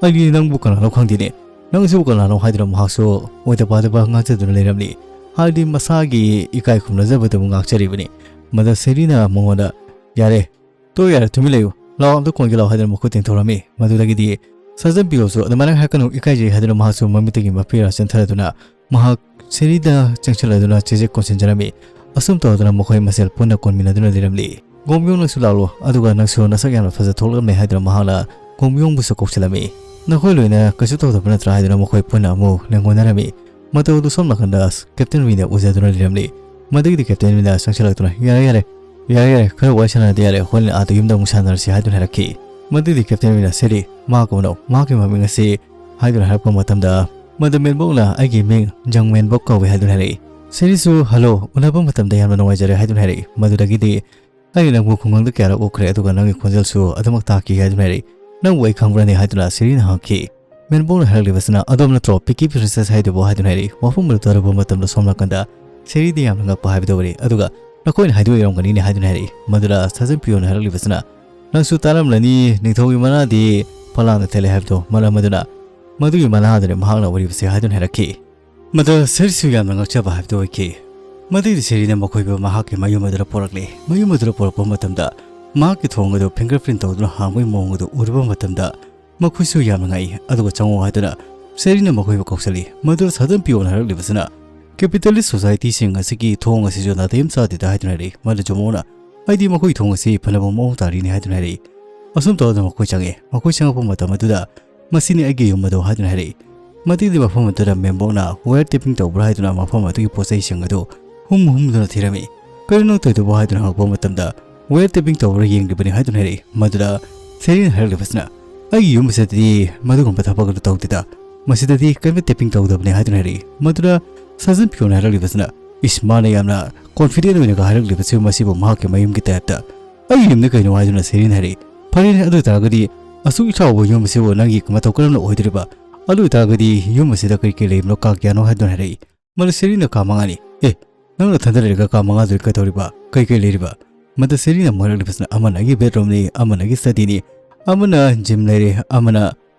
"ꯑꯩꯗꯤ ꯅꯪꯕꯨ ꯀꯅꯥꯅꯣ ꯈꯪꯗꯦꯅꯦ꯫ ꯅꯪꯁꯤꯕꯨ ꯀꯅꯥꯅꯣ?" ꯍꯥꯏꯗꯨꯅ ꯃꯍꯥꯛꯁꯨ ꯑꯣꯏꯗ ꯄꯥꯗꯕ ꯉꯥꯡꯖꯗꯨꯅ ꯂꯩꯔꯝꯂꯤ꯫ ꯍꯥꯏꯗꯤ ꯃꯁꯥꯒꯤ ꯏꯀꯥꯏ ꯈꯨꯝꯅꯖꯕꯗꯨꯕꯨ ꯉꯥꯛꯆꯔꯤꯕꯅꯤ꯫ ꯃꯗ ꯁꯦꯔꯤꯅ ꯃꯉꯣꯟꯗ, "ꯌꯥꯔꯦ, ꯇꯣ ꯌꯥꯔꯦ, ꯇꯨꯃꯤꯟ ꯂꯩꯌꯨ꯫ ꯂꯥꯛꯑꯣ, ꯑꯝꯇ ꯀꯣꯟꯒꯦ ꯂꯥꯛꯑꯣ" ꯍꯥꯏꯗꯨꯅ ꯃꯈꯨꯠ ꯇꯦꯡꯊꯣꯔꯝꯃꯤ꯫ ꯃꯗꯨꯗꯒꯤꯗꯤ ꯁꯥꯖꯟ ꯄꯤꯌꯣꯁꯨ "ꯑꯗꯨꯃꯥꯏꯅ ꯍꯥꯏꯔꯛꯀꯅꯨ, ꯏꯀꯥꯏꯖꯩ" ꯍꯥꯏꯗꯨꯅ ꯃꯍꯥꯛꯁꯨ ꯃꯃꯤꯠꯇꯒꯤ ꯃꯄꯤ ꯔꯥ ꯆꯦꯟꯊꯔꯗꯨꯅ ꯃꯍꯥꯛ ꯁꯦꯔꯤꯗ ꯆꯪꯁꯤꯜꯂꯗꯨꯅ ꯆꯦꯖꯦꯛ ꯀꯣꯟꯁꯤꯟꯖꯔꯝꯃꯤ꯫ ꯑꯁꯨꯝ ꯇꯧꯗꯨꯅ ꯃꯈꯣꯏ ꯃꯁꯦꯜ ꯄꯨꯟꯅ ꯀꯣꯟꯃꯤꯟꯅꯗꯨꯅ ꯂꯩꯔꯝꯂꯤ꯫ "ꯒꯣꯝꯌꯣꯡ, ꯅꯪꯁꯨ ꯂꯥꯛꯂꯣ, ꯑꯗꯨꯒ ꯅꯪꯁꯨ ꯅꯁꯛ ꯌꯥꯝꯅ ꯐꯖ ꯊꯣꯛꯂꯛꯂꯝꯃꯦ" ꯍꯥꯏꯗꯨꯅ ꯃꯍꯥꯛꯅ ꯒꯣꯝꯌꯣꯡꯕꯨꯁꯨ ꯀꯧꯁꯤꯜꯂꯝꯃꯤ꯫ "ꯅꯈꯣꯏ ꯂꯣꯏꯅ ꯀꯩꯁꯨ ꯇꯧꯗꯕ ꯅꯠꯇ꯭ꯔꯥ?" ꯍꯥꯏꯗꯨꯅ ꯃꯈꯣꯏ ꯄꯨꯟꯅ ꯑꯃꯨꯛ ꯂꯦꯡꯒꯣꯟꯅꯔꯝꯃꯤ꯫ ꯃꯇꯧ ꯑꯗꯨ ꯁꯣꯝ ꯅꯥꯀꯟꯗ ꯀꯦꯞꯇꯦꯟ ꯔꯤꯅ ꯎꯖꯗꯨꯅ ꯂꯩꯔꯝꯂꯤ꯫ ꯃꯗꯨꯒꯤꯗꯤ ꯀꯦꯞꯇꯦꯟ ꯔꯤꯅ ꯆꯪꯁꯤꯜꯂꯛꯇꯨꯅ, "ꯌꯥꯔꯦ, ꯌꯥꯔꯦ, ꯌꯥꯔꯦ, ꯌꯥꯔꯦ, ꯈꯔ ꯋꯥꯔꯤ ꯁꯥꯟꯅꯗꯤ ꯌꯥꯔꯦ, ꯍꯣꯔꯦꯟ ꯑꯥꯗ ꯌꯨꯝꯗ ꯑꯃꯨꯛ ꯁꯥꯟꯅꯔꯁꯤ" ꯍꯥꯏꯗꯨꯅ ꯍꯥꯏꯔꯛꯈꯤ꯫ ꯃꯗꯨꯒꯤꯗꯤ ꯀꯦꯞꯇꯦꯟ ꯔꯤꯅ, "ꯁꯦꯔꯤ, ꯃꯍꯥꯛ ꯀꯧꯅꯧ, ꯃꯍꯥꯛꯀꯤ ꯃꯃꯤꯡ ꯑꯁꯤ" ꯍꯥꯏꯗꯨꯅ ꯍꯥꯏꯔꯛꯄ ꯃꯇꯝꯗ, ꯃꯗꯨ ꯃꯦꯟꯕꯣꯛꯅ "ꯑꯩꯒꯤ ꯃꯤꯡ ꯖꯪ ꯃꯦꯟꯕꯣꯛ ꯀꯧꯏ" ꯍꯥꯏꯗꯨꯅ ꯍꯥꯏꯔꯛꯏ꯫ ꯁꯦꯔꯤꯁꯨ, "ꯍꯜꯂꯣ, ꯎꯅꯕ ꯃꯇꯝꯗ ꯌꯥꯝꯅ ꯅꯨꯡꯉꯥꯏꯖꯔꯦ" ꯍꯥꯏꯗꯨꯅ ꯍꯥꯏꯔꯛꯏ꯫ ꯃꯗꯨꯗꯒꯤꯗꯤ, "ꯑꯩꯅ ꯅꯪꯕꯨ ꯈꯨꯡꯒꯪꯗ ꯀꯌꯥꯔꯛ ꯎꯈ꯭ꯔꯦ, ꯑꯗꯨꯒ ꯅꯪꯒꯤ ꯈꯣꯟꯖꯦꯜꯁꯨ ꯑꯗꯨꯃꯛ ꯇꯥꯈꯤ" ꯍꯥꯏꯗꯨꯅ ꯍꯥꯏꯔꯛꯏ꯫ "ꯅꯪꯕꯨ ꯑꯩ ꯈꯪꯕ꯭ꯔꯅꯦ?" ꯍꯥꯏꯗꯨꯅ ꯁꯦꯔꯤꯅ ꯍꯪꯉꯛꯈꯤ꯫ ꯃꯦꯟꯕꯣꯛꯅ ꯍꯥꯏꯔꯛꯂꯤꯕꯁꯤꯅ, "ꯑꯗꯣꯝ ꯅꯠꯇ꯭ꯔꯣ ꯄꯤꯀꯤ ꯄ꯭ꯔꯤꯟꯁꯦꯁ ꯍꯥꯏꯗꯨꯕꯨ?" ꯍꯥꯏꯗꯨꯅ ꯍꯥꯏꯔꯛꯏ꯫ ꯋꯥꯐꯝ ꯑꯗꯨ ꯇꯥꯔꯨꯕ ꯃꯇꯝꯗ ꯁꯣꯝ ꯅꯥꯀꯟꯗ ꯁꯦꯔꯤꯗꯤ ꯌꯥꯝꯅ ꯉꯛꯄ ꯍꯥꯏꯕꯗꯨ ꯑꯣꯏꯔꯦ꯫ ꯑꯗꯨꯒ, "ꯅꯈꯣꯏꯅ ꯍꯥꯏꯗꯣꯛꯏ ꯑꯣꯏꯔꯝꯒꯅꯤꯅꯦ" ꯍꯥꯏꯗꯨꯅ ꯍꯥꯏꯔꯛꯏ꯫ ꯃꯗꯨꯗ ꯁꯥꯖꯟ ꯄꯤꯌꯣꯅ ꯍꯥꯏꯔꯛꯂꯤꯕꯁꯤꯅ, "ꯅꯪꯁꯨ ꯇꯥꯔꯝꯂꯅꯤ, ꯅꯤꯡꯊꯧꯒꯤ ꯃꯅꯥꯗꯤ ꯐꯂꯥꯡꯗ ꯊꯦꯠꯂꯦ ꯍꯥꯏꯕꯗꯣ, ꯃꯔꯝ ꯑꯗꯨꯅ ꯃꯗꯨꯒꯤ ꯃꯅꯥꯗꯨꯅꯤ ꯃꯍꯥꯛꯅ ꯑꯣꯏꯔꯤꯕꯁꯤ" ꯍꯥꯏꯗꯨꯅ ꯍꯥꯏꯔꯛꯈꯤ꯫ ꯃꯗꯨ ꯁꯦꯔꯤꯁꯨ ꯌꯥꯝꯅ ꯉꯛꯆꯕ ꯍꯥꯏꯕꯗꯨ ꯑꯣꯏꯈꯤ꯫ ꯃꯗꯨꯒꯤ ꯁꯦꯔꯤꯅ ꯃꯈꯣꯏꯕꯨ ꯃꯍꯥꯛꯀꯤ ꯃꯌꯨꯝ ꯑꯗꯨꯗ ꯄꯨꯔꯛꯂꯦ꯫ ꯃꯌꯨꯝ ꯑꯗꯨꯗ ꯄꯨꯔꯛꯄ ꯃꯇꯝꯗ ꯃꯍꯥꯛꯀꯤ ꯊꯣꯡ ꯑꯗꯨ ꯐꯤꯡꯒꯔ ꯄ꯭ꯔꯤꯟ ꯇꯧꯗꯨꯅ ꯍꯥꯡꯕꯒꯤ ꯃꯑꯣꯡ ꯑꯗꯨ ꯎꯔꯨꯕ ꯃꯇꯝꯗ ꯃꯈꯣꯏꯁꯨ ꯌꯥꯝꯅ ꯉꯛꯏ꯫ ꯑꯗꯨꯒ "ꯆꯪꯉꯣ" ꯍꯥꯏꯗꯨꯅ ꯁꯦꯔꯤꯅ ꯃꯈꯣꯏꯕꯨ ꯀꯧꯁꯤꯜꯂꯤ꯫ ꯃꯗꯨꯗ ꯁꯥꯖꯟ ꯄꯤꯌꯣꯅ ꯍꯥꯏꯔꯛꯂꯤꯕꯁꯤꯅ, "ꯀꯦꯄꯤꯇꯦꯂꯤꯁ ꯁꯣꯁꯥꯏꯇꯤꯁꯤꯡ ꯑꯁꯤꯒꯤ ꯊꯣꯡ ꯑꯁꯤꯁꯨ ꯅꯥꯇꯩ ꯑꯃ ꯆꯥꯗꯦꯗ" ꯍꯥꯏꯗꯨꯅ ꯍꯥꯏꯔꯛꯏ꯫ ꯃꯗꯨ ꯖꯨꯃꯣꯅ, ꯑꯩꯗꯤ ꯃꯈꯣꯏ ꯊꯣꯡ ꯑꯁꯤ ꯐꯅꯕ ꯃꯑꯣꯡ ꯇꯥꯔꯤꯅꯤ" ꯍꯥꯏꯗꯨꯅ ꯍꯥꯏꯔꯛꯏ꯫ ꯑꯁꯨꯝ ꯇꯧꯗꯨꯅ ꯃꯈꯣꯏ ꯆꯪꯉꯛꯑꯦ꯫ ꯃꯈꯣꯏ ꯆꯪꯉꯛꯄ ꯃꯇꯝ ꯑꯗꯨꯗ "ꯃꯁꯤꯅꯤ ꯑꯩꯒꯤ ꯌꯨꯝ ꯑꯗꯣ" ꯍꯥꯏꯗꯨꯅ ꯍꯥꯏꯔꯛꯏ꯫ ꯃꯇꯤꯛꯇꯤ ꯃꯐꯝ ꯑꯗꯨꯗ ꯃꯦꯝꯕꯣꯛꯅ "ꯋꯥꯌꯔ ꯇꯦꯄꯤꯡ ꯇꯧꯕ꯭ꯔꯥ" ꯍꯥꯏꯗꯨꯅ ꯃꯐꯝ ꯑꯗꯨꯒꯤ ꯄꯣꯠ ꯆꯩꯁꯤꯡ ꯑꯗꯨ ꯍꯨꯝ ꯍꯨꯝꯗꯨꯅ ꯊꯤꯔꯝꯃꯤ꯫ "ꯀꯔꯤꯅꯣ ꯅꯪ ꯇꯧꯔꯤꯗꯨꯕꯣ?" ꯍꯥꯏꯗꯨꯅ ꯍꯪꯉꯛꯄ ꯃꯇꯝꯗ "ꯋꯥꯌꯔ ꯇꯦꯄꯤꯡ ꯇꯧꯕ꯭ꯔꯥ ꯌꯦꯡꯂꯤꯕꯅꯤ" ꯍꯥꯏꯗꯨꯅ ꯍꯥꯏꯔꯛꯏ꯫ ꯃꯗꯨꯗ ꯁꯦꯔꯤꯅ ꯍꯥꯏꯔꯛꯂꯤꯕꯁꯤꯅ, "ꯑꯩꯒꯤ ꯌꯨꯝ ꯑꯁꯤꯗꯗꯤ ꯃꯗꯨꯒꯨꯝꯕ ꯊꯕꯛ ꯑꯗꯨ ꯇꯧꯗꯦꯗ, ꯃꯁꯤꯗꯗꯤ ꯀꯔꯤꯝꯇ ꯇꯦꯄꯤꯡ ꯇꯧꯗꯕꯅꯤ" ꯍꯥꯏꯗꯨꯅ ꯍꯥꯏꯔꯛꯏ꯫ ꯃꯗꯨꯗ ꯁꯥꯖꯟ ꯄꯤꯌꯣꯅ ꯍꯥꯏꯔꯛꯂꯤꯕꯁꯤꯅ, "ꯏꯁ, ꯃꯥꯅ ꯌꯥꯝꯅ ꯀꯣꯟꯐꯤꯗꯦꯟ ꯑꯣꯏꯅꯒ ꯍꯥꯏꯔꯛꯂꯤꯕꯁꯤ ꯃꯁꯤꯕꯨ ꯃꯍꯥꯛꯀꯤ ꯃꯌꯨꯝꯒꯤ ꯇꯥꯏꯞꯇ꯫ ꯑꯩꯒꯤ ꯌꯨꯝꯗ ꯀꯩꯅꯣ?" ꯍꯥꯏꯗꯨꯅ ꯁꯦꯔꯤꯅ ꯍꯥꯏꯔꯛꯏ꯫ "ꯐꯔꯦꯅꯦ, ꯑꯗꯨ ꯑꯣꯏꯇꯥꯔꯒꯗꯤ ꯑꯁꯨꯛ ꯆꯥꯎꯕ ꯌꯨꯝ ꯑꯁꯤꯕꯨ ꯅꯪꯒꯤ ꯃꯇꯧ ꯀꯔꯝꯅ ꯑꯣꯏꯗꯣꯔꯤꯕ? ꯑꯗꯨ ꯑꯣꯏꯇꯥꯔꯒꯗꯤ ꯌꯨꯝ ꯑꯁꯤꯗ ꯀꯔꯤ ꯀꯔꯤ ꯂꯩꯕꯅꯣ ꯀꯥ ꯀꯌꯥꯅꯣ?" ꯍꯥꯏꯗꯨꯅ ꯍꯥꯏꯔꯛꯏ꯫ ꯃꯗꯨ ꯁꯦꯔꯤꯅ "ꯀꯥ ꯃꯉꯥꯅꯤ꯫ ꯑꯦ, ꯅꯪ ꯅꯊꯟꯗ ꯂꯩꯔꯒ ꯀꯥ ꯃꯉꯥꯗꯨꯗꯤ ꯀꯩꯗꯧꯔꯤꯕ? ꯀꯩ ꯀꯩ ꯂꯩꯔꯤꯕ?" ꯃꯗꯨ ꯁꯦꯔꯤꯅ ꯃꯣꯏꯔꯛꯂꯤꯕꯁꯤꯅ, "ꯑꯃꯅ ꯑꯩꯒꯤ ꯕꯦꯗꯔꯨꯝꯅꯤ, ꯑꯃꯅ ꯑꯩꯒꯤ ꯁ꯭ꯇꯗꯤꯅꯤ, ꯑꯃꯅ ꯖꯤꯝ ꯂꯩꯔꯦ, ꯑꯃꯅ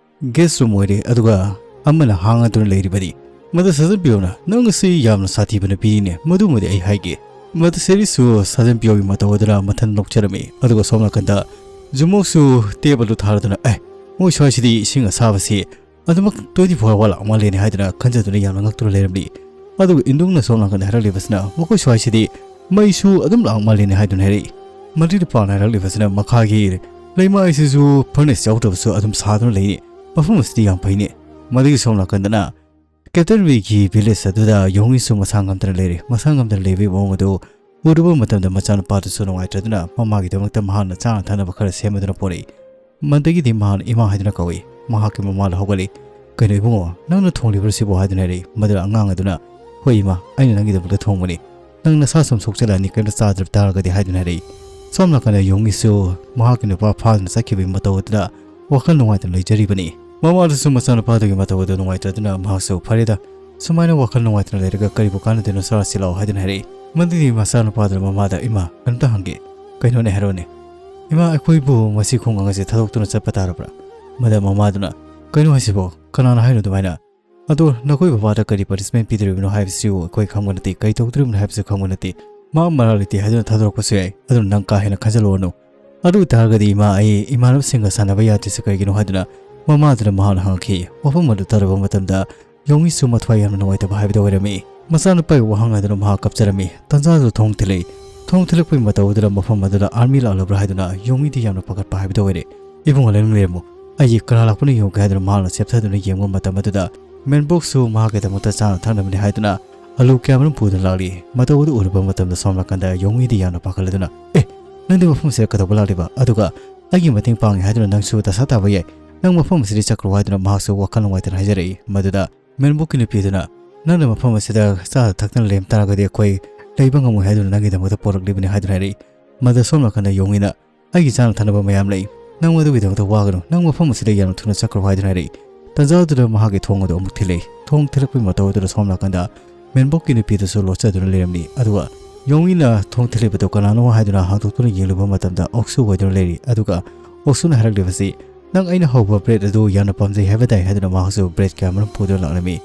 ꯒꯦꯁ ꯔꯨꯝ ꯑꯣꯏꯔꯦ, ꯑꯗꯨꯒ ꯑꯃꯅ ꯍꯥꯡꯗꯨꯅ ꯂꯩꯔꯤꯕꯅꯤ꯫" ꯃꯗꯨ ꯁꯥꯖꯟ ꯄꯤꯌꯣꯅ, "ꯅꯪ ꯑꯁꯤ ꯌꯥꯝꯅ ꯁꯥꯊꯤꯕ ꯅꯨꯄꯤꯅꯤꯅꯦ, ꯃꯗꯨꯃꯗꯤ ꯑꯩ ꯍꯥꯏꯒꯦ꯫" ꯃꯗꯨ ꯁꯦꯔꯤꯁꯨ ꯁꯥꯖꯟ ꯄꯤꯌꯣꯒꯤ ꯃꯇꯧ ꯑꯗꯨꯅ ꯃꯊꯟ ꯅꯣꯛꯆꯔꯝꯃꯤ꯫ ꯑꯗꯨꯒ ꯁꯣꯝ ꯅꯥꯀꯟꯗ ꯖꯨꯃꯣꯛꯁꯨ ꯇꯦꯞ ꯑꯗꯨ ꯊꯥꯔꯗꯨꯅ, "ꯑꯦ, ꯃꯣꯏ ꯁ꯭ꯋꯥꯏꯁꯤꯗꯤ ꯏꯁꯤꯡ ꯑꯁꯥꯕꯁꯤ ꯑꯗꯨꯃꯛ twenty four hour ꯂꯥꯛ ꯃꯥꯜꯂꯦꯅꯦ" ꯍꯥꯏꯗꯨꯅ ꯈꯟꯖꯗꯨꯅ ꯌꯥꯝꯅ ꯉꯛꯇꯨꯅ ꯂꯩꯔꯝꯂꯤ꯫ ꯑꯗꯨꯒ ꯏꯟꯗꯨꯡꯅ ꯁꯣꯝ ꯅꯥꯀꯟꯗ ꯍꯥꯏꯔꯛꯂꯤꯕꯁꯤꯅ, "ꯃꯈꯣꯏ ꯁ꯭ꯋꯥꯏꯁꯤꯗꯤ ꯃꯩꯁꯨ ꯑꯗꯨꯝ ꯂꯥꯛ ꯃꯥꯜꯂꯦꯅꯦ" ꯍꯥꯏꯗꯨꯅ ꯍꯥꯏꯔꯛꯏ꯫ ꯃꯗꯨꯗ ꯄꯥꯎꯅ ꯍꯥꯏꯔꯛꯂꯤꯕꯁꯤꯅ, "ꯃꯈꯥꯒꯤ ꯂꯩꯃꯥꯏꯁꯤꯁꯨ furnace ꯌꯥꯎꯗꯕꯁꯨ ꯑꯗꯨꯝ ꯁꯥꯗꯨꯅ ꯂꯩꯅꯤ꯫ ꯃꯐꯝ ꯑꯁꯤꯗꯤ ꯌꯥꯝ ꯐꯩꯅꯦ꯫" ꯃꯗꯨꯒꯤ ꯁꯣꯝ ꯅꯥꯀꯟꯗꯅ ꯀꯦꯞꯇꯟ ꯋꯤꯒꯤ village ꯑꯗꯨꯗ ꯌꯣꯡꯉꯤꯁꯨ ꯃꯁꯥ ꯉꯝꯗꯅ ꯂꯩꯔꯦ꯫ ꯃꯁꯥ ꯉꯝꯗꯅ ꯂꯩꯕꯒꯤ ꯃꯑꯣꯡ ꯑꯗꯨ ꯎꯔꯨꯕ ꯃꯇꯝꯗ ꯃꯆꯥꯅꯨꯄꯥꯗꯨꯁꯨ ꯅꯨꯡꯉꯥꯏꯇ꯭ꯔꯗꯨꯅ ꯃꯃꯥꯒꯤꯗꯃꯛꯇ ꯃꯍꯥꯛꯅ ꯆꯥꯅ ꯊꯛꯅꯕ ꯈꯔ ꯁꯦꯝꯃꯗꯨꯅ ꯄꯣꯔꯛꯏ꯫ ꯃꯗꯒꯤꯗꯤ ꯃꯍꯥꯛꯅ "ꯏꯃꯥ" ꯍꯥꯏꯗꯨꯅ ꯀꯧꯏ꯫ ꯃꯍꯥꯛꯀꯤ ꯃꯃꯥꯗ ꯍꯧꯒꯠꯂꯤ꯫ "ꯀꯩꯅꯣ ꯏꯕꯨꯡꯉꯣ, ꯅꯪꯅ ꯊꯣꯡꯂꯤꯕ꯭ꯔꯣ ꯁꯤꯕꯨ?" ꯍꯥꯏꯗꯨꯅ ꯍꯥꯏꯔꯛꯏ꯫ ꯃꯗꯨꯗ ꯑꯉꯥꯡ ꯑꯗꯨꯅ, "ꯍꯣꯏ ꯏꯃꯥ, ꯑꯩꯅ ꯅꯪꯒꯤꯗꯃꯛꯇ ꯊꯣꯡꯕꯅꯤ꯫ ꯅꯪ ꯅꯁꯥ ꯁꯨꯝ ꯁꯣꯛꯆꯜꯂꯛꯑꯅꯤ ꯀꯔꯤꯝꯇ ꯆꯥꯗ꯭ꯔꯕ ꯇꯥꯔꯒꯗꯤ" ꯍꯥꯏꯗꯨꯅ ꯍꯥꯏꯔꯛꯏ꯫ ꯁꯣꯝ ꯅꯥꯀꯟꯗ ꯌꯣꯡꯉꯤꯁꯨ ꯃꯍꯥꯛꯀꯤ ꯅꯨꯄꯥ ꯐꯥꯗꯨꯅ ꯆꯠꯈꯤꯕꯒꯤ ꯃꯇꯧ ꯑꯗꯨꯗ ꯋꯥꯈꯜ ꯅꯨꯡꯉꯥꯏꯇꯅ ꯂꯩꯖꯔꯤꯕꯅꯤ꯫ ꯃꯃꯥꯗꯨꯁꯨ ꯃꯆꯥꯅꯨꯄꯥꯗꯨꯒꯤ ꯃꯇꯧ ꯑꯗꯨ ꯅꯨꯡꯉꯥꯏꯇꯗꯨꯅ ꯃꯍꯥꯛꯁꯨ "ꯐꯔꯦꯗ, ꯁꯨꯃꯥꯏꯅ ꯋꯥꯈꯜ ꯅꯨꯡꯉꯥꯏꯇꯅ ꯂꯩꯔꯒ ꯀꯔꯤꯕꯨ ꯀꯥꯟꯅꯗꯣꯏꯅꯣ, ꯆꯥꯔꯁꯤ ꯂꯥꯛꯑꯣ" ꯍꯥꯏꯗꯨꯅ ꯍꯥꯏꯔꯛꯏ꯫ ꯃꯗꯨꯗꯤ ꯃꯆꯥꯅꯨꯄꯥꯗꯨꯅ ꯃꯃꯥꯗ, "ꯏꯃꯥ, ꯀꯩꯅꯣꯝꯇ ꯍꯪꯒꯦ꯫" "ꯀꯩꯅꯣꯅꯦ, ꯍꯥꯏꯔꯛꯑꯣꯅꯦ꯫" "ꯏꯃꯥ, ꯑꯩꯈꯣꯏꯕꯨ ꯃꯁꯤ ꯈꯨꯡꯒꯪ ꯑꯁꯦ ꯊꯥꯗꯣꯛꯇꯨꯅ ꯆꯠꯄ ꯇꯥꯔꯕ꯭ꯔꯥ?" ꯃꯗ ꯃꯃꯥꯗꯨꯅ, "ꯀꯩꯅꯣ ꯍꯥꯏꯁꯤꯕꯣ? ꯀꯅꯥꯅ ꯍꯥꯏꯅꯣ ꯑꯗꯨꯃꯥꯏꯅ? ꯑꯗꯣ ꯅꯈꯣꯏ ꯕꯕꯥꯗ ꯀꯔꯤ punishment ꯄꯤꯗꯣꯔꯤꯕꯅꯣ ꯍꯥꯏꯕꯁꯤꯕꯨ ꯑꯩꯈꯣꯏ ꯈꯪꯕ ꯅꯠꯇꯦ, ꯀꯔꯤ ꯇꯧꯗꯣꯔꯤꯕꯅꯣ ꯍꯥꯏꯕꯁꯨ ꯈꯪꯕ ꯅꯠꯇꯦ꯫ ꯃꯥ ꯃꯔꯥꯜ ꯂꯩꯇꯦ ꯍꯥꯏꯗꯨꯅ ꯊꯥꯗꯣꯔꯛꯄꯁꯨ ꯌꯥꯏ, ꯑꯗꯨꯅ ꯅꯪ ꯀꯥ ꯍꯦꯟꯅ ꯈꯟꯖꯜꯂꯨꯔꯅꯨ꯫ ꯑꯗꯨ ꯑꯣꯏꯇꯥꯔꯒꯗꯤ ꯏꯃꯥ, ꯑꯩ ꯏꯃꯥꯟꯅꯕꯁꯤꯡꯒ ꯁꯥꯟꯅꯕ ꯌꯥꯗ꯭ꯔꯤꯁꯦ ꯀꯔꯤꯒꯤꯅꯣ?" ꯍꯥꯏꯗꯨꯅ ꯃꯃꯥꯗꯨꯅ ꯃꯍꯥꯛꯅ ꯍꯪꯉꯛꯈꯤ꯫ ꯋꯥꯐꯝ ꯑꯗꯨ ꯇꯥꯔꯕ ꯃꯇꯝꯗ ꯌꯣꯡꯉꯤꯁꯨ ꯃꯊ꯭ꯋꯥꯏ ꯌꯥꯝꯅ ꯅꯨꯡꯉꯥꯏꯇꯕ ꯍꯥꯏꯕꯗꯨ ꯑꯣꯏꯔꯝꯃꯤ꯫ ꯃꯆꯥꯅꯨꯄꯥꯒꯤ ꯋꯥꯍꯪ ꯑꯗꯨꯅ ꯃꯍꯥꯛ ꯀꯞꯆꯔꯝꯃꯤ꯫ ꯇꯟꯖꯥꯗꯨꯗ ꯊꯣꯡ ꯊꯤꯜꯂꯛꯏ꯫ ꯊꯣꯡ ꯊꯤꯜꯂꯛꯄꯒꯤ ꯃꯇꯧ ꯑꯗꯨꯗ ꯃꯐꯝ ꯑꯗꯨꯗ ꯑꯥꯔꯃꯤ ꯂꯥꯛꯂꯕ꯭ꯔꯥ ꯍꯥꯏꯗꯨꯅ ꯌꯣꯡꯉꯤꯗꯤ ꯌꯥꯝꯅ ꯄꯥꯈꯠꯄ ꯍꯥꯏꯕꯗꯨ ꯑꯣꯏꯔꯦ꯫ "ꯏꯕꯨꯡꯉꯣ, ꯂꯩꯔꯝꯃꯨ, ꯂꯩꯔꯝꯃꯨ, ꯑꯩꯒꯤ ꯀꯅꯥ ꯂꯥꯛꯄꯅꯣ ꯌꯦꯡꯉꯨꯒꯦ" ꯍꯥꯏꯗꯨꯅ ꯃꯍꯥꯛꯅ ꯆꯦꯞꯊꯗꯨꯅ ꯌꯦꯡꯕ ꯃꯇꯝ ꯑꯗꯨꯗ ꯃꯦꯟꯕꯣꯛꯁꯨ ꯃꯍꯥꯛꯀꯤꯗꯃꯛꯇ ꯆꯥꯅ ꯊꯛꯅꯕꯅꯤ ꯍꯥꯏꯗꯨꯅ ꯑꯂꯨ ꯀꯌꯥꯃꯔꯨꯝ ꯄꯨꯗꯨꯅ ꯂꯥꯛꯂꯤ꯫ ꯃꯇꯧ ꯑꯗꯨ ꯎꯔꯨꯕ ꯃꯇꯝꯗ ꯁꯣꯝ ꯅꯥꯀꯟꯗ ꯌꯣꯡꯉꯤꯗꯤ ꯌꯥꯝꯅ ꯄꯥꯈꯠꯂꯗꯨꯅ, "ꯑꯦ, ꯅꯪꯗꯤ ꯃꯐꯝ ꯑꯁꯤꯗ ꯀꯩꯗꯧꯕ ꯂꯥꯛꯂꯤꯕ? ꯑꯗꯨꯒ ꯑꯩꯒꯤ ꯃꯇꯦꯡ ꯄꯥꯡꯉꯤ ꯍꯥꯏꯗꯨꯅ ꯅꯪꯁꯨ ꯗꯁꯥ ꯇꯥꯕ ꯌꯥꯏ꯫ ꯅꯪ ꯃꯐꯝ ꯑꯁꯤꯗꯒꯤ ꯆꯠꯈ꯭ꯔꯣ" ꯍꯥꯏꯗꯨꯅ ꯃꯍꯥꯛꯁꯨ ꯋꯥꯈꯜ ꯅꯨꯡꯉꯥꯏꯇꯅ ꯍꯥꯏꯖꯔꯛꯏ꯫ ꯃꯗꯨꯗ ꯃꯦꯟꯕꯣꯛꯀꯤ ꯅꯨꯄꯤꯗꯨꯅ, "ꯅꯪꯅ ꯃꯐꯝ ꯑꯁꯤꯗ ꯆꯥꯅ ꯊꯛꯇꯅ ꯂꯩꯔꯝ ꯇꯥꯔꯒꯗꯤ ꯑꯩꯈꯣꯏ ꯂꯩꯕ ꯉꯝꯃꯣꯏ ꯍꯥꯏꯗꯨꯅ ꯅꯪꯒꯤꯗꯃꯛꯇ ꯄꯣꯔꯛꯂꯤꯕꯅꯤ" ꯍꯥꯏꯗꯨꯅ ꯍꯥꯏꯔꯛꯏ꯫ ꯃꯗꯨ ꯁꯣꯝ ꯅꯥꯀꯟꯗ ꯌꯣꯡꯉꯤꯅ, "ꯑꯩꯒꯤ ꯆꯥꯅ ꯊꯛꯅꯕ ꯃꯌꯥꯝ ꯂꯩ, ꯅꯪ ꯃꯗꯨꯒꯤꯗꯃꯛꯇ ꯋꯥꯒꯅꯨ, ꯅꯪ ꯃꯐꯝ ꯑꯁꯤꯗ ꯌꯥꯝꯅ ꯊꯨꯅ ꯆꯠꯈ꯭ꯔꯣ" ꯍꯥꯏꯗꯨꯅ ꯍꯥꯏꯔꯛꯏ꯫ ꯇꯟꯖꯥ ꯑꯗꯨꯗ ꯃꯍꯥꯛꯀꯤ ꯊꯣꯡ ꯑꯗꯨ ꯑꯃꯨꯛ ꯊꯤꯜꯂꯛꯏ꯫ ꯊꯣꯡ ꯊꯤꯜꯂꯛꯄꯒꯤ ꯃꯇꯧ ꯑꯗꯨꯗ ꯁꯣꯝ ꯅꯥꯀꯟꯗ ꯃꯦꯟꯕꯣꯛꯀꯤ ꯅꯨꯄꯤꯗꯨꯁꯨ ꯂꯣꯠꯆꯗꯨꯅ ꯂꯩꯔꯝꯂꯤ꯫ ꯑꯗꯨꯒ ꯌꯣꯡꯉꯤꯅ ꯊꯣꯡ ꯊꯤꯜꯂꯤꯕꯗꯨ ꯀꯅꯥꯅꯣ ꯍꯥꯏꯗꯨꯅ ꯍꯥꯡꯗꯣꯛꯇꯨꯅ ꯌꯦꯡꯂꯨꯕ ꯃꯇꯝꯗ ꯑꯣꯛꯁꯨ ꯑꯣꯏꯗꯨꯅ ꯂꯩꯔꯤ꯫ ꯑꯗꯨꯒ ꯑꯣꯛꯁꯨꯅ ꯍꯥꯏꯔꯛꯂꯤꯕꯁꯤ, "ꯅꯪ ꯑꯩꯅ ꯍꯧꯕ ꯕ꯭ꯔꯦꯗ ꯑꯗꯨ ꯌꯥꯝꯅ ꯄꯥꯝꯖꯩ ꯍꯥꯏꯕ ꯇꯥꯏ" ꯍꯥꯏꯗꯨꯅ ꯃꯍꯥꯛꯁꯨ ꯕ꯭ꯔꯦꯗ ꯀꯌꯥ ꯑꯃꯔꯣꯝ ꯄꯨꯗꯨꯅ ꯂꯥꯛꯂꯝꯃꯤ꯫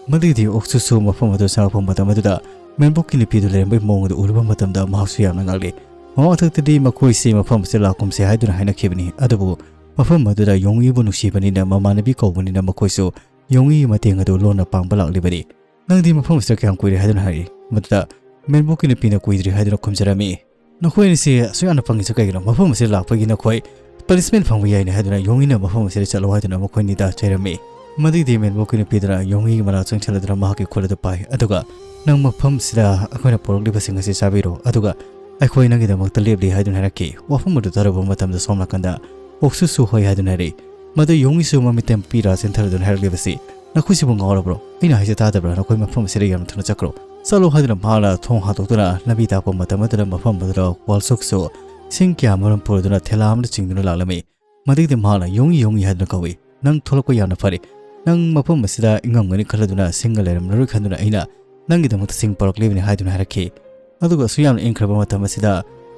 ꯃꯗꯨꯒꯤꯗꯤ ꯑꯣꯛꯁꯨꯁꯨ ꯃꯐꯝ ꯑꯗꯨ ꯆꯪꯂꯛꯄ ꯃꯇꯝ ꯑꯗꯨꯗ ꯃꯦꯟꯕꯣꯛꯀꯤ ꯅꯨꯄꯤꯗꯨ ꯂꯩꯔꯝꯕꯒꯤ ꯃꯑꯣꯡ ꯑꯗꯨ ꯎꯔꯨꯕ ꯃꯇꯝꯗ ꯃꯍꯥꯛꯁꯨ ꯌꯥꯝꯅ ꯉꯛꯂꯤ꯫ ꯃꯃꯥꯡ ꯃꯊꯛꯇꯗꯤ ꯃꯈꯣꯏꯁꯤ ꯃꯐꯝ ꯑꯁꯤꯗ ꯂꯥꯛꯀꯨꯝꯁꯦ ꯍꯥꯏꯗꯨꯅ ꯍꯥꯏꯅꯈꯤꯕꯅꯤ, ꯑꯗꯨꯕꯨ ꯃꯐꯝ ꯑꯗꯨꯗ ꯌꯣꯡꯉꯤꯕꯨ ꯅꯨꯡꯁꯤꯕꯅꯤꯅ ꯃꯃꯥꯟꯅꯕꯤ ꯀꯧꯕꯅꯤꯅ ꯃꯈꯣꯏꯁꯨ ꯌꯣꯡꯉꯤꯒꯤ ꯃꯇꯦꯡ ꯑꯗꯨ ꯂꯣꯟꯅ ꯄꯥꯡꯕ ꯂꯥꯛꯂꯤꯕꯅꯤ꯫ "ꯅꯪꯗꯤ ꯃꯐꯝ ꯑꯁꯤꯗ ꯀꯌꯥꯝ ꯀꯨꯏꯔꯦ?" ꯍꯥꯏꯗꯨꯅ ꯍꯥꯏꯔꯛꯏ꯫ ꯃꯗꯨꯗ ꯃꯦꯟꯕꯣꯛꯀꯤ ꯅꯨꯄꯤꯅ ꯀꯨꯏꯗ꯭ꯔꯤ ꯍꯥꯏꯗꯨꯅ ꯈꯨꯝꯖꯔꯝꯃꯤ꯫ "ꯅꯈꯣꯏ ꯑꯅꯤꯁꯤ ꯑꯁꯨꯛ ꯌꯥꯝꯅ ꯄꯪꯉꯤꯁꯤ ꯀꯩꯒꯤꯅꯣ? ꯃꯐꯝ ꯑꯁꯤꯗ ꯂꯥꯛꯄꯒꯤ ꯅꯈꯣꯏ ꯄꯅꯤꯁꯃꯦꯟ ꯐꯪꯕ ꯌꯥꯏꯅꯦ" ꯍꯥꯏꯗꯨꯅ ꯌꯣꯡꯉꯤꯅ ꯃꯐꯝ ꯑꯁꯤꯗ ꯆꯠꯂꯣ ꯍꯥꯏꯗꯨꯅ ꯃꯈꯣꯏꯅꯤꯗ ꯆꯩꯔꯝꯃꯤ꯫ ꯃꯗꯨꯒꯤꯗꯤ ꯃꯦꯟꯕꯣꯛꯀꯤ ꯅꯨꯄꯤꯗꯨꯅ ꯌꯣꯡꯉꯤꯒꯤ ꯃꯅꯥꯛ ꯆꯪꯁꯤꯜꯂꯗꯨꯅ ꯃꯍꯥꯛꯀꯤ ꯈꯨꯠ ꯑꯗꯨ ꯄꯥꯏ, ꯑꯗꯨꯒ "ꯅꯪ ꯃꯐꯝ ꯑꯁꯤꯗ ꯑꯩꯈꯣꯏꯅ ꯄꯨꯔꯛꯂꯤꯕꯁꯤꯡ ꯑꯁꯤ ꯆꯥꯕꯤꯔꯣ, ꯑꯗꯨꯒ ꯑꯩꯈꯣꯏ ꯅꯪꯒꯤꯗꯃꯛꯇ ꯂꯦꯞꯂꯤ" ꯍꯥꯏꯗꯨꯅ ꯍꯥꯏꯔꯛꯈꯤ꯫ ꯋꯥꯐꯝ ꯑꯗꯨ ꯇꯥꯔꯨꯕ ꯃꯇꯝꯗ ꯁꯣꯝ ꯅꯥꯀꯟꯗ ꯑꯣꯛꯁꯨꯁꯨ ꯍꯣꯏ ꯍꯥꯏꯗꯨꯅ ꯍꯥꯏꯔꯛꯏ꯫ ꯃꯗꯨ ꯌꯣꯡꯉꯤꯁꯨ ꯃꯃꯤꯠꯇ ꯄꯤꯔꯥ ꯆꯦꯟꯊꯔꯗꯨꯅ ꯍꯥꯏꯔꯛꯂꯤꯕꯁꯤ, "ꯅꯈꯣꯏꯁꯤꯕꯨ ꯉꯥꯎꯔꯕ꯭ꯔꯣ? ꯑꯩꯅ ꯍꯥꯏꯁꯦ ꯇꯥꯗꯕ꯭ꯔꯥ? ꯅꯈꯣꯏ ꯃꯐꯝ ꯑꯁꯤꯗ ꯌꯥꯝꯅ ꯊꯨꯅ ꯆꯠꯈ꯭ꯔꯣ, ꯆꯠꯂꯣ" ꯍꯥꯏꯗꯨꯅ ꯃꯍꯥꯛꯅ ꯊꯣꯡ ꯍꯥꯡꯗꯣꯛꯇꯨꯅ ꯂꯝꯕꯤ ꯇꯥꯛꯄ ꯃꯇꯝ ꯑꯗꯨꯗ ꯃꯐꯝ ꯑꯗꯨꯗ ꯋꯥꯜꯁꯣꯛꯁꯨ ꯁꯤꯡ ꯀꯌꯥ ꯃꯔꯨꯝ ꯄꯨꯔꯗꯨꯅ ꯊꯦꯂꯥ ꯑꯃꯗ ꯆꯤꯡꯗꯨꯅ ꯂꯥꯛꯂꯝꯃꯤ꯫ ꯃꯗꯨꯒꯤꯗꯤ ꯃꯍꯥꯛꯅ "ꯌꯣꯡꯉꯤ, ꯌꯣꯡꯉꯤ" ꯍꯥꯏꯗꯨꯅ ꯀꯧꯏ꯫ "ꯅꯪ ꯊꯣꯛꯂꯛꯄ ꯌꯥꯝꯅ ꯐꯔꯦ꯫ ꯅꯪ ꯃꯐꯝ ꯑꯁꯤꯗ ꯏꯪꯉꯝꯒꯅꯤ ꯈꯜꯂꯗꯨꯅ ꯁꯤꯡꯒ ꯂꯩꯔꯝꯂꯔꯣꯏ ꯈꯟꯗꯨꯅ ꯑꯩꯅ ꯅꯪꯒꯤꯗꯃꯛꯇ ꯁꯤꯡ ꯄꯨꯔꯛꯂꯤꯕꯅꯤ" ꯍꯥꯏꯗꯨꯅ ꯍꯥꯏꯔꯛꯈꯤ꯫ ꯑꯗꯨꯒ ꯑꯁꯨꯛ ꯌꯥꯝꯅ ꯏꯪꯈ꯭ꯔꯕ ꯃꯇꯝ ꯑꯁꯤꯗ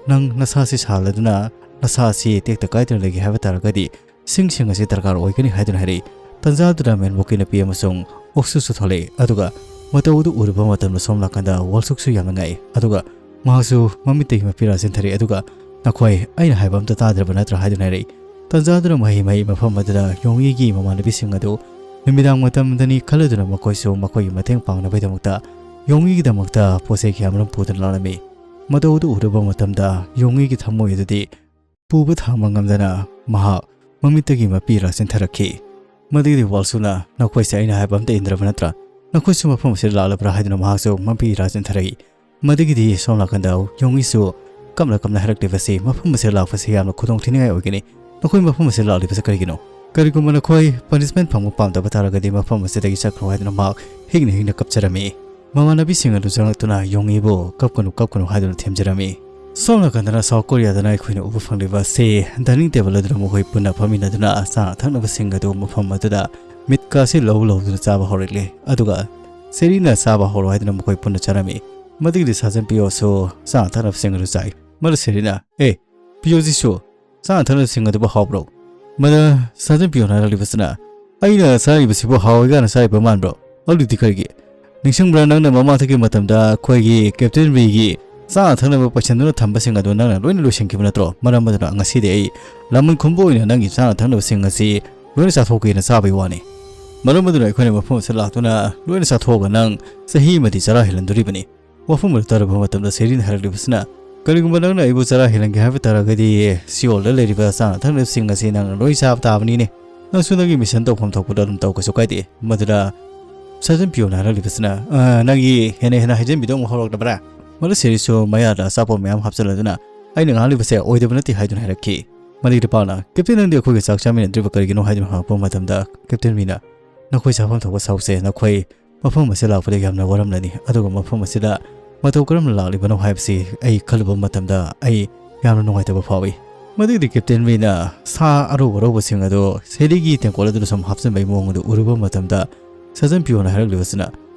ꯅꯪ ꯅꯁꯥꯁꯤ ꯁꯥꯍꯜꯂꯗꯨꯅ ꯅꯁꯥ ꯑꯁꯤ ꯇꯦꯛꯇ ꯀꯥꯏꯗꯅ ꯂꯩꯒꯦ ꯍꯥꯏꯕ ꯇꯥꯔꯒꯗꯤ ꯁꯤꯡꯁꯤꯡ ꯑꯁꯤ ꯗꯔꯀꯥꯔ ꯑꯣꯏꯒꯅꯤ ꯍꯥꯏꯗꯨꯅ ꯍꯥꯏꯔꯛꯏ꯫ ꯇꯟꯖꯥꯗꯨꯗ ꯃꯦꯟꯕꯣꯛꯀꯤ ꯅꯨꯄꯤ ꯑꯃꯁꯨꯡ ꯑꯣꯛꯁꯨꯁꯨ ꯊꯣꯛꯂꯛꯏ꯫ ꯑꯗꯨꯒ ꯃꯇꯧ ꯑꯗꯨ ꯎꯔꯨꯕ ꯃꯇꯝꯗ ꯁꯣꯝ ꯅꯥꯀꯟꯗ ꯋꯥꯜꯁꯨꯛꯁꯨ ꯌꯥꯝꯅ ꯉꯛꯏ꯫ ꯑꯗꯨꯒ ꯃꯍꯥꯛꯁꯨ ꯃꯃꯤꯠꯇꯒꯤ ꯃꯄꯤꯔꯥ ꯆꯦꯟꯊꯔꯛꯏ꯫ ꯑꯗꯨꯒ "ꯅꯈꯣꯏ ꯑꯩꯅ ꯍꯥꯏꯕ ꯑꯝꯇ ꯇꯥꯗ꯭ꯔꯕ ꯅꯠꯇ꯭ꯔꯥ?" ꯍꯥꯏꯗꯨꯅ ꯍꯥꯏꯔꯛꯏ꯫ ꯇꯟꯖꯥꯗꯨꯗ ꯃꯍꯩ ꯃꯍꯩ ꯃꯐꯝ ꯑꯗꯨꯗ ꯌꯣꯡꯉꯤꯒꯤ ꯃꯃꯥꯟꯅꯕꯤꯁꯤꯡ ꯑꯗꯨ ꯅꯨꯃꯤꯗꯥꯡ ꯃꯇꯝꯗꯅꯤ ꯈꯜꯂꯗꯨꯅ ꯃꯈꯣꯏꯁꯨ ꯃꯈꯣꯏꯒꯤ ꯃꯇꯦꯡ ꯄꯥꯡꯅꯕꯒꯤꯗꯃꯛꯇ ꯌꯣꯡꯉꯤꯒꯤꯗꯃꯛꯇ ꯄꯣꯠ ꯆꯩ ꯀꯌꯥ ꯃꯔꯨꯝ ꯄꯨꯗꯨꯅ ꯂꯥꯛꯂꯝꯃꯤ꯫ ꯃꯇꯧꯗꯨ ꯎꯔꯨꯕ ꯃꯇꯝꯗ ꯌꯣꯡꯉꯤꯒꯤ ꯊꯃꯣꯏ ꯑꯗꯨꯗꯤ ꯄꯨꯕ ꯊꯥꯡꯕ ꯉꯝꯗꯅ ꯃꯍꯥꯛ ꯃꯃꯤꯠꯇꯒꯤ ꯃꯄꯤ ꯏꯔꯥ ꯆꯦꯟꯊꯔꯛꯈꯤ꯫ ꯃꯗꯨꯒꯤꯗꯤ ꯋꯥꯜꯁꯨꯅ, "ꯅꯈꯣꯏꯁꯦ ꯑꯩꯅ ꯍꯥꯏꯕ ꯑꯝꯇ ꯏꯟꯗ꯭ꯔꯕ ꯅꯠꯇ꯭ꯔꯥ? ꯅꯈꯣꯏꯁꯨ ꯃꯐꯝ ꯑꯁꯤꯗ ꯂꯥꯛꯂꯕ꯭ꯔꯥ?" ꯍꯥꯏꯗꯨꯅ ꯃꯍꯥꯛꯁꯨ ꯃꯄꯤ ꯏꯔꯥ ꯆꯦꯟꯊꯔꯛꯏ꯫ ꯃꯗꯨꯒꯤꯗꯤ ꯁꯣꯝ ꯅꯥꯀꯟꯗ ꯌꯣꯡꯉꯤꯁꯨ ꯀꯞꯅ ꯀꯞꯅ ꯍꯥꯏꯔꯛꯂꯤꯕꯁꯤ, "ꯃꯐꯝ ꯑꯁꯤꯗ ꯂꯥꯛꯄꯁꯤ ꯌꯥꯝꯅ ꯈꯨꯗꯣꯡ ꯊꯤꯅꯤꯡꯉꯥꯏ ꯑꯣꯏꯒꯅꯤ꯫ ꯅꯈꯣꯏ ꯃꯐꯝ ꯑꯁꯤꯗ ꯂꯥꯛꯂꯤꯕꯁꯤ ꯀꯔꯤꯒꯤꯅꯣ? ꯀꯔꯤꯒꯨꯝꯕ ꯅꯈꯣꯏ ꯄꯅꯤꯁꯃꯦꯟ ꯐꯪꯕ ꯄꯥꯝꯗꯕ ꯇꯥꯔꯒꯗꯤ ꯃꯐꯝ ꯑꯁꯤꯗꯒꯤ ꯆꯠꯈ꯭ꯔꯣ" ꯍꯥꯏꯗꯨꯅ ꯃꯍꯥꯛ ꯍꯤꯡꯅ ꯍꯤꯡꯅ ꯀꯞꯆꯔꯝꯃꯤ꯫ ꯃꯃꯥꯟꯅꯕꯤꯁꯤꯡ ꯑꯗꯨ ꯆꯪꯂꯛꯇꯨꯅ ꯌꯣꯡꯉꯤꯕꯨ "ꯀꯞꯀꯅꯨ, ꯀꯞꯀꯅꯨ" ꯍꯥꯏꯗꯨꯅ ꯊꯦꯝꯖꯔꯝꯃꯤ꯫ ꯁꯣꯝ ꯅꯥꯀꯟꯗꯅ ꯁꯥꯎꯠ ꯀꯣꯔꯤꯌꯥꯗꯅ ꯑꯩꯈꯣꯏꯅ ꯎꯕ ꯐꯪꯂꯤꯕ ꯑꯁꯤ ꯗꯥꯏꯅꯤꯡ ꯇꯦꯕꯜ ꯑꯗꯨꯗ ꯃꯈꯣꯏ ꯄꯨꯟꯅ ꯐꯝꯃꯤꯟꯅꯗꯨꯅ ꯆꯥꯅ ꯊꯛꯅꯕꯁꯤꯡ ꯑꯗꯨ ꯃꯐꯝ ꯑꯗꯨꯗ ꯃꯤꯠꯀꯥꯁꯤ ꯂꯧ ꯂꯧꯗꯨꯅ ꯆꯥꯕ ꯍꯧꯔꯛꯂꯦ꯫ ꯑꯗꯨꯒ ꯁꯦꯔꯤꯅ "ꯆꯥꯕ ꯍꯧꯔꯣ" ꯍꯥꯏꯗꯨꯅ ꯃꯈꯣꯏ ꯄꯨꯟꯅ ꯆꯥꯔꯝꯃꯤ꯫ ꯃꯗꯨꯒꯤꯗꯤ ꯁꯥꯖꯟ ꯄꯤꯌꯣꯁꯨ ꯆꯥꯅ ꯊꯛꯅꯕꯁꯤꯡ ꯑꯗꯨ ꯆꯥꯏ꯫ ꯃꯗꯨ ꯁꯦꯔꯤꯅ, "ꯑꯦ, ꯄꯤꯌꯣꯖꯤꯁꯨ, ꯆꯥꯅ ꯊꯛꯅꯕꯁꯤꯡ ꯑꯗꯨꯕꯨ ꯍꯥꯎꯕ꯭ꯔꯣ?" ꯃꯗ ꯁꯥꯖꯟ ꯄꯤꯌꯣꯅ ꯍꯥꯏꯔꯛꯂꯤꯕꯁꯤꯅ, "ꯑꯩꯅ ꯆꯥꯔꯤꯕꯁꯤꯕꯨ ꯍꯥꯎꯏ ꯀꯥꯏꯅ ꯆꯥꯔꯤꯕ ꯃꯥꯟꯕ꯭ꯔꯣ? ꯑꯗꯨꯗꯤ ꯀꯔꯤꯒꯤ? ꯅꯤꯡꯁꯤꯡꯕ꯭ꯔꯥ, ꯅꯪꯅ ꯃꯃꯥꯡꯊꯛꯀꯤ ꯃꯇꯝꯗ ꯑꯩꯈꯣꯏꯒꯤ ꯀꯦꯞꯇꯦꯟ ꯕꯤꯒꯤ ꯆꯥꯅ ꯊꯛꯅꯕ ꯄꯩꯁꯟꯗꯨꯅ ꯊꯝꯕꯁꯤꯡ ꯑꯗꯨ ꯅꯪꯅ ꯂꯣꯏꯅ ꯂꯣꯏꯁꯤꯟꯈꯤꯕ ꯅꯠꯇ꯭ꯔꯣ? ꯃꯔꯝ ꯑꯗꯨꯅ ꯉꯁꯤꯗꯤ ꯑꯩ ꯂꯃꯟ ꯈꯨꯝꯕ ꯑꯣꯏꯅ ꯅꯪꯒꯤ ꯆꯥꯅ ꯊꯛꯅꯕꯁꯤꯡ ꯑꯁꯤ ꯂꯣꯏꯅ ꯆꯥꯊꯣꯛꯀꯦꯅ ꯆꯥꯕꯒꯤ ꯋꯥꯅꯤ꯫ ꯃꯔꯝ ꯑꯗꯨꯅ ꯑꯩꯈꯣꯏꯅ ꯃꯐꯝ ꯑꯁꯤꯗ ꯂꯥꯛꯇꯨꯅ ꯂꯣꯏꯅ ꯆꯥꯊꯣꯛꯑꯒ ꯅꯪ ꯆꯍꯤ ꯑꯃꯗꯤ ꯆꯔꯥ ꯍꯦꯜꯍꯟꯗꯣꯔꯤꯕꯅꯤ"꯫ ꯋꯥꯐꯝ ꯑꯗꯨ ꯇꯥꯔꯕ ꯃꯇꯝꯗ ꯁꯦꯔꯤꯅ ꯍꯥꯏꯔꯛꯂꯤꯕꯁꯤꯅ, "ꯀꯔꯤꯒꯨꯝꯕ ꯅꯪꯅ ꯑꯩꯕꯨ ꯆꯔꯥ ꯍꯦꯜꯍꯟꯒꯦ ꯍꯥꯏꯕ ꯇꯥꯔꯒꯗꯤ, ꯁꯤꯑꯣꯜꯗ ꯂꯩꯔꯤꯕ ꯆꯥꯅ ꯊꯛꯅꯕꯁꯤꯡ ꯑꯁꯤ ꯅꯪꯅ ꯂꯣꯏ ꯆꯥꯕ ꯇꯥꯕꯅꯤꯅꯦ꯫ ꯅꯪꯁꯨ ꯅꯪꯒꯤ ꯃꯤꯁꯟ ꯇꯧꯐꯝ ꯊꯣꯛꯄꯗꯣ ꯑꯗꯨꯝ ꯇꯧ, ꯀꯩꯁꯨ ꯀꯥꯏꯗꯦ"꯫ ꯃꯗꯨꯗ ꯁꯥꯖꯟ ꯄꯤꯌꯣꯅ ꯍꯥꯏꯔꯛꯂꯤꯕꯁꯤꯅ, "ꯑ, ꯅꯪꯒꯤ ꯍꯦꯟꯅ ꯍꯦꯟꯅ ꯍꯥꯏꯖꯟꯕꯤꯗꯣ ꯑꯃꯨꯛ ꯍꯧꯔꯛꯂꯕ꯭ꯔꯥ?" ꯃꯗꯨ ꯁꯦꯔꯤꯁꯨ ꯃꯌꯥꯗ ꯑꯆꯥꯄꯣꯠ ꯃꯌꯥꯝ ꯍꯥꯞꯆꯤꯜꯂꯗꯨꯅ, "ꯑꯩꯅ ꯉꯥꯡꯂꯤꯕꯁꯦ ꯑꯣꯏꯗꯕ ꯅꯠꯇꯦ" ꯍꯥꯏꯗꯨꯅ ꯍꯥꯏꯔꯛꯈꯤ꯫ ꯃꯗꯨꯒꯤ ꯅꯨꯄꯥꯅ, "ꯀꯦꯞꯇꯦꯟ, ꯅꯪꯗꯤ ꯑꯩꯈꯣꯏꯒ ꯆꯥꯛ ꯆꯥꯃꯤꯟꯅꯗ꯭ꯔꯤꯕ ꯀꯔꯤꯒꯤꯅꯣ?" ꯍꯥꯏꯗꯨꯅ ꯍꯪꯂꯛꯄ ꯃꯇꯝꯗ, ꯀꯦꯞꯇꯦꯟ ꯃꯤꯅ, "ꯅꯈꯣꯏ ꯆꯥꯐꯝ ꯊꯣꯛꯄ ꯆꯥꯎꯁꯦ, ꯅꯈꯣꯏ ꯃꯐꯝ ꯑꯁꯤꯗ ꯂꯥꯛꯄꯗ ꯌꯥꯝꯅ ꯋꯥꯔꯝꯂꯅꯤ, ꯑꯗꯨꯒ ꯃꯐꯝ ꯑꯁꯤꯗ ꯃꯇꯧ ꯀꯔꯝꯅ ꯂꯥꯛꯂꯤꯕꯅꯣ ꯍꯥꯏꯕꯁꯤ ꯑꯩ ꯈꯜꯂꯨꯕ ꯃꯇꯝꯗ ꯑꯩ ꯌꯥꯝꯅ ꯅꯨꯡꯉꯥꯏꯇꯕ ꯐꯥꯎꯏ"꯫ ꯃꯗꯨꯒꯤꯗꯤ ꯀꯦꯞꯇꯦꯟ ꯃꯤꯅ ꯁꯥ ꯑꯔꯧ ꯑꯔꯧꯕꯁꯤꯡ ꯑꯗꯨ ꯁꯦꯔꯤꯒꯤ ꯇꯦꯡꯀꯣꯠ ꯑꯗꯨꯗ ꯁꯨꯝ ꯍꯥꯞꯆꯤꯟꯕꯒꯤ ꯃꯑꯣꯡ ꯑꯗꯨ ꯎꯔꯨꯕ ꯃꯇꯝꯗ, ꯁꯥꯖꯟ ꯄꯤꯌꯣꯅ ꯍꯥꯏꯔꯛꯂꯤꯕꯁꯤꯅ,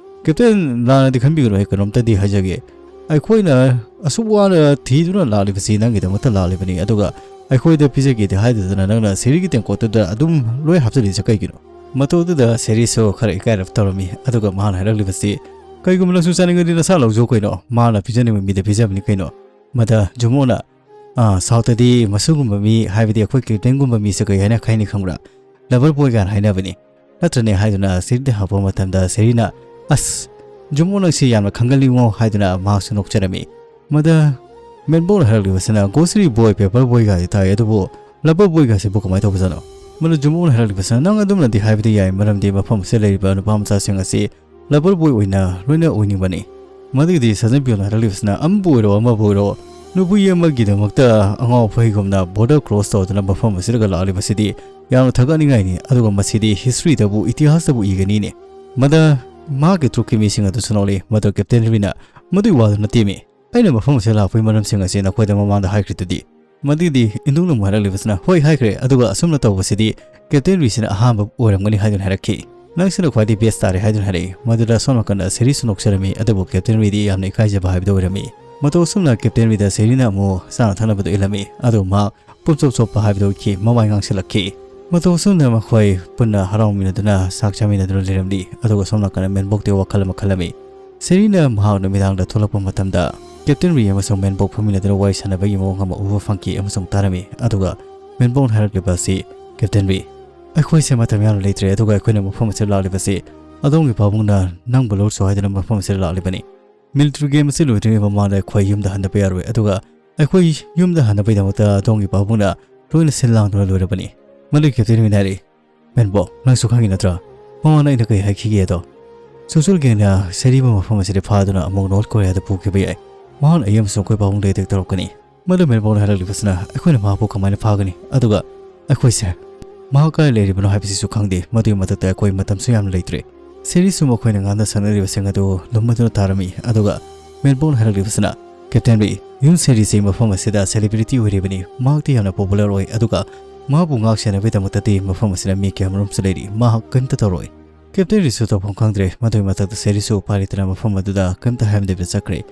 "ꯀꯦꯞꯇꯦꯟ, ꯂꯥꯟꯅꯗꯤ ꯈꯟꯕꯤꯒꯅꯨ, ꯑꯩ ꯀꯩꯅꯣꯝꯇꯗꯤ ꯍꯥꯏꯖꯒꯦ꯫ ꯑꯩꯈꯣꯏꯅ ꯑꯁꯨꯛ ꯋꯥꯅ ꯊꯤꯗꯨꯅ ꯂꯥꯛꯂꯤꯕꯁꯤ ꯅꯪꯒꯤꯗꯃꯛꯇ ꯂꯥꯛꯂꯤꯕꯅꯤ, ꯑꯗꯨꯒ ꯑꯩꯈꯣꯏꯗ ꯄꯤꯖꯒꯦꯗꯤ ꯍꯥꯏꯗꯗꯅ ꯅꯪꯅ ꯁꯦꯔꯤꯒꯤ ꯇꯦꯡꯀꯣꯠꯇꯨꯗ ꯑꯗꯨꯝ ꯂꯣꯏ ꯍꯥꯞꯆꯤꯜꯂꯤꯁꯦ ꯀꯩꯒꯤꯅꯣ?" ꯃꯇꯧꯗꯨꯗ ꯁꯦꯔꯤꯁꯨ ꯈꯔ ꯏꯀꯥꯏꯔꯞ ꯇꯧꯔꯝꯃꯤ꯫ ꯑꯗꯨꯒ ꯃꯍꯥꯛꯅ ꯍꯥꯏꯔꯛꯂꯤꯕꯁꯤ, "ꯀꯩꯒꯨꯝꯕ ꯅꯪꯁꯨ ꯆꯥꯅꯤꯡꯉꯗꯤ ꯅꯁꯥ ꯂꯧꯖꯧ ꯀꯩꯅꯣ, ꯃꯥꯅ ꯄꯤꯖꯅꯤꯡꯕ ꯃꯤꯗ ꯄꯤꯖꯕꯅꯤ ꯀꯩꯅꯣ"꯫ ꯃꯗ ꯖꯨꯃꯣꯅ, "ꯑꯥ, ꯁꯥꯎꯠꯇꯗꯤ ꯃꯁꯤꯒꯨꯝꯕ ꯃꯤ, ꯍꯥꯏꯕꯗꯤ ꯑꯩꯈꯣꯏ ꯀꯦꯞꯇꯦꯟꯒꯨꯝꯕ ꯃꯤꯁꯦ ꯀꯩ ꯍꯥꯏꯅ ꯈꯥꯏꯅꯤ ꯈꯪꯕ꯭ꯔꯥ? ꯂꯚꯔ ꯕꯣꯏ ꯀꯥꯏꯅ ꯍꯥꯏꯅꯕꯅꯤ, ꯅꯠꯇ꯭ꯔꯅꯦ?" ꯍꯥꯏꯗꯨꯅ ꯁꯦꯔꯤꯗ ꯍꯪꯉꯛꯄ ꯃꯇꯝꯗ ꯁꯦꯔꯤꯅ, "ꯑꯁ, ꯖꯨꯃꯣ ꯅꯪꯁꯤ ꯌꯥꯝꯅ ꯈꯪꯒꯜꯂꯤꯉꯣ" ꯍꯥꯏꯗꯨꯅ ꯃꯍꯥꯛꯁꯨ ꯅꯣꯛꯆꯔꯝꯃꯤ꯫ ꯃꯗ ꯃꯦꯟꯕꯣꯛꯅ ꯍꯥꯏꯔꯛꯂꯤꯕꯁꯤꯅ, "ꯒ꯭ꯔꯣꯁꯔꯤ ꯕꯣꯏ, ꯄꯦꯄꯔ ꯕꯣꯏꯒꯗꯤ ꯇꯥꯏ, ꯑꯗꯨꯕꯨ ꯂꯕꯔ ꯕꯣꯏꯒꯁꯤꯕꯨ ꯀꯃꯥꯏꯅ ꯇꯧꯕꯖꯥꯠꯅꯣ?" ꯃꯗ ꯖꯨꯃꯣꯛꯅ ꯍꯥꯏꯔꯛꯂꯤꯕꯁꯤꯅ, "ꯅꯪ ꯑꯗꯨꯝꯅꯗꯤ ꯍꯥꯏꯕꯗꯤ ꯌꯥꯏ, ꯃꯔꯝꯗꯤ ꯃꯐꯝ ꯑꯁꯤꯗ ꯂꯩꯔꯤꯕ ꯅꯨꯄꯥ ꯃꯆꯥꯁꯤꯡ ꯑꯁꯤ ꯂꯕꯔ ꯕꯣꯏ ꯑꯣꯏꯅ ꯂꯣꯏꯅ ꯑꯣꯏꯅꯤꯡꯕꯅꯤ꯫" ꯃꯗꯨꯒꯤꯗꯤ ꯁꯥꯖꯟ ꯄꯤꯌꯣꯅ ꯍꯥꯏꯔꯛꯂꯤꯕꯁꯤꯅ, "ꯑꯃꯕꯨ ꯑꯣꯏꯔꯣ, ꯑꯃꯕꯨ ꯑꯣꯏꯔꯣ, ꯅꯨꯄꯤ ꯑꯃꯒꯤꯗꯃꯛꯇ ꯑꯉꯥꯎ ꯑꯐꯩꯒꯨꯝꯅ ꯕꯣꯔꯗꯔ ꯀ꯭ꯔꯣꯁ ꯇꯧꯗꯨꯅ ꯃꯐꯝ ꯑꯁꯤꯗꯒ ꯂꯥꯛꯂꯤꯕꯁꯤꯗꯤ ꯌꯥꯝꯅ ꯊꯥꯒꯠꯅꯤꯡꯉꯥꯏꯅꯤ, ꯑꯗꯨꯒ ꯃꯁꯤꯗꯤ ꯍꯤꯁꯇ꯭ꯔꯤꯗꯕꯨ, ꯏꯇꯤꯍꯥꯁꯇꯕꯨ ꯏꯒꯅꯤꯅꯦ꯫" ꯃꯗ ꯃꯍꯥꯛꯀꯤ ꯇ꯭ꯔꯨꯞꯀꯤ ꯃꯤꯁꯤꯡ ꯑꯗꯨꯁꯨ ꯅꯣꯛꯂꯤ꯫ ꯃꯗꯨ ꯀꯦꯞꯇꯦꯟ ꯔꯤꯅ, "ꯃꯗꯨꯒꯤ ꯋꯥꯗꯨ ꯅꯠꯇꯦꯃꯤ, ꯑꯩꯅ ꯃꯐꯝ ꯑꯁꯤꯗ ꯂꯥꯛꯄꯒꯤ ꯃꯔꯝꯁꯤꯡ ꯑꯁꯤ ꯅꯈꯣꯏꯗ ꯃꯃꯥꯡꯗ ꯍꯥꯏꯈ꯭ꯔꯤꯗꯨꯗꯤ꯫" ꯃꯗꯨꯗꯤ ꯏꯟꯗꯣꯡꯅ ꯑꯃꯨꯛ ꯍꯥꯏꯔꯛꯂꯤꯕꯁꯤꯅ, "ꯍꯣꯏ, ꯍꯥꯏꯈ꯭ꯔꯦ, ꯑꯗꯨꯒ ꯑꯁꯨꯝꯅ ꯇꯧꯕꯁꯤꯗꯤ ꯀꯦꯞꯇꯦꯟ ꯔꯤꯁꯤꯅ ꯑꯍꯥꯟꯕ ꯑꯣꯏꯔꯝꯒꯅꯤ ꯍꯥꯏꯗꯨꯅ ꯍꯥꯏꯔꯛꯈꯤ꯫ ꯅꯪꯁꯤꯅ ꯈ꯭ꯋꯥꯏꯗꯒꯤ ꯕꯦꯁ ꯇꯥꯔꯦ" ꯍꯥꯏꯗꯨꯅ ꯍꯥꯏꯔꯛꯏ꯫ ꯃꯗꯨꯗ ꯁꯣꯝ ꯅꯥꯀꯟꯗ ꯁꯦꯔꯤꯁꯨ ꯅꯣꯛꯆꯔꯝꯃꯤ, ꯑꯗꯨꯕꯨ ꯀꯦꯞꯇꯦꯟ ꯔꯤꯗꯤ ꯌꯥꯝꯅ ꯏꯀꯥꯏꯖꯕ ꯍꯥꯏꯕꯗꯨ ꯑꯣꯏꯔꯝꯃꯤ꯫ ꯃꯇꯧ ꯑꯁꯨꯝꯅ ꯀꯦꯞꯇꯦꯟ ꯔꯤꯗ ꯁꯦꯔꯤꯅ ꯑꯃꯨꯛ ꯆꯥꯅ ꯊꯛꯅꯕꯗꯨ ꯏꯜꯂꯝꯃꯤ, ꯑꯗꯨ ꯃꯍꯥꯛ ꯄꯨꯝꯆꯣꯞ ꯆꯣꯞꯄ ꯍꯥꯏꯕꯗꯨ ꯑꯣꯏꯈꯤ, ꯃꯃꯥꯏ ꯉꯥꯡꯁꯤꯜꯂꯛꯈꯤ꯫ ꯃꯇꯧ ꯑꯁꯨꯝꯅ ꯃꯈꯣꯏ ꯄꯨꯟꯅ ꯍꯔꯥꯎꯃꯤꯟꯅꯗꯨꯅ ꯆꯥꯛ ꯆꯥꯃꯤꯟꯅꯗꯨꯅ ꯂꯩꯔꯝꯂꯤ, ꯑꯗꯨꯒ ꯁꯣꯝ ꯅꯥꯀꯟꯗ ꯃꯦꯟꯕꯣꯛꯇꯤ ꯋꯥꯈꯜ ꯑꯃ ꯈꯜꯂꯝꯃꯤ꯫ ꯁꯦꯔꯤꯅ ꯃꯍꯥꯛ ꯅꯨꯃꯤꯗꯥꯡꯗ ꯊꯣꯛꯂꯛꯄ ꯃꯇꯝꯗ ꯀꯦꯞꯇꯦꯟ ꯔꯤ ꯑꯃꯁꯨꯡ ꯃꯦꯟꯕꯣꯛ ꯐꯝꯃꯤꯟꯅꯗꯨꯅ ꯋꯥꯔꯤ ꯁꯥꯟꯅꯕꯒꯤ ꯃꯑꯣꯡ ꯑꯃ ꯎꯕ ꯐꯪꯈꯤ, ꯑꯃꯁꯨꯡ ꯇꯥꯔꯝꯃꯤ꯫ ꯑꯗꯨꯒ ꯃꯦꯟꯕꯣꯛꯅ ꯍꯥꯏꯔꯛꯂꯤꯕ ꯑꯁꯤ, "ꯀꯦꯞꯇꯦꯟ ꯔꯤ, ꯑꯩꯈꯣꯏꯁꯦ ꯃꯇꯝ ꯌꯥꯝꯅ ꯂꯩꯇ꯭ꯔꯦ, ꯑꯗꯨꯒ ꯑꯩꯈꯣꯏꯅ ꯃꯐꯝ ꯑꯁꯤꯗ ꯂꯥꯛꯂꯤꯕꯁꯤ ꯑꯗꯣꯝꯒꯤ ꯄꯥꯕꯨꯡꯅ ꯅꯪꯕꯨ ꯂꯧꯔꯨꯆꯣ ꯍꯥꯏꯗꯨꯅ ꯃꯐꯝ ꯑꯁꯤꯗ ꯂꯥꯛꯂꯤꯕꯅꯤ꯫ ꯃꯤꯂꯤꯇꯔꯤ ꯒꯦꯝ ꯑꯁꯤ ꯂꯣꯏꯗ꯭ꯔꯤꯉꯩ ꯃꯃꯥꯡꯗ ꯑꯩꯈꯣꯏ ꯌꯨꯝꯗ ꯍꯟꯗꯕ ꯌꯥꯔꯣꯏ, ꯑꯗꯨꯒ ꯑꯩꯈꯣꯏ ꯌꯨꯝꯗ ꯍꯟꯅꯕꯒꯤꯗꯃꯛꯇ ꯑꯗꯣꯝꯒꯤ ꯄꯥꯕꯨꯡꯅ ꯂꯣꯏꯅ ꯁꯤꯜ ꯂꯥꯡꯗꯨꯅ ꯂꯣꯏꯔꯕꯅꯤ꯫" ꯃꯗꯨꯒꯤ ꯀꯦꯞꯇꯦꯟ ꯔꯤꯅ ꯍꯥꯏꯔꯛꯏ, "ꯃꯦꯟꯕꯣꯛ, ꯅꯪꯁꯨ ꯈꯪꯉꯤ ꯅꯠꯇ꯭ꯔꯥ? ꯃꯃꯥꯡꯗ ꯑꯩꯅ ꯀꯔꯤ ꯍꯥꯏꯈꯤꯒꯦꯗꯣ? ꯁꯨꯁꯨꯜ ꯒꯦꯡꯅ ꯁꯦꯔꯤꯕꯨ ꯃꯐꯝ ꯑꯁꯤꯗ ꯐꯥꯗꯨꯅ ꯑꯃꯨꯛ ꯅꯣꯔꯠ ꯀꯣꯔꯤꯌꯥꯗ ꯄꯨꯈꯤꯕ ꯌꯥꯏ꯫ ꯃꯍꯥꯛꯅ ꯑꯩ ꯑꯃꯁꯨꯡ ꯑꯩꯈꯣꯏ ꯄꯥꯕꯨꯡꯗ ꯑꯦꯇꯦꯛ ꯇꯧꯔꯛꯀꯅꯤ꯫" ꯃꯗꯨ ꯃꯦꯟꯕꯣꯛꯅ ꯍꯥꯏꯔꯛꯂꯤꯕꯁꯤꯅ, "ꯑꯩꯈꯣꯏꯅ ꯃꯍꯥꯛꯄꯨ ꯀꯃꯥꯏꯅ ꯐꯥꯒꯅꯤ? ꯑꯗꯨꯒ ꯑꯩꯈꯣꯏꯁꯦ ꯃꯍꯥꯛ ꯀꯥꯏ ꯂꯩꯔꯤꯕꯅꯣ ꯍꯥꯏꯕꯁꯤꯁꯨ ꯈꯪꯗꯦ꯫ ꯃꯗꯨꯒꯤ ꯃꯊꯛꯇ ꯑꯩꯈꯣꯏ ꯃꯇꯝꯁꯨ ꯌꯥꯝꯅ ꯂꯩꯇ꯭ꯔꯦ꯫" ꯁꯦꯔꯤꯁꯨ ꯃꯈꯣꯏꯅ ꯉꯥꯡꯅ ꯁꯛꯅꯔꯤꯕꯁꯤꯡ ꯑꯗꯨ ꯂꯨꯝꯃꯗꯨꯅ ꯇꯥꯔꯝꯃꯤ꯫ ꯑꯗꯨꯒ ꯃꯦꯟꯕꯣꯛꯅ ꯍꯥꯏꯔꯛꯂꯤꯕꯁꯤꯅ, "ꯀꯦꯞꯇꯦꯟ ꯔꯤ, ꯌꯨꯟ ꯁꯦꯔꯤꯁꯤ ꯃꯐꯝ ꯑꯁꯤꯗ ꯁꯦꯂꯤꯕ꯭ꯔꯤꯇꯤ ꯑꯣꯏꯔꯤꯕꯅꯤ꯫ ꯃꯍꯥꯛꯇꯤ ꯌꯥꯝꯅ ꯄꯣꯄꯨꯂꯔ ꯑꯣꯏ, ꯑꯗꯨꯒ ꯃꯍꯥꯛꯄꯨ ꯉꯥꯛ ꯁꯦꯟꯅꯕꯒꯤꯗꯃꯛꯇꯗꯤ ꯃꯐꯝ ꯑꯁꯤꯗ ꯃꯤ ꯀꯌꯥꯃꯔꯨꯝꯁꯨ ꯂꯩꯔꯤ꯫ ꯃꯍꯥꯛ ꯀꯔꯤꯝꯇ ꯇꯧꯔꯣꯏ꯫" ꯀꯦꯞꯇꯦꯟ ꯔꯤꯁꯨ ꯇꯧꯐꯝ ꯈꯪꯗ꯭ꯔꯦ꯫ ꯃꯗꯨꯒꯤ ꯃꯊꯛꯇ ꯁꯦꯔꯤꯁꯨ ꯎꯄꯥꯏ ꯂꯩꯇꯅ ꯃꯐꯝ ꯑꯗꯨꯗ ꯀꯔꯤꯝꯇ ꯍꯥꯏꯔꯝꯗꯕꯤꯗ ꯆꯠꯈ꯭ꯔꯦ꯫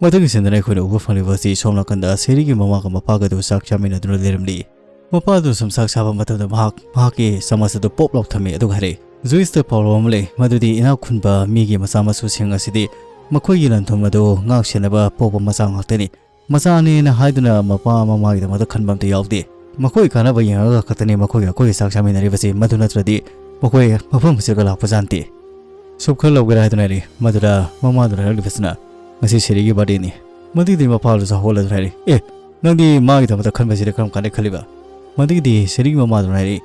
ꯃꯊꯪꯒꯤ ꯁꯤꯟꯗꯅ ꯑꯩꯈꯣꯏꯅ ꯎꯕ ꯐꯪꯂꯤꯕ ꯑꯁꯤ ꯁꯣꯝ ꯅꯥꯀꯟꯗ ꯁꯦꯔꯤꯒꯤ ꯃꯃꯥꯒ ꯃꯄꯥꯒ ꯑꯗꯨ ꯆꯥꯛ ꯆꯥꯃꯤꯟꯅꯗꯨꯅ ꯂꯩꯔꯝꯂꯤ꯫ ꯃꯄꯥ ꯑꯗꯨ ꯁꯨꯝ ꯆꯥꯛ ꯆꯥꯕ ꯃꯇꯝꯗ ꯃꯍꯥꯛ ꯃꯍꯥꯛꯀꯤ ꯆꯃꯁ ꯑꯗꯨ ꯄꯣꯞ ꯂꯥꯎꯊꯝꯃꯤ, ꯑꯗꯨꯒ ꯍꯥꯏꯔꯛꯏ, "ꯖꯨꯏꯁꯇ ꯄꯥꯎꯔꯧ ꯑꯃ ꯂꯩ, ꯃꯗꯨꯗꯤ ꯏꯅꯥꯛ ꯈꯨꯟꯕ ꯃꯤꯒꯤ ꯃꯆꯥ ꯃꯁꯨꯁꯤꯡ ꯑꯁꯤꯗꯤ ꯃꯈꯣꯏꯒꯤ ꯂꯟ ꯊꯨꯝ ꯑꯗꯨ ꯉꯥꯛ ꯁꯦꯟꯅꯕ ꯄꯣꯛꯄ ꯃꯆꯥ ꯉꯥꯛꯇꯅꯤ꯫ ꯃꯆꯥꯅꯦꯅ ꯍꯥꯏꯗꯨꯅ ꯃꯄꯥ ꯃꯃꯥꯒꯤꯗꯃꯛꯇ ꯈꯟꯕ ꯑꯝꯇ ꯌꯥꯎꯗꯦ꯫ ꯃꯈꯣꯏ ꯀꯥꯟꯅꯕ ꯌꯦꯡꯉꯒ ꯈꯛꯇꯅꯤ ꯃꯈꯣꯏꯒ ꯑꯩꯈꯣꯏꯒ ꯆꯥꯛ ꯆꯥꯃꯤꯟꯅꯔꯤꯕꯁꯤ, ꯃꯗꯨ ꯅꯠꯇ꯭ꯔꯗꯤ ꯃꯈꯣꯏ ꯃꯐꯝ ꯑꯁꯤꯗ ꯂꯥꯛꯄ ꯖꯥꯠ ꯅꯠꯇꯦ꯫" ꯁꯨꯞ ꯈꯔ ꯂꯧꯒꯦꯔꯥ ꯍꯥꯏꯗꯨꯅ ꯍꯥꯏꯔꯛꯏ꯫ ꯃꯗꯨꯗ ꯃꯃꯥꯗꯨꯅ ꯍꯥꯏꯔꯛꯂꯤꯕꯁꯤꯅ, "ꯉꯁꯤ ꯁꯦꯔꯤꯒꯤ ꯕꯥꯔꯗꯦꯅꯤ, ꯃꯗꯨꯒꯤꯗꯤ ꯃꯄꯥꯗꯨꯁꯨ ꯍꯧꯒꯠꯂꯗꯨꯅ ꯍꯥꯏꯔꯤ, "ꯑꯦ, ꯅꯪꯗꯤ ꯃꯥꯒꯤꯗꯃꯛꯇ ꯈꯟꯕꯁꯤꯗꯤ ꯀꯔꯝ ꯀꯥꯟꯗ ꯈꯜꯂꯤꯕ?" ꯃꯗꯨꯒꯤꯗꯤ ꯁꯦꯔꯤꯒꯤ ꯃꯃꯥꯗꯨꯅ ꯍꯥꯏꯔꯤ,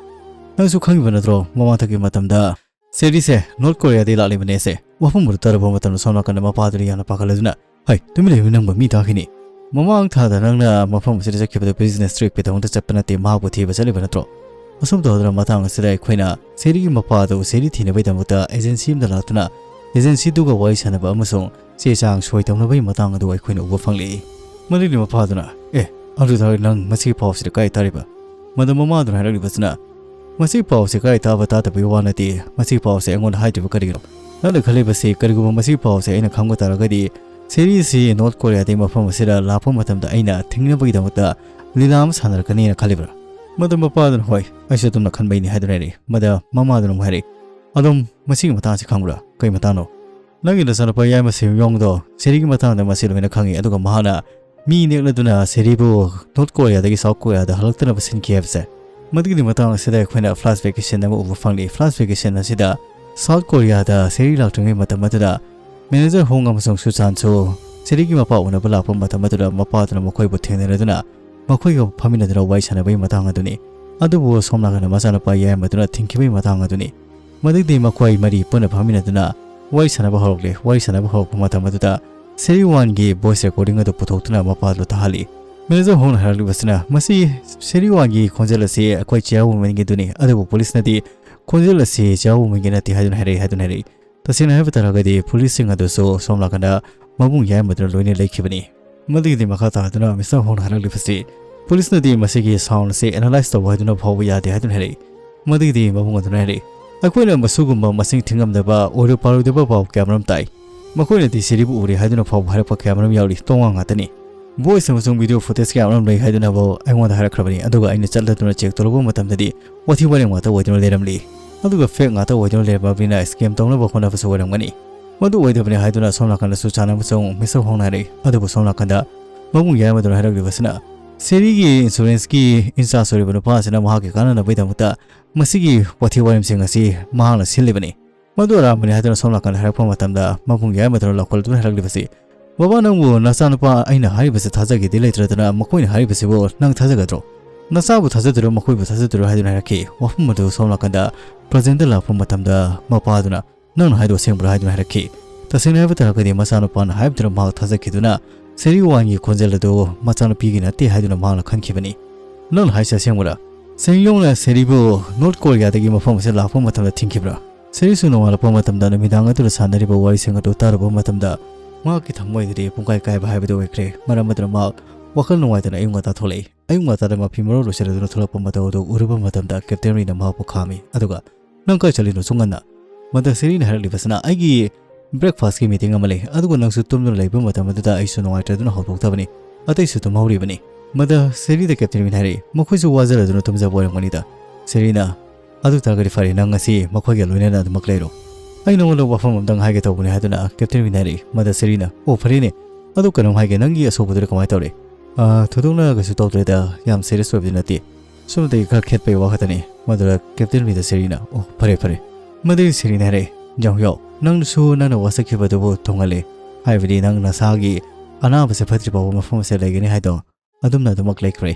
"ꯅꯪꯁꯨ ꯈꯪꯉꯤꯕ ꯅꯠꯇ꯭ꯔꯣ, ꯃꯃꯥꯡꯊꯛꯀꯤ ꯃꯇꯝꯗ ꯁꯦꯔꯤꯁꯦ ꯅꯣꯔꯠ ꯀꯣꯔꯤꯌꯥꯗꯒꯤ ꯂꯥꯛꯂꯤꯕꯅꯦꯁꯦ?" ꯋꯥꯐꯝ ꯑꯗꯨ ꯇꯥꯔꯕ ꯃꯇꯝꯗ ꯁꯣꯝ ꯅꯥꯀꯟꯗ ꯃꯄꯥꯗꯨꯅ ꯌꯥꯝꯅ ꯄꯥꯈꯠꯂꯗꯨꯅ, "ꯍꯩ, ꯇꯨꯃꯤꯟ ꯂꯩꯌꯨ, ꯅꯪꯕꯨ ꯃꯤ ꯇꯥꯈꯤꯅꯤ꯫ ꯃꯃꯥꯡ ꯊꯥꯗ ꯅꯪꯅ ꯃꯐꯝ ꯑꯁꯤꯗ ꯆꯠꯈꯤꯕꯗ ꯕꯤꯖꯤꯅꯦꯁ ꯇ꯭ꯔꯤꯞꯀꯤꯗꯃꯛꯇ ꯆꯠꯄ ꯅꯠꯇꯦ, ꯃꯍꯥꯛꯄꯨ ꯊꯤꯕ ꯆꯠꯂꯤꯕ ꯅꯠꯇ꯭ꯔꯣ?" ꯑꯁꯨꯝ ꯇꯧꯗꯨꯅ ꯃꯇꯥꯡ ꯑꯁꯤꯗ ꯑꯩꯈꯣꯏꯅ ꯁꯦꯔꯤꯒꯤ ꯃꯄꯥ ꯑꯗꯨ ꯁꯦꯔꯤ ꯊꯤꯅꯕꯒꯤꯗꯃꯛꯇ ꯑꯦꯖꯦꯟꯁꯤ ꯑꯃꯗ ꯂꯥꯛꯇꯨꯅ ꯑꯦꯖꯦꯟꯁꯤꯗꯨꯒ ꯋꯥꯔꯤ ꯁꯥꯟꯅꯕ ꯑꯃꯁꯨꯡ ꯆꯦ ꯆꯥꯡ ꯁꯣꯏ ꯇꯧꯅꯕꯒꯤ ꯃꯇꯥꯡ ꯑꯗꯨ ꯑꯩꯈꯣꯏꯅ ꯎꯕ ꯐꯪꯂꯛꯏ꯫ ꯃꯗꯨꯒꯤ ꯃꯄꯥꯗꯨꯅ, "ꯑꯦ, ꯑꯗꯨ ꯇꯥꯔꯗꯤ ꯅꯪ ꯃꯁꯤꯒꯤ ꯄꯥꯎꯁꯤꯗ ꯀꯥꯏ ꯇꯥꯔꯤꯕ?" ꯃꯗꯨ ꯃꯃꯥꯗꯨꯅ ꯍꯥꯏꯔꯛꯂꯤꯕꯁꯤꯅ, "ꯃꯁꯤꯒꯤ ꯄꯥꯎꯁꯦ ꯀꯥꯏ ꯇꯥꯕ ꯇꯥꯗꯕꯒꯤ ꯋꯥ ꯅꯠꯇꯦ, ꯃꯁꯤꯒꯤ ꯄꯥꯎꯁꯦ ꯑꯩꯉꯣꯟꯗ ꯍꯥꯏꯗ꯭ꯔꯤꯕ ꯀꯔꯤꯒꯤꯅꯣ? ꯅꯪꯅ ꯈꯜꯂꯤꯕꯁꯤ ꯀꯔꯤꯒꯨꯝꯕ ꯃꯁꯤꯒꯤ ꯄꯥꯎꯁꯦ ꯑꯩꯅ ꯈꯪꯕ ꯇꯥꯔꯒꯗꯤ ꯁꯦꯔꯤꯁꯤ ꯅꯣꯔꯠ ꯀꯣꯔꯤꯌꯥꯗꯒꯤ ꯃꯐꯝ ꯑꯁꯤꯗ ꯂꯥꯛꯄ ꯃꯇꯝꯗ ꯑꯩꯅ ꯊꯤꯡꯅꯕꯒꯤꯗꯃꯛꯇ ꯂꯤꯂꯥ ꯑꯃ ꯁꯥꯟꯅꯔꯛꯀꯅꯤꯅ ꯈꯜꯂꯤꯕ꯭ꯔꯥ?" ꯃꯗꯨ ꯃꯄꯥꯗꯨꯅ, "ꯍꯣꯏ, ꯑꯩꯁꯨ ꯑꯗꯨꯝꯅ ꯈꯟꯕꯩꯅꯤ" ꯍꯥꯏꯗꯨꯅ ꯍꯥꯏꯔꯛꯏ꯫ ꯃꯗ ꯃꯃꯥꯗꯨꯅ ꯑꯃꯨꯛ ꯍꯥꯏꯔꯛꯏ, "ꯑꯗꯨꯝ ꯃꯁꯤꯒꯤ ꯃꯇꯥꯡꯁꯤ ꯈꯪꯕ꯭ꯔꯥ? ꯀꯩ ꯃꯇꯥꯡꯅꯣ?" "ꯅꯪꯒꯤ ꯅꯆꯥꯅꯨꯄꯥ ꯌꯥꯏꯃ ꯁꯤꯌꯨꯡ ꯌꯣꯡꯗꯣ ꯁꯦꯔꯤꯒꯤ ꯃꯇꯥꯡꯗ ꯃꯁꯤ ꯂꯣꯏꯅ ꯈꯪꯉꯤ, ꯑꯗꯨꯒ ꯃꯍꯥꯛꯅ ꯃꯤ ꯅꯦꯛꯂꯗꯨꯅ ꯁꯦꯔꯤꯕꯨ ꯅꯣꯔꯠ ꯀꯣꯔꯤꯌꯥꯗꯒꯤ ꯁꯥꯎꯠ ꯀꯣꯔꯤꯌꯥꯗ ꯍꯜꯂꯛꯇꯅꯕ ꯁꯤꯟꯈꯤ ꯍꯥꯏꯕꯁꯦ꯫" ꯃꯗꯨꯒꯤ ꯃꯇꯥꯡ ꯑꯁꯤꯗ ꯑꯩꯈꯣꯏꯅ ꯐ꯭ꯂꯥꯁꯕꯦꯛꯀꯤ ꯁꯤꯟ ꯑꯃ ꯎꯕ ꯐꯪꯂꯤ꯫ ꯐ꯭ꯂꯥꯁꯕꯦꯛꯀꯤ ꯁꯤꯟ ꯑꯁꯤꯗ ꯁꯥꯎꯠ ꯀꯣꯔꯤꯌꯥꯗ ꯁꯦꯔꯤ ꯂꯥꯛꯇ꯭ꯔꯤꯉꯩ ꯃꯇꯝ ꯑꯗꯨꯗ ꯃꯦꯅꯦꯖꯔ ꯍꯣꯡ ꯑꯃꯁꯨꯡ ꯁꯨꯆꯥꯟꯁꯨ ꯁꯦꯔꯤꯒꯤ ꯃꯄꯥ ꯎꯅꯕ ꯂꯥꯛꯄ ꯃꯇꯝ ꯑꯗꯨꯗ ꯃꯄꯥꯗꯨꯅ ꯃꯈꯣꯏꯕꯨ ꯊꯦꯡꯅꯔꯗꯨꯅ ꯃꯈꯣꯏꯒ ꯐꯝꯃꯤꯟꯅꯗꯨꯅ ꯋꯥꯔꯤ ꯁꯥꯟꯅꯕꯒꯤ ꯃꯇꯥꯡ ꯑꯗꯨꯅꯤ꯫ ꯑꯗꯨꯕꯨ ꯁꯣꯝ ꯅꯥꯀꯟꯗ ꯃꯆꯥꯅꯨꯄꯥ ꯌꯥꯏꯃꯗꯨꯅ ꯊꯤꯡꯈꯤꯕꯒꯤ ꯃꯇꯥꯡ ꯑꯗꯨꯅꯤ꯫ ꯃꯗꯨꯗꯤ ꯃꯈꯣꯏ ꯃꯔꯤ ꯄꯨꯟꯅ ꯐꯝꯃꯤꯟꯅꯗꯨꯅ ꯋꯥꯔꯤ ꯁꯥꯟꯅꯕ ꯍꯧꯔꯛꯂꯦ꯫ ꯋꯥꯔꯤ ꯁꯥꯟꯅꯕ ꯍꯧꯔꯛꯄ ꯃꯇꯝ ꯑꯗꯨꯗ ꯁꯦꯔꯤ ꯋꯥꯟꯒꯤ ꯚꯣꯏꯁ ꯔꯦꯀꯣꯔꯗꯤꯡ ꯑꯗꯨ ꯄꯨꯊꯣꯛꯇꯨꯅ ꯃꯄꯥꯗꯨ ꯇꯥꯍꯜꯂꯤ꯫ ꯃꯦꯅꯦꯖꯔ ꯍꯣꯡꯅ ꯍꯥꯏꯔꯛꯂꯤꯕꯁꯤꯅ, "ꯃꯁꯤ ꯁꯦꯔꯤ ꯋꯥꯟꯒꯤ ꯈꯣꯟꯖꯦꯜ ꯑꯁꯤ ꯑꯩꯈꯣꯏ ꯆꯤꯌꯥꯋꯨꯃꯦꯟꯒꯤꯗꯨꯅꯤ, ꯑꯗꯨꯕꯨ ꯄꯨꯂꯤꯁꯅꯗꯤ ꯈꯣꯟꯖꯦꯜ ꯑꯁꯤ ꯆꯤꯌꯥꯋꯨꯃꯦꯟꯒꯤ ꯅꯠꯇꯦ ꯍꯥꯏꯗꯨꯅ ꯍꯥꯏꯔꯛꯏ" ꯍꯥꯏꯗꯨꯅ ꯍꯥꯏꯔꯛꯏ꯫ ꯇꯁꯦꯡꯅ ꯍꯥꯏꯕ ꯇꯥꯔꯒꯗꯤ ꯄꯨꯂꯤꯁꯁꯤꯡ ꯑꯗꯨꯁꯨ ꯁꯣꯝ ꯅꯥꯀꯟꯗ ꯃꯕꯨꯡ ꯌꯥꯏꯃꯗꯨꯅ ꯂꯣꯏꯅ ꯂꯩꯈꯤꯕꯅꯤ꯫ ꯃꯗꯨꯒꯤꯗꯤ ꯃꯈꯥ ꯇꯥꯗꯨꯅ ꯃꯤꯁꯇꯔ ꯍꯣꯡꯅ ꯍꯥꯏꯔꯛꯂꯤꯕꯁꯤ, ꯄꯨꯂꯤꯁꯅꯗꯤ ꯃꯁꯤꯒꯤ ꯁꯥꯎꯟ ꯑꯁꯤ ꯑꯦꯅꯥꯂꯥꯏꯁ ꯇꯧꯕ ꯍꯥꯏꯗꯨꯅ ꯐꯥꯎꯕ ꯌꯥꯗꯦ ꯍꯥꯏꯗꯨꯅ ꯍꯥꯏꯔꯛꯏ꯫ ꯃꯗꯨꯒꯤꯗꯤ ꯃꯕꯨꯡ ꯑꯗꯨꯅ ꯍꯥꯏꯔꯛꯏ, "ꯑꯩꯈꯣꯏꯅ ꯃꯁꯤꯒꯨꯝꯕ ꯃꯁꯤꯡ ꯊꯤꯉꯝꯗꯕ ꯑꯣꯏꯔꯣꯏ ꯄꯥꯔꯣꯏꯗꯕ ꯄꯥꯎ ꯀꯌꯥꯃꯔꯨꯝ ꯇꯥꯏ꯫ ꯃꯈꯣꯏꯅꯗꯤ ꯁꯤꯔꯤꯕꯨ ꯎꯔꯦ ꯍꯥꯏꯗꯨꯅ ꯐꯥꯎꯕ ꯍꯥꯏꯔꯛꯄ ꯀꯌꯥꯃꯔꯨꯝ ꯌꯥꯎꯔꯤ, ꯇꯣꯉꯥꯟ ꯉꯥꯛꯇꯅꯤ꯫ ꯚꯣꯏꯁ ꯑꯃꯁꯨꯡ ꯚꯤꯗꯤꯑꯣ ꯐꯨꯇꯦꯖ ꯀꯌꯥꯃꯔꯨꯝ ꯂꯩ ꯍꯥꯏꯗꯨꯅ ꯐꯥꯎ ꯑꯩꯉꯣꯟꯗ ꯍꯥꯏꯔꯛꯈ꯭ꯔꯕꯅꯤ, ꯑꯗꯨꯒ ꯑꯩꯅ ꯆꯠꯂꯗꯨꯅ ꯆꯦꯛ ꯇꯧꯔꯨꯕ ꯃꯇꯝꯗꯗꯤ ꯋꯥꯊꯤ ꯋꯥꯔꯦꯝ ꯉꯥꯛꯇ ꯑꯣꯏꯗꯨꯅ ꯂꯩꯔꯝꯂꯤ꯫ ꯑꯗꯨꯒ ꯐꯦꯛ ꯉꯥꯛꯇ ꯑꯣꯏꯗꯨꯅ ꯂꯩꯔꯝꯂꯕꯅꯤꯅ ꯁ꯭ꯀꯦꯝ ꯇꯧꯅꯕ ꯍꯣꯠꯅꯕꯁꯨ ꯑꯣꯏꯔꯝꯒꯅꯤ꯫ ꯃꯗꯨ ꯑꯣꯏꯗꯕꯅꯤ" ꯍꯥꯏꯗꯨꯅ ꯁꯣꯝ ꯅꯥꯀꯟꯗꯁꯨ ꯆꯥꯟꯅꯕꯁꯨ ꯃꯤꯁꯇꯔ ꯍꯣꯡꯅ ꯍꯥꯏꯔꯛꯏ꯫ ꯑꯗꯨꯕꯨ ꯁꯣꯝ ꯅꯥꯀꯟꯗ ꯃꯕꯨꯡ ꯌꯥꯏꯃꯗꯨꯅ ꯍꯥꯏꯔꯛꯂꯤꯕꯁꯤꯅ, ꯁꯦꯔꯤꯒꯤ ꯏꯟꯁꯨꯔꯦꯟꯁꯀꯤ ꯏꯟꯆꯥꯔꯖ ꯑꯣꯏꯔꯤꯕ ꯅꯨꯄꯥ ꯑꯁꯤꯅ ꯃꯍꯥꯛꯀꯤ ꯀꯥꯟꯅꯅꯕꯒꯤꯗꯃꯛꯇ ꯃꯁꯤꯒꯤ ꯋꯥꯊꯤ ꯋꯥꯔꯦꯝꯁꯤꯡ ꯑꯁꯤ ꯃꯍꯥꯛꯅ ꯁꯤꯜꯂꯤꯕꯅꯤ꯫ ꯃꯗꯨ ꯑꯔꯥꯟꯕꯅꯤ ꯍꯥꯏꯗꯨꯅ ꯁꯣꯝ ꯅꯥꯀꯟꯗ ꯍꯥꯏꯔꯛꯄ ꯃꯇꯝꯗ ꯃꯕꯨꯡ ꯌꯥꯏꯃꯗꯨꯅ ꯂꯥꯎꯈꯠꯂꯗꯨꯅ ꯍꯥꯏꯔꯛꯂꯤꯕꯁꯤ, "ꯕꯕꯥ, ꯅꯪꯕꯨ ꯅꯆꯥꯅꯨꯄꯥ ꯑꯩꯅ ꯍꯥꯏꯔꯤꯕꯁꯦ ꯊꯥꯖꯈꯤꯗꯤ ꯂꯩꯇ꯭ꯔꯗꯅ ꯃꯈꯣꯏꯅ ꯍꯥꯏꯔꯤꯕꯁꯤꯕꯨ ꯅꯪ ꯊꯥꯖꯒꯗ꯭ꯔꯣ? ꯅꯆꯥꯕꯨ ꯊꯥꯖꯗꯣꯏꯔꯣ, ꯃꯈꯣꯏꯕꯨ ꯊꯥꯖꯗꯣꯏꯔꯣ?" ꯍꯥꯏꯗꯨꯅ ꯍꯥꯏꯔꯛꯈꯤ꯫ ꯋꯥꯐꯝ ꯑꯗꯨ ꯁꯣꯝ ꯅꯥꯀꯟꯗ ꯄ꯭ꯔꯖꯦꯟꯗ ꯂꯥꯛꯄ ꯃꯇꯝꯗ ꯃꯄꯥꯗꯨꯅ, "ꯅꯪꯅ ꯍꯥꯏꯗꯣ ꯑꯁꯦꯡꯕ꯭ꯔꯥ?" ꯍꯥꯏꯗꯨꯅ ꯍꯥꯏꯔꯛꯈꯤ꯫ ꯇꯁꯦꯡꯅ ꯍꯥꯏꯕ ꯇꯥꯔꯒꯗꯤ ꯃꯆꯥꯅꯨꯄꯥꯅ ꯍꯥꯏꯕꯗꯨꯅ ꯃꯍꯥꯛ ꯊꯥꯖꯈꯤꯗꯨꯅ ꯁꯦꯔꯤ ꯋꯥꯟꯒꯤ ꯈꯣꯟꯖꯦꯜ ꯑꯗꯨ ꯃꯆꯥꯅꯨꯄꯤꯒꯤ ꯅꯠꯇꯦ ꯍꯥꯏꯗꯨꯅ ꯃꯍꯥꯛꯅ ꯈꯟꯈꯤꯕꯅꯤ꯫ "ꯅꯪꯅ ꯍꯥꯏꯁꯦ ꯑꯁꯦꯡꯕꯔꯥ? ꯁꯦꯡꯌꯣꯡꯅ ꯁꯦꯔꯤꯕꯨ ꯅꯣꯔꯠ ꯀꯣꯔꯤꯌꯥꯗꯒꯤ ꯃꯐꯝ ꯑꯁꯤꯗ ꯂꯥꯛꯄ ꯃꯇꯝꯗ ꯊꯤꯡꯈꯤꯕ꯭ꯔꯥ?" ꯁꯦꯔꯤꯁꯨ ꯅꯣꯡꯉꯥꯜꯂꯛꯄ ꯃꯇꯝꯗ ꯅꯨꯃꯤꯗꯥꯡ ꯑꯗꯨꯗ ꯁꯥꯟꯅꯔꯤꯕ ꯋꯥꯔꯤꯁꯤꯡ ꯑꯗꯨ ꯇꯥꯔꯨꯕ ꯃꯇꯝꯗ ꯃꯍꯥꯛꯀꯤ ꯊꯃꯣꯏꯗꯗꯤ ꯄꯨꯡꯀꯥꯏ ꯀꯥꯏꯕ ꯍꯥꯏꯕꯗꯨ ꯑꯣꯏꯈ꯭ꯔꯦ꯫ ꯃꯔꯝ ꯑꯗꯨꯅ ꯃꯍꯥꯛ ꯋꯥꯈꯜ ꯅꯨꯡꯉꯥꯏꯇꯅ ꯑꯌꯨꯛ ꯉꯟꯇꯥ ꯊꯣꯛꯂꯛꯏ꯫ ꯑꯌꯨꯛ ꯉꯟꯇꯥꯗ ꯃꯐꯤ ꯃꯔꯣꯜ ꯂꯣꯏꯁꯤꯜꯂꯗꯨꯅ ꯊꯣꯛꯂꯛꯄ ꯃꯇꯧ ꯑꯗꯨ ꯎꯔꯨꯕ ꯃꯇꯝꯗ ꯀꯦꯞꯇꯦꯟ ꯔꯤꯅ ꯃꯍꯥꯛꯄꯨ ꯈꯥꯝꯃꯤ, ꯑꯗꯨꯒ, "ꯅꯪ ꯀꯥꯏ ꯆꯠꯂꯤꯅꯣ ꯑꯁꯨꯛ ꯉꯟꯅ?" ꯃꯗ ꯁꯦꯔꯤꯅ ꯍꯥꯏꯔꯛꯂꯤꯕꯁꯤꯅ, "ꯑꯩꯒꯤ ꯕ꯭ꯔꯦꯛꯐꯥꯁꯀꯤ ꯃꯤꯇꯤꯡ ꯑꯃ ꯂꯩ, ꯑꯗꯨꯒ ꯅꯪꯁꯨ ꯇꯨꯝꯗꯨꯅ ꯂꯩꯕ ꯃꯇꯝ ꯑꯗꯨꯗ ꯑꯩꯁꯨ ꯅꯨꯡꯉꯥꯏꯇ꯭ꯔꯗꯨꯅ ꯍꯧꯗꯣꯛꯇꯕꯅꯤ꯫ ꯑꯇꯩꯁꯨ ꯇꯨꯝꯍꯧꯔꯤꯕꯅꯤ꯫" ꯃꯗ ꯁꯦꯔꯤꯗ ꯀꯦꯞꯇꯦꯟ ꯔꯤꯅ ꯍꯥꯏꯔꯛꯏ, "ꯃꯈꯣꯏꯁꯨ ꯋꯥꯖꯔꯗꯨꯅ ꯇꯨꯝꯖꯕ ꯑꯣꯏꯔꯝꯒꯅꯤꯗ꯫ ꯁꯦꯔꯤꯅ, ꯑꯗꯨ ꯇꯥꯔꯒꯗꯤ ꯐꯔꯦ, ꯅꯪ ꯉꯁꯤ ꯃꯈꯣꯏꯒ ꯂꯣꯏꯅꯅ ꯑꯗꯨꯃꯛ ꯂꯩꯔꯣ꯫ ꯑꯩ ꯅꯉꯣꯟꯗ ꯋꯥꯐꯝ ꯑꯃꯇꯪ ꯍꯥꯏꯒꯦ ꯇꯧꯕꯅꯤ," ꯍꯥꯏꯗꯨꯅ ꯀꯦꯞꯇꯦꯟ ꯔꯤꯅ ꯍꯥꯏꯔꯛꯏ꯫ ꯃꯗ ꯁꯦꯔꯤꯅ, "ꯑꯣ, ꯐꯔꯦꯅꯦ, ꯑꯗꯨ ꯀꯩꯅꯣꯝ ꯍꯥꯏꯒꯦ, ꯅꯪꯒꯤ ꯑꯁꯣꯛꯄꯗꯨꯗꯤ ꯀꯃꯥꯏꯅ ꯇꯧꯔꯦ?" "ꯑꯥ, ꯊꯣꯏꯗꯣꯛꯅ ꯀꯩꯁꯨ ꯇꯧꯗ꯭ꯔꯦꯗ, ꯌꯥꯝ ꯁꯦꯔꯤꯌꯁ ꯑꯣꯏꯕꯗꯤ ꯅꯠꯇꯦ, ꯁꯨꯝꯗꯒꯤ ꯈꯔ ꯈꯦꯠꯄꯒꯤ ꯋꯥ ꯈꯛꯇꯅꯤ꯫" ꯃꯗꯨꯗ ꯀꯦꯞꯇꯦꯟ ꯔꯤꯗ ꯁꯦꯔꯤꯅ, "ꯑꯣ, ꯐꯔꯦ, ꯐꯔꯦ꯫" ꯃꯗꯨꯒꯤ ꯁꯦꯔꯤꯅ ꯍꯥꯏꯔꯛꯏ, "ꯖꯥꯡ ꯍꯨꯌꯥꯎ, ꯅꯪꯁꯨ ꯅꯪꯅ ꯋꯥꯁꯛꯈꯤꯕꯗꯨꯕꯨ ꯊꯨꯡꯍꯜꯂꯦ, ꯍꯥꯏꯕꯗꯤ ꯅꯪ ꯅꯁꯥꯒꯤ ꯑꯅꯥꯕꯁꯦ ꯐꯠꯇ꯭ꯔꯤ ꯐꯥꯎꯕ ꯃꯐꯝ ꯑꯁꯤꯗ ꯂꯩꯒꯅꯤ ꯍꯥꯏꯗꯣ ꯑꯗꯨꯝꯅ ꯑꯗꯨꯃꯛ ꯂꯩꯈ꯭ꯔꯦ꯫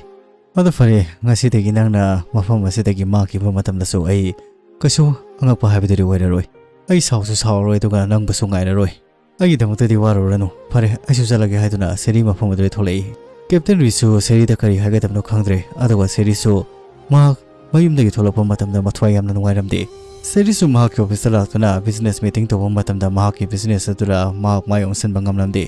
ꯑꯗꯨ ꯐꯔꯦ, ꯉꯁꯤꯗꯒꯤ ꯅꯪꯅ ꯃꯐꯝ ꯑꯁꯤꯗꯒꯤ ꯃꯥꯡꯈꯤꯕ ꯃꯇꯝꯗꯁꯨ ꯑꯩ ꯀꯩꯁꯨ ꯑꯉꯛꯄ ꯍꯥꯏꯕꯗꯨꯗꯤ ꯑꯣꯏꯔꯔꯣꯏ꯫ ꯑꯩ ꯁꯥꯎꯁꯨ ꯁꯥꯎꯔꯔꯣꯏ, ꯑꯗꯨꯒ ꯅꯪꯕꯨꯁꯨ ꯉꯥꯏꯔꯔꯣꯏ꯫ ꯑꯩꯒꯤꯗꯃꯛꯇꯗꯤ ꯋꯥꯔꯨꯔꯅꯨ꯫ ꯐꯔꯦ, ꯑꯩꯁꯨ ꯆꯠꯂꯒꯦ," ꯍꯥꯏꯗꯨꯅ ꯁꯦꯔꯤ ꯃꯐꯝ ꯑꯗꯨꯗꯒꯤ ꯊꯣꯛꯂꯛꯏ꯫ ꯀꯦꯞꯇꯦꯟ ꯔꯤꯁꯨ ꯁꯦꯔꯤꯗ ꯀꯔꯤ ꯍꯥꯏꯒꯗꯕꯅꯣ ꯈꯪꯗ꯭ꯔꯦ, ꯑꯗꯨꯒ ꯁꯦꯔꯤꯁꯨ ꯃꯍꯥꯛ ꯃꯌꯨꯝꯗꯒꯤ ꯊꯣꯛꯂꯛꯄ ꯃꯇꯝꯗ ꯃꯊ꯭ꯋꯥꯏ ꯌꯥꯝꯅ ꯅꯨꯡꯉꯥꯏꯔꯝꯗꯦ꯫ ꯁꯦꯔꯤꯁꯨ ꯃꯍꯥꯛꯀꯤ ꯑꯣꯐꯤꯁꯇ ꯂꯥꯛꯇꯨꯅ ꯕꯤꯖꯤꯅꯦꯁ ꯃꯤꯇꯤꯡ ꯇꯧꯕ ꯃꯇꯝꯗ ꯃꯍꯥꯛꯀꯤ ꯕꯤꯖꯤꯅꯦꯁ ꯑꯗꯨꯗ ꯃꯍꯥꯛ ꯃꯥꯏ ꯑꯣꯟꯁꯤꯟꯕ ꯉꯝꯂꯝꯗꯦ꯫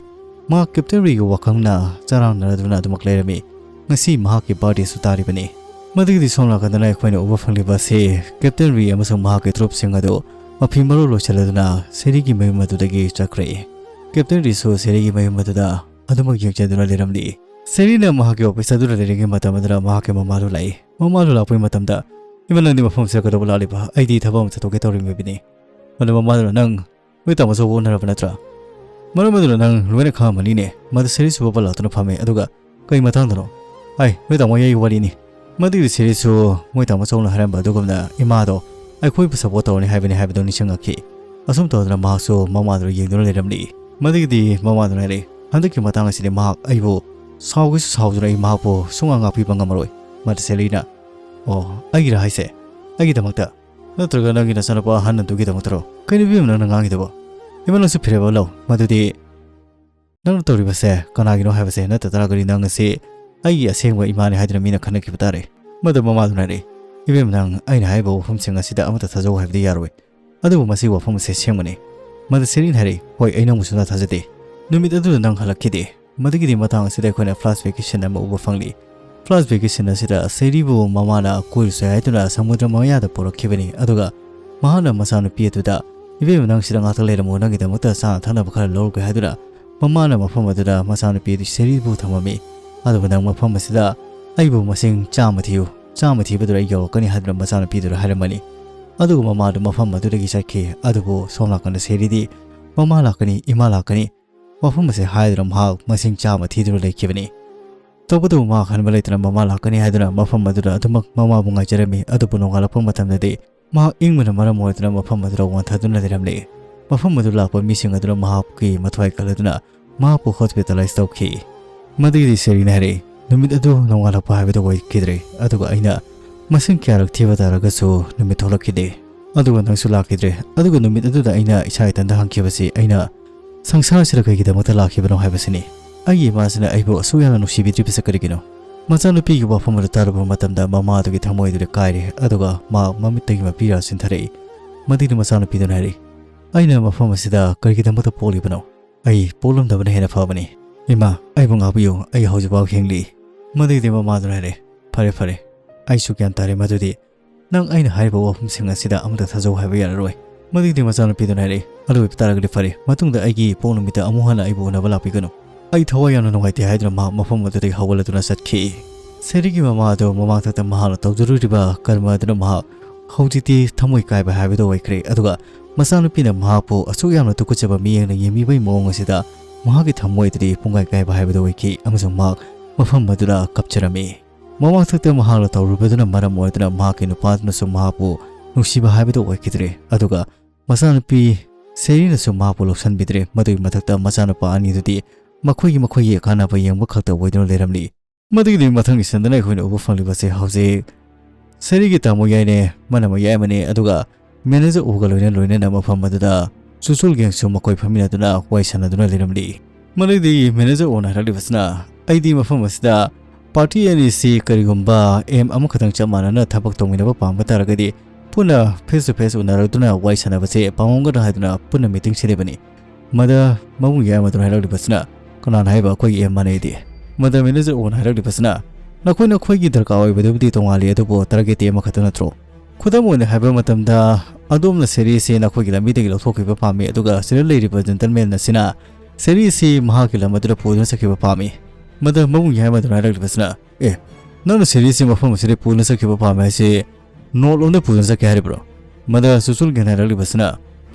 ꯃꯍꯥꯛ ꯀꯦꯞꯇꯦꯟ ꯔꯤꯒꯤ ꯋꯥꯈꯜꯅ ꯆꯔꯥꯡꯅꯔꯗꯨꯅ ꯑꯗꯨꯃꯛ ꯂꯩꯔꯝꯃꯤ꯫ ꯉꯁꯤ ꯃꯍꯥꯛꯀꯤ ꯕꯥꯔꯗꯦꯁꯨ ꯇꯥꯔꯤꯕꯅꯤ꯫ ꯃꯗꯨꯒꯤꯗꯤ ꯁꯣꯝ ꯅꯥꯀꯟꯗꯅ ꯑꯩꯈꯣꯏꯅ ꯎꯕ ꯐꯪꯂꯤꯕ ꯑꯁꯤ ꯀꯦꯞꯇꯦꯟ ꯔꯤ ꯑꯃꯁꯨꯡ ꯃꯍꯥꯛꯀꯤ ꯇ꯭ꯔꯨꯞꯁꯤꯡ ꯑꯗꯨ ꯃꯐꯤ ꯃꯔꯣꯜ ꯂꯣꯏꯁꯤꯜꯂꯗꯨꯅ ꯁꯦꯔꯤꯒꯤ ꯃꯌꯨꯝ ꯑꯗꯨꯗꯒꯤ ꯆꯠꯈ꯭ꯔꯦ꯫ ꯀꯦꯞꯇꯦꯟ ꯔꯤꯁꯨ ꯁꯦꯔꯤꯒꯤ ꯃꯌꯨꯝ ꯑꯗꯨꯗ ꯑꯗꯨꯃꯛ ꯌꯦꯡꯖꯗꯨꯅ ꯂꯩꯔꯝꯂꯤ꯫ ꯁꯦꯔꯤꯅ ꯃꯍꯥꯛꯀꯤ ꯑꯣꯐꯤꯁ ꯑꯗꯨꯗ ꯂꯩꯔꯤꯉꯩ ꯃꯇꯝ ꯑꯗꯨꯗ ꯃꯍꯥꯛꯀꯤ ꯃꯃꯥꯗꯨ ꯂꯥꯛꯏ꯫ ꯃꯃꯥꯗꯨ ꯂꯥꯛꯄꯒꯤ ꯃꯇꯝꯗ, "ꯏꯃꯥ, ꯅꯪꯗꯤ ꯃꯐꯝ ꯑꯁꯤꯗ ꯀꯩꯗꯧꯕ ꯂꯥꯛꯂꯤꯕ? ꯑꯩꯗꯤ ꯊꯕꯛ ꯑꯃ ꯆꯠꯊꯣꯛꯀꯦ ꯇꯧꯔꯤꯕꯅꯤ꯫" ꯃꯗꯨ ꯃꯃꯥꯗꯨꯅ, "ꯅꯪ ꯅꯣꯏ ꯇꯥꯃꯣ ꯑꯆꯧꯕ ꯎꯅꯔꯕ ꯅꯠꯇ꯭ꯔꯥ? ꯃꯔꯝ ꯑꯗꯨꯅ ꯅꯪ ꯂꯣꯏꯅ ꯈꯪꯉꯝꯃꯅꯤꯅꯦ꯫ ꯃꯗꯨ ꯁꯦꯔꯤꯁ ꯁꯨꯕ ꯂꯥꯛꯇꯨꯅ ꯐꯝꯃꯦ, ꯑꯗꯨꯒ ꯀꯩ ꯃꯇꯥꯡꯗꯅꯣ? ꯑꯩ, ꯅꯣꯏ ꯇꯥꯃꯣ ꯑꯩꯒꯤ ꯋꯥꯔꯤꯅꯤ꯫" ꯃꯗꯨꯒꯤ ꯁꯦꯔꯤꯁꯁꯨ ꯃꯣꯏ ꯇꯥꯃꯣ ꯆꯧꯅ ꯍꯥꯏꯔꯝꯕ ꯑꯗꯨꯒꯨꯝꯅ ꯏꯃꯥꯗꯣ ꯑꯩꯈꯣꯏꯕꯨ ꯁꯞꯄꯣꯔꯠ ꯇꯧꯔꯅꯤ ꯍꯥꯏꯕꯅꯤ ꯍꯥꯏꯕꯗꯨ ꯅꯤꯡꯁꯤꯡꯉꯛꯈꯤ꯫ ꯑꯁꯨꯝ ꯇꯧꯗꯅ ꯃꯍꯥꯛꯁꯨ ꯃꯃꯥꯗꯨꯗ ꯌꯦꯡꯗꯨꯅ ꯂꯩꯔꯝꯂꯤ꯫ ꯃꯗꯨꯒꯤꯗꯤ ꯃꯃꯥꯗꯨꯅ ꯍꯥꯏꯔꯛꯏ, "ꯍꯟꯗꯛꯀꯤ ꯃꯇꯥꯡ ꯑꯁꯤꯗꯤ ꯃꯍꯥꯛ ꯑꯩꯕꯨ ꯁꯥꯎꯒꯦꯁꯨ ꯁꯥꯎꯗꯨꯅ ꯑꯩ ꯃꯍꯥꯛꯄꯨ ꯁꯨꯡꯉꯥꯡ ꯉꯥꯛꯄꯤꯕ ꯉꯝꯃꯔꯣꯏ꯫" ꯃꯗꯨ ꯁꯦꯂꯤꯅ, "ꯑꯣ, ꯑꯩꯒꯤꯔ ꯍꯥꯏꯁꯦ? ꯑꯩꯒꯤꯗꯃꯛꯇ? ꯅꯠꯇ꯭ꯔꯒ ꯅꯪꯒꯤ ꯅꯆꯥꯅꯨꯄꯥ ꯑꯍꯟ ꯑꯗꯨꯒꯤꯗꯃꯛꯇꯔꯣ? ꯀꯩꯅꯣ ꯏꯕꯦꯝꯃ ꯅꯪꯅ ꯉꯥꯡꯉꯤꯗꯨꯕꯣ? ꯏꯃꯥ ꯅꯪꯁꯨ ꯐꯤꯔꯦꯞ ꯑꯃ ꯂꯧ꯫ ꯃꯗꯨꯗꯤ ꯅꯪꯅ ꯇꯧꯔꯤꯕꯁꯦ ꯀꯅꯥꯒꯤꯅꯣ ꯍꯥꯏꯕꯁꯦ ꯅꯠꯇ ꯇꯥꯔꯒꯗꯤ ꯅꯪ ꯑꯁꯤ ꯑꯩꯒꯤ ꯑꯁꯦꯡꯕ ꯏꯃꯥꯅꯤ ꯍꯥꯏꯗꯨꯅ ꯃꯤꯅ ꯈꯟꯅꯈꯤꯕ ꯇꯥꯔꯦ꯫" ꯃꯗꯨ ꯃꯃꯥꯗꯨꯅ ꯍꯥꯏꯔꯛꯏ, "ꯏꯕꯦꯝꯃ ꯅꯪ ꯑꯩꯅ ꯍꯥꯏꯔꯤꯕ ꯋꯥꯐꯝꯁꯤꯡ ꯑꯁꯤꯗ ꯑꯃꯠꯇ ꯊꯥꯖꯧ ꯍꯥꯏꯕꯗꯤ ꯌꯥꯔꯣꯏ꯫ ꯑꯗꯨꯕꯨ ꯃꯁꯤꯒꯤ ꯋꯥꯐꯝ ꯑꯁꯦ ꯁꯦꯡꯕꯅꯤ꯫" ꯃꯗꯨ ꯁꯦꯂꯤꯅ ꯍꯥꯏꯔꯛꯏ, "ꯍꯣꯏ, ꯑꯩ ꯅꯪꯕꯨ ꯁꯨꯡꯊꯥ ꯊꯥꯖꯗꯦ꯫ ꯅꯨꯃꯤꯠ ꯑꯗꯨꯗ ꯅꯪ ꯍꯜꯂꯛꯈꯤꯗꯦ꯫" ꯃꯗꯨꯒꯤꯗꯤ ꯃꯇꯥꯡ ꯑꯁꯤꯗ ꯑꯩꯈꯣꯏꯅ flashback scene ꯑꯃ ꯎꯕ ꯐꯪꯂꯤ꯫ Flashback scene ꯑꯁꯤꯗ ꯁꯦꯔꯤꯕꯨ ꯃꯃꯥꯅ ꯀꯣꯏꯔꯨꯁꯦ ꯍꯥꯏꯗꯨꯅ ꯁꯃꯨꯗ꯭ꯔ ꯃꯌꯥꯗ ꯄꯨꯔꯛꯈꯤꯕꯅꯤ꯫ ꯑꯗꯨꯒ ꯃꯍꯥꯛꯅ ꯃꯆꯥꯅꯨꯄꯤ ꯑꯗꯨꯗ, "ꯏꯕꯦꯝꯃ ꯅꯪ ꯁꯤꯗ ꯉꯥꯛꯇ ꯂꯩꯔꯝꯃꯨ, ꯅꯪꯒꯤꯗꯃꯛꯇ ꯆꯥꯅ ꯊꯛꯅꯕ ꯈꯔ ꯂꯧꯔꯒꯦ" ꯍꯥꯏꯗꯨꯅ ꯃꯃꯥꯅ ꯃꯐꯝ ꯑꯗꯨꯗ ꯃꯆꯥꯅꯨꯄꯤ ꯑꯗꯨ ꯁꯦꯔꯤꯕꯨ ꯊꯝꯃꯝꯃꯤ꯫ ꯑꯗꯨꯕꯨ ꯅꯪ ꯃꯐꯝ ꯑꯁꯤꯗ ꯑꯩꯕꯨ ꯃꯁꯤꯡ ꯆꯥꯝꯃ ꯊꯤꯌꯨ, ꯆꯥꯝꯃ ꯊꯤꯕꯗꯨꯗ ꯑꯩ ꯌꯧꯔꯛꯀꯅꯤ ꯍꯥꯏꯗꯨꯅ ꯃꯆꯥꯅꯨꯄꯤꯗꯨꯗ ꯍꯥꯏꯔꯝꯃꯅꯤ꯫ ꯑꯗꯨꯒ ꯃꯃꯥꯗꯨ ꯃꯐꯝ ꯑꯗꯨꯗꯒꯤ ꯆꯠꯈꯤ꯫ ꯑꯗꯨꯕꯨ ꯁꯣꯝ ꯅꯥꯀꯟꯗ ꯁꯦꯔꯤꯗꯤ ꯃꯃꯥ ꯂꯥꯛꯀꯅꯤ, ꯏꯃꯥ ꯂꯥꯛꯀꯅꯤ, ꯋꯥꯐꯝ ꯑꯁꯤ ꯍꯥꯏꯗꯨꯅ ꯃꯍꯥꯛ ꯃꯁꯤꯡ ꯆꯥꯝꯃ ꯊꯤꯗꯨꯅ ꯂꯩꯈꯤꯕꯅꯤ꯫ ꯇꯧꯕꯇꯕꯨ ꯃꯍꯥꯛ ꯍꯟꯕ ꯂꯩꯇꯅ ꯃꯃꯥ ꯂꯥꯛꯀꯅꯤ ꯍꯥꯏꯗꯨꯅ ꯃꯐꯝ ꯑꯗꯨꯗ ꯑꯗꯨꯃꯛ ꯃꯃꯥꯕꯨ ꯉꯥꯏꯖꯔꯝꯃꯤ꯫ ꯑꯗꯨꯕꯨ ꯅꯣꯡꯉꯥꯜꯂꯛꯄ ꯃꯇꯝꯗꯗꯤ ꯃꯍꯥꯛ ꯏꯪꯕꯅ ꯃꯔꯝ ꯑꯣꯏꯗꯨꯅ ꯃꯐꯝ ꯑꯗꯨꯗ ꯋꯥꯟꯊꯗꯨꯅ ꯂꯩꯔꯝꯂꯦ꯫ ꯃꯐꯝ ꯑꯗꯨ ꯂꯥꯛꯄ ꯃꯤꯁꯤꯡ ꯑꯗꯨꯅ ꯃꯍꯥꯛꯀꯤ ꯃꯊ꯭ꯋꯥꯏ ꯀꯜꯂꯗꯨꯅ ꯃꯍꯥꯛꯄꯨ hospitalize ꯇꯧꯈꯤ꯫ ꯃꯗꯨꯒꯤꯗꯤ ꯁꯦꯔꯤꯅ ꯍꯥꯏꯔꯛꯏ, "ꯅꯨꯃꯤꯠ ꯑꯗꯨ ꯅꯣꯡꯉꯥꯜꯂꯛꯄ ꯍꯥꯏꯕꯗꯨ ꯑꯣꯏꯈꯤꯗ꯭ꯔꯦ꯫ ꯑꯗꯨꯒ ꯑꯩꯅ ꯃꯁꯤꯡ ꯀꯌꯥꯔꯛ ꯊꯤꯕ ꯇꯥꯔꯒꯁꯨ ꯅꯨꯃꯤꯠ ꯊꯣꯛꯂꯛꯈꯤꯗꯦ꯫ ꯑꯗꯨꯒ ꯅꯪꯁꯨ ꯂꯥꯛꯈꯤꯗ꯭ꯔꯦ꯫ ꯑꯗꯨꯒ ꯅꯨꯃꯤꯠ ꯑꯗꯨꯗ ꯑꯩꯅ ꯏꯁꯥ ꯏꯊꯟꯇ ꯍꯪꯈꯤꯕꯁꯤ ꯑꯩꯅ ꯁꯪꯁꯥꯔꯁꯤꯗ ꯀꯩꯒꯤꯗꯃꯛꯇ ꯂꯥꯛꯈꯤꯕꯅꯣ ꯍꯥꯏꯕꯁꯤꯅꯤ꯫ ꯑꯩꯒꯤ ꯏꯃꯥꯁꯤꯅ ꯑꯩꯕꯨ ꯑꯁꯨꯛ ꯌꯥꯝꯅ ꯅꯨꯡꯁꯤꯕꯤꯗ꯭ꯔꯤꯕꯁꯤ ꯀꯔꯤꯒꯤꯅꯣ?" ꯃꯆꯥꯅꯨꯄꯤꯒꯤ ꯋꯥꯐꯝ ꯑꯗꯨ ꯇꯥꯔꯨꯕ ꯃꯇꯝꯗ ꯃꯃꯥ ꯑꯗꯨꯒꯤ ꯊꯃꯣꯏ ꯑꯗꯨꯗ ꯀꯥꯏꯔꯦ꯫ ꯑꯗꯨꯒ ꯃꯥ ꯃꯃꯤꯠꯇꯒꯤ ꯃꯄꯤꯔꯥ ꯆꯤꯟꯊꯔꯛꯏ꯫ ꯃꯗꯨꯒꯤ ꯃꯆꯥꯅꯨꯄꯤꯗꯨꯅ ꯍꯥꯏꯔꯛꯏ, "ꯑꯩꯅ ꯃꯐꯝ ꯑꯁꯤꯗ ꯀꯔꯤꯒꯤꯗꯃꯛꯇ ꯄꯣꯛꯂꯤꯕꯅꯣ? ꯑꯩ ꯄꯣꯛꯂꯝꯗꯕꯅ ꯍꯦꯟꯅ ꯐꯕꯅꯤ꯫ ꯏꯃꯥ, ꯑꯩꯕꯨ ꯉꯥꯛꯄꯤꯌꯨ, ꯑꯩ ꯍꯧꯖꯤꯛꯐꯥꯎ ꯍꯤꯡꯂꯤ꯫" ꯃꯗꯨꯒꯤꯗꯤ ꯃꯃꯥꯗꯨꯅ ꯍꯥꯏꯔꯛꯏ, "ꯐꯔꯦ, ꯐꯔꯦ, ꯑꯩꯁꯨ ꯒ꯭ꯌꯥꯟ ꯇꯥꯔꯦ꯫ ꯃꯗꯨꯗꯤ ꯅꯪ ꯑꯩꯅ ꯍꯥꯏꯔꯤꯕ ꯋꯥꯐꯝꯁꯤꯡ ꯑꯁꯤꯗ ꯑꯃꯠꯇ ꯊꯥꯖꯧ ꯍꯥꯏꯕ ꯌꯥꯔꯔꯣꯏ꯫" ꯃꯗꯨꯒꯤꯗꯤ ꯃꯆꯥꯅꯨꯄꯤꯗꯨꯅ ꯍꯥꯏꯔꯛꯏ, "ꯑꯗꯨ ꯑꯣꯏꯕ ꯇꯥꯔꯒꯗꯤ ꯐꯔꯦ, ꯃꯇꯨꯡꯗ ꯑꯩꯒꯤ ꯏꯄꯣꯛ ꯅꯨꯃꯤꯠꯇ ꯑꯃꯨꯛ ꯍꯟꯅ ꯑꯩꯕꯨ ꯎꯅꯕ ꯂꯥꯛꯄꯤꯒꯅꯨ꯫ ꯑꯩ ꯊꯋꯥꯏ ꯌꯥꯝꯅ ꯅꯨꯡꯉꯥꯏꯇꯦ" ꯍꯥꯏꯗꯨꯅ ꯃꯍꯥꯛ ꯃꯐꯝ ꯑꯗꯨꯗꯒꯤ ꯍꯧꯒꯠꯂꯗꯨꯅ ꯆꯠꯈꯤ꯫ ꯁꯦꯔꯤꯒꯤ ꯃꯃꯥ ꯑꯗꯨ ꯃꯃꯥꯡꯊꯛꯇ ꯃꯍꯥꯛꯅ ꯇꯧꯖꯔꯨꯔꯤꯕ ꯀꯔꯃ ꯑꯗꯨꯅ ꯃꯍꯥꯛ ꯍꯧꯖꯤꯛꯇꯤ ꯊꯃꯣꯏ ꯀꯥꯏꯕ ꯍꯥꯏꯕꯗꯨ ꯑꯣꯏꯈ꯭ꯔꯦ꯫ ꯑꯗꯨꯒ ꯃꯆꯥꯅꯨꯄꯤꯅ ꯃꯍꯥꯛꯄꯨ ꯑꯁꯨꯛ ꯌꯥꯝꯅ ꯇꯨꯀꯠꯆꯕ ꯃꯤꯠꯌꯦꯡꯅ ꯌꯦꯡꯕꯤꯕꯒꯤ ꯃꯑꯣꯡ ꯑꯁꯤꯗ ꯃꯍꯥꯛꯀꯤ ꯊꯃꯣꯏ ꯑꯗꯨꯗꯤ ꯄꯨꯡꯀꯥꯏ ꯀꯥꯏꯕ ꯍꯥꯏꯕꯗꯨ ꯑꯣꯏꯈꯤ, ꯑꯃꯁꯨꯡ ꯃꯍꯥꯛ ꯃꯐꯝ ꯑꯗꯨꯗ ꯀꯞꯆꯔꯝꯃꯤ꯫ ꯃꯃꯥꯡꯊꯛꯇ ꯃꯍꯥꯛꯅ ꯇꯧꯔꯨꯕꯗꯨꯅ ꯃꯔꯝ ꯑꯣꯏꯗꯨꯅ ꯃꯍꯥꯛꯀꯤ ꯅꯨꯄꯥꯗꯨꯅꯁꯨ ꯃꯍꯥꯛꯄꯨ ꯅꯨꯡꯁꯤꯕ ꯍꯥꯏꯕꯗꯨ ꯑꯣꯏꯈꯤꯗ꯭ꯔꯦ꯫ ꯑꯗꯨꯒ ꯃꯆꯥꯅꯨꯄꯤ ꯁꯦꯔꯤꯅꯁꯨ ꯃꯍꯥꯛꯄꯨ ꯂꯧꯁꯤꯟꯕꯤꯗ꯭ꯔꯦ꯫ ꯃꯗꯨꯒꯤ ꯃꯊꯛꯇ ꯃꯆꯥꯅꯨꯄꯥ ꯑꯅꯤꯗꯨꯗꯤ ꯃꯈꯣꯏꯒꯤ ꯃꯈꯣꯏꯒꯤ ꯀꯥꯟꯅꯕ ꯌꯦꯡꯕ ꯈꯛꯇ ꯑꯣꯏꯗꯨꯅ ꯂꯩꯔꯝꯂꯤ꯫ ꯃꯗꯨꯒꯤꯗꯤ ꯃꯊꯪꯒꯤ ꯁꯟꯗꯅ ꯑꯩꯈꯣꯏꯅ ꯎꯕ ꯐꯪꯂꯤꯕꯁꯦ ꯍꯧꯖꯤꯛ ꯁꯦꯔꯤꯒꯤ ꯇꯥꯃꯣ ꯌꯥꯏꯅꯦ, ꯃꯅꯝ ꯌꯥꯏꯃꯅꯦ, ꯑꯗꯨꯒ ꯃꯦꯅꯦꯖꯔ ꯎꯒ ꯂꯣꯏꯅ ꯂꯣꯏꯅꯅ ꯃꯐꯝ ꯑꯗꯨꯗ ꯆꯨꯆꯨꯜ ꯒꯦꯡꯁꯨ ꯃꯈꯣꯏ ꯐꯝꯃꯤꯟꯅꯗꯨꯅ ꯋꯥꯔꯤ ꯁꯥꯟꯅꯗꯨꯅ ꯂꯩꯔꯝꯂꯤ꯫ ꯃꯗꯨꯒꯤꯗꯤ ꯃꯦꯅꯦꯖꯔ ꯑꯣꯅ ꯍꯥꯏꯔꯛꯂꯤꯕꯁꯤꯅ, ꯑꯩꯗꯤ ꯃꯐꯝ ꯑꯁꯤꯗ ꯄꯥꯔꯇꯤ ꯑꯅꯤꯁꯤ ꯀꯔꯤꯒꯨꯝꯕ ꯑꯦꯝ ꯑꯃꯈꯛꯇꯪ ꯆꯞ ꯃꯥꯟꯅꯅ ꯊꯕꯛ ꯇꯧꯃꯤꯟꯅꯕ ꯄꯥꯝꯕ ꯇꯥꯔꯒꯗꯤ ꯄꯨꯟꯅ ꯐꯦꯁ ꯇꯨ ꯐꯦꯁ ꯎꯅꯔꯗꯨꯅ ꯋꯥꯔꯤ ꯁꯥꯟꯅꯕꯁꯦ ꯄꯥꯝꯃꯝꯒꯗ꯭ꯔꯥ ꯍꯥꯏꯗꯨꯅ ꯄꯨꯟꯅ ꯃꯤꯇꯤꯡ ꯁꯤꯜꯂꯤꯕꯅꯤ꯫ ꯃꯗ ꯃꯕꯨꯡ ꯌꯥꯏꯃꯗꯨꯅ ꯍꯥꯏꯔꯛꯂꯤꯕꯁꯤꯅ, ꯀꯅꯥꯅ ꯍꯥꯏꯕ ꯑꯩꯈꯣꯏꯒꯤ ꯑꯦꯝ ꯃꯥꯟꯅꯩꯗꯤ? ꯃꯗ ꯃꯦꯅꯦꯖꯔ ꯑꯣꯅ ꯍꯥꯏꯔꯛꯂꯤꯕꯁꯤꯅ, ꯅꯈꯣꯏ ꯅꯈꯣꯏꯒꯤ ꯗꯔꯀꯥꯔ ꯑꯣꯏꯕꯗꯨꯕꯨꯗꯤ ꯇꯣꯉꯥꯜꯂꯤ, ꯑꯗꯨꯕꯨ ꯇꯥꯔꯒꯦꯠꯇꯤ ꯑꯃꯈꯛꯇ ꯅꯠꯇ꯭ꯔꯣ? ꯈꯨꯗꯝ ꯑꯣꯏꯅ ꯍꯥꯏꯕ ꯃꯇꯝꯗ, ꯑꯗꯣꯝꯅ ꯁꯦꯔꯤꯁꯤ ꯅꯈꯣꯏꯒꯤ ꯂꯝꯕꯤꯗꯒꯤ ꯂꯧꯊꯣꯛꯈꯤꯕ ꯄꯥꯝꯃꯤ, ꯑꯗꯨꯒ ꯁꯤꯗ ꯂꯩꯔꯤꯕ ꯖꯦꯟꯇꯜꯃꯦꯟ ꯑꯁꯤꯅ ꯁꯦꯔꯤꯁꯤ ꯃꯍꯥꯛꯀꯤ ꯂꯝ ꯑꯗꯨꯗ ꯄꯨꯗꯨꯅ ꯆꯠꯈꯤꯕ ꯄꯥꯝꯃꯤ꯫ ꯃꯗ ꯃꯕꯨꯡ ꯌꯥꯏꯃꯗꯨꯅ ꯍꯥꯏꯔꯛꯂꯤꯕꯁꯤꯅ, ꯑꯦ, ꯅꯪꯅ ꯁꯦꯔꯤꯁꯤ ꯃꯐꯝ ꯑꯁꯤꯗ ꯄꯨꯗꯨꯅ ꯆꯠꯈꯤꯕ ꯄꯥꯝꯃꯤ ꯍꯥꯏꯁꯤ ꯅꯣꯔꯠ ꯂꯣꯝꯗ ꯄꯨꯗꯨꯅ ꯆꯠꯀꯦ ꯍꯥꯏꯔꯤꯕ꯭ꯔꯣ? ꯃꯗ ꯆꯨꯆꯨꯜꯒꯦꯟ ꯍꯥꯏꯔꯛꯂꯤꯕꯁꯤꯅ,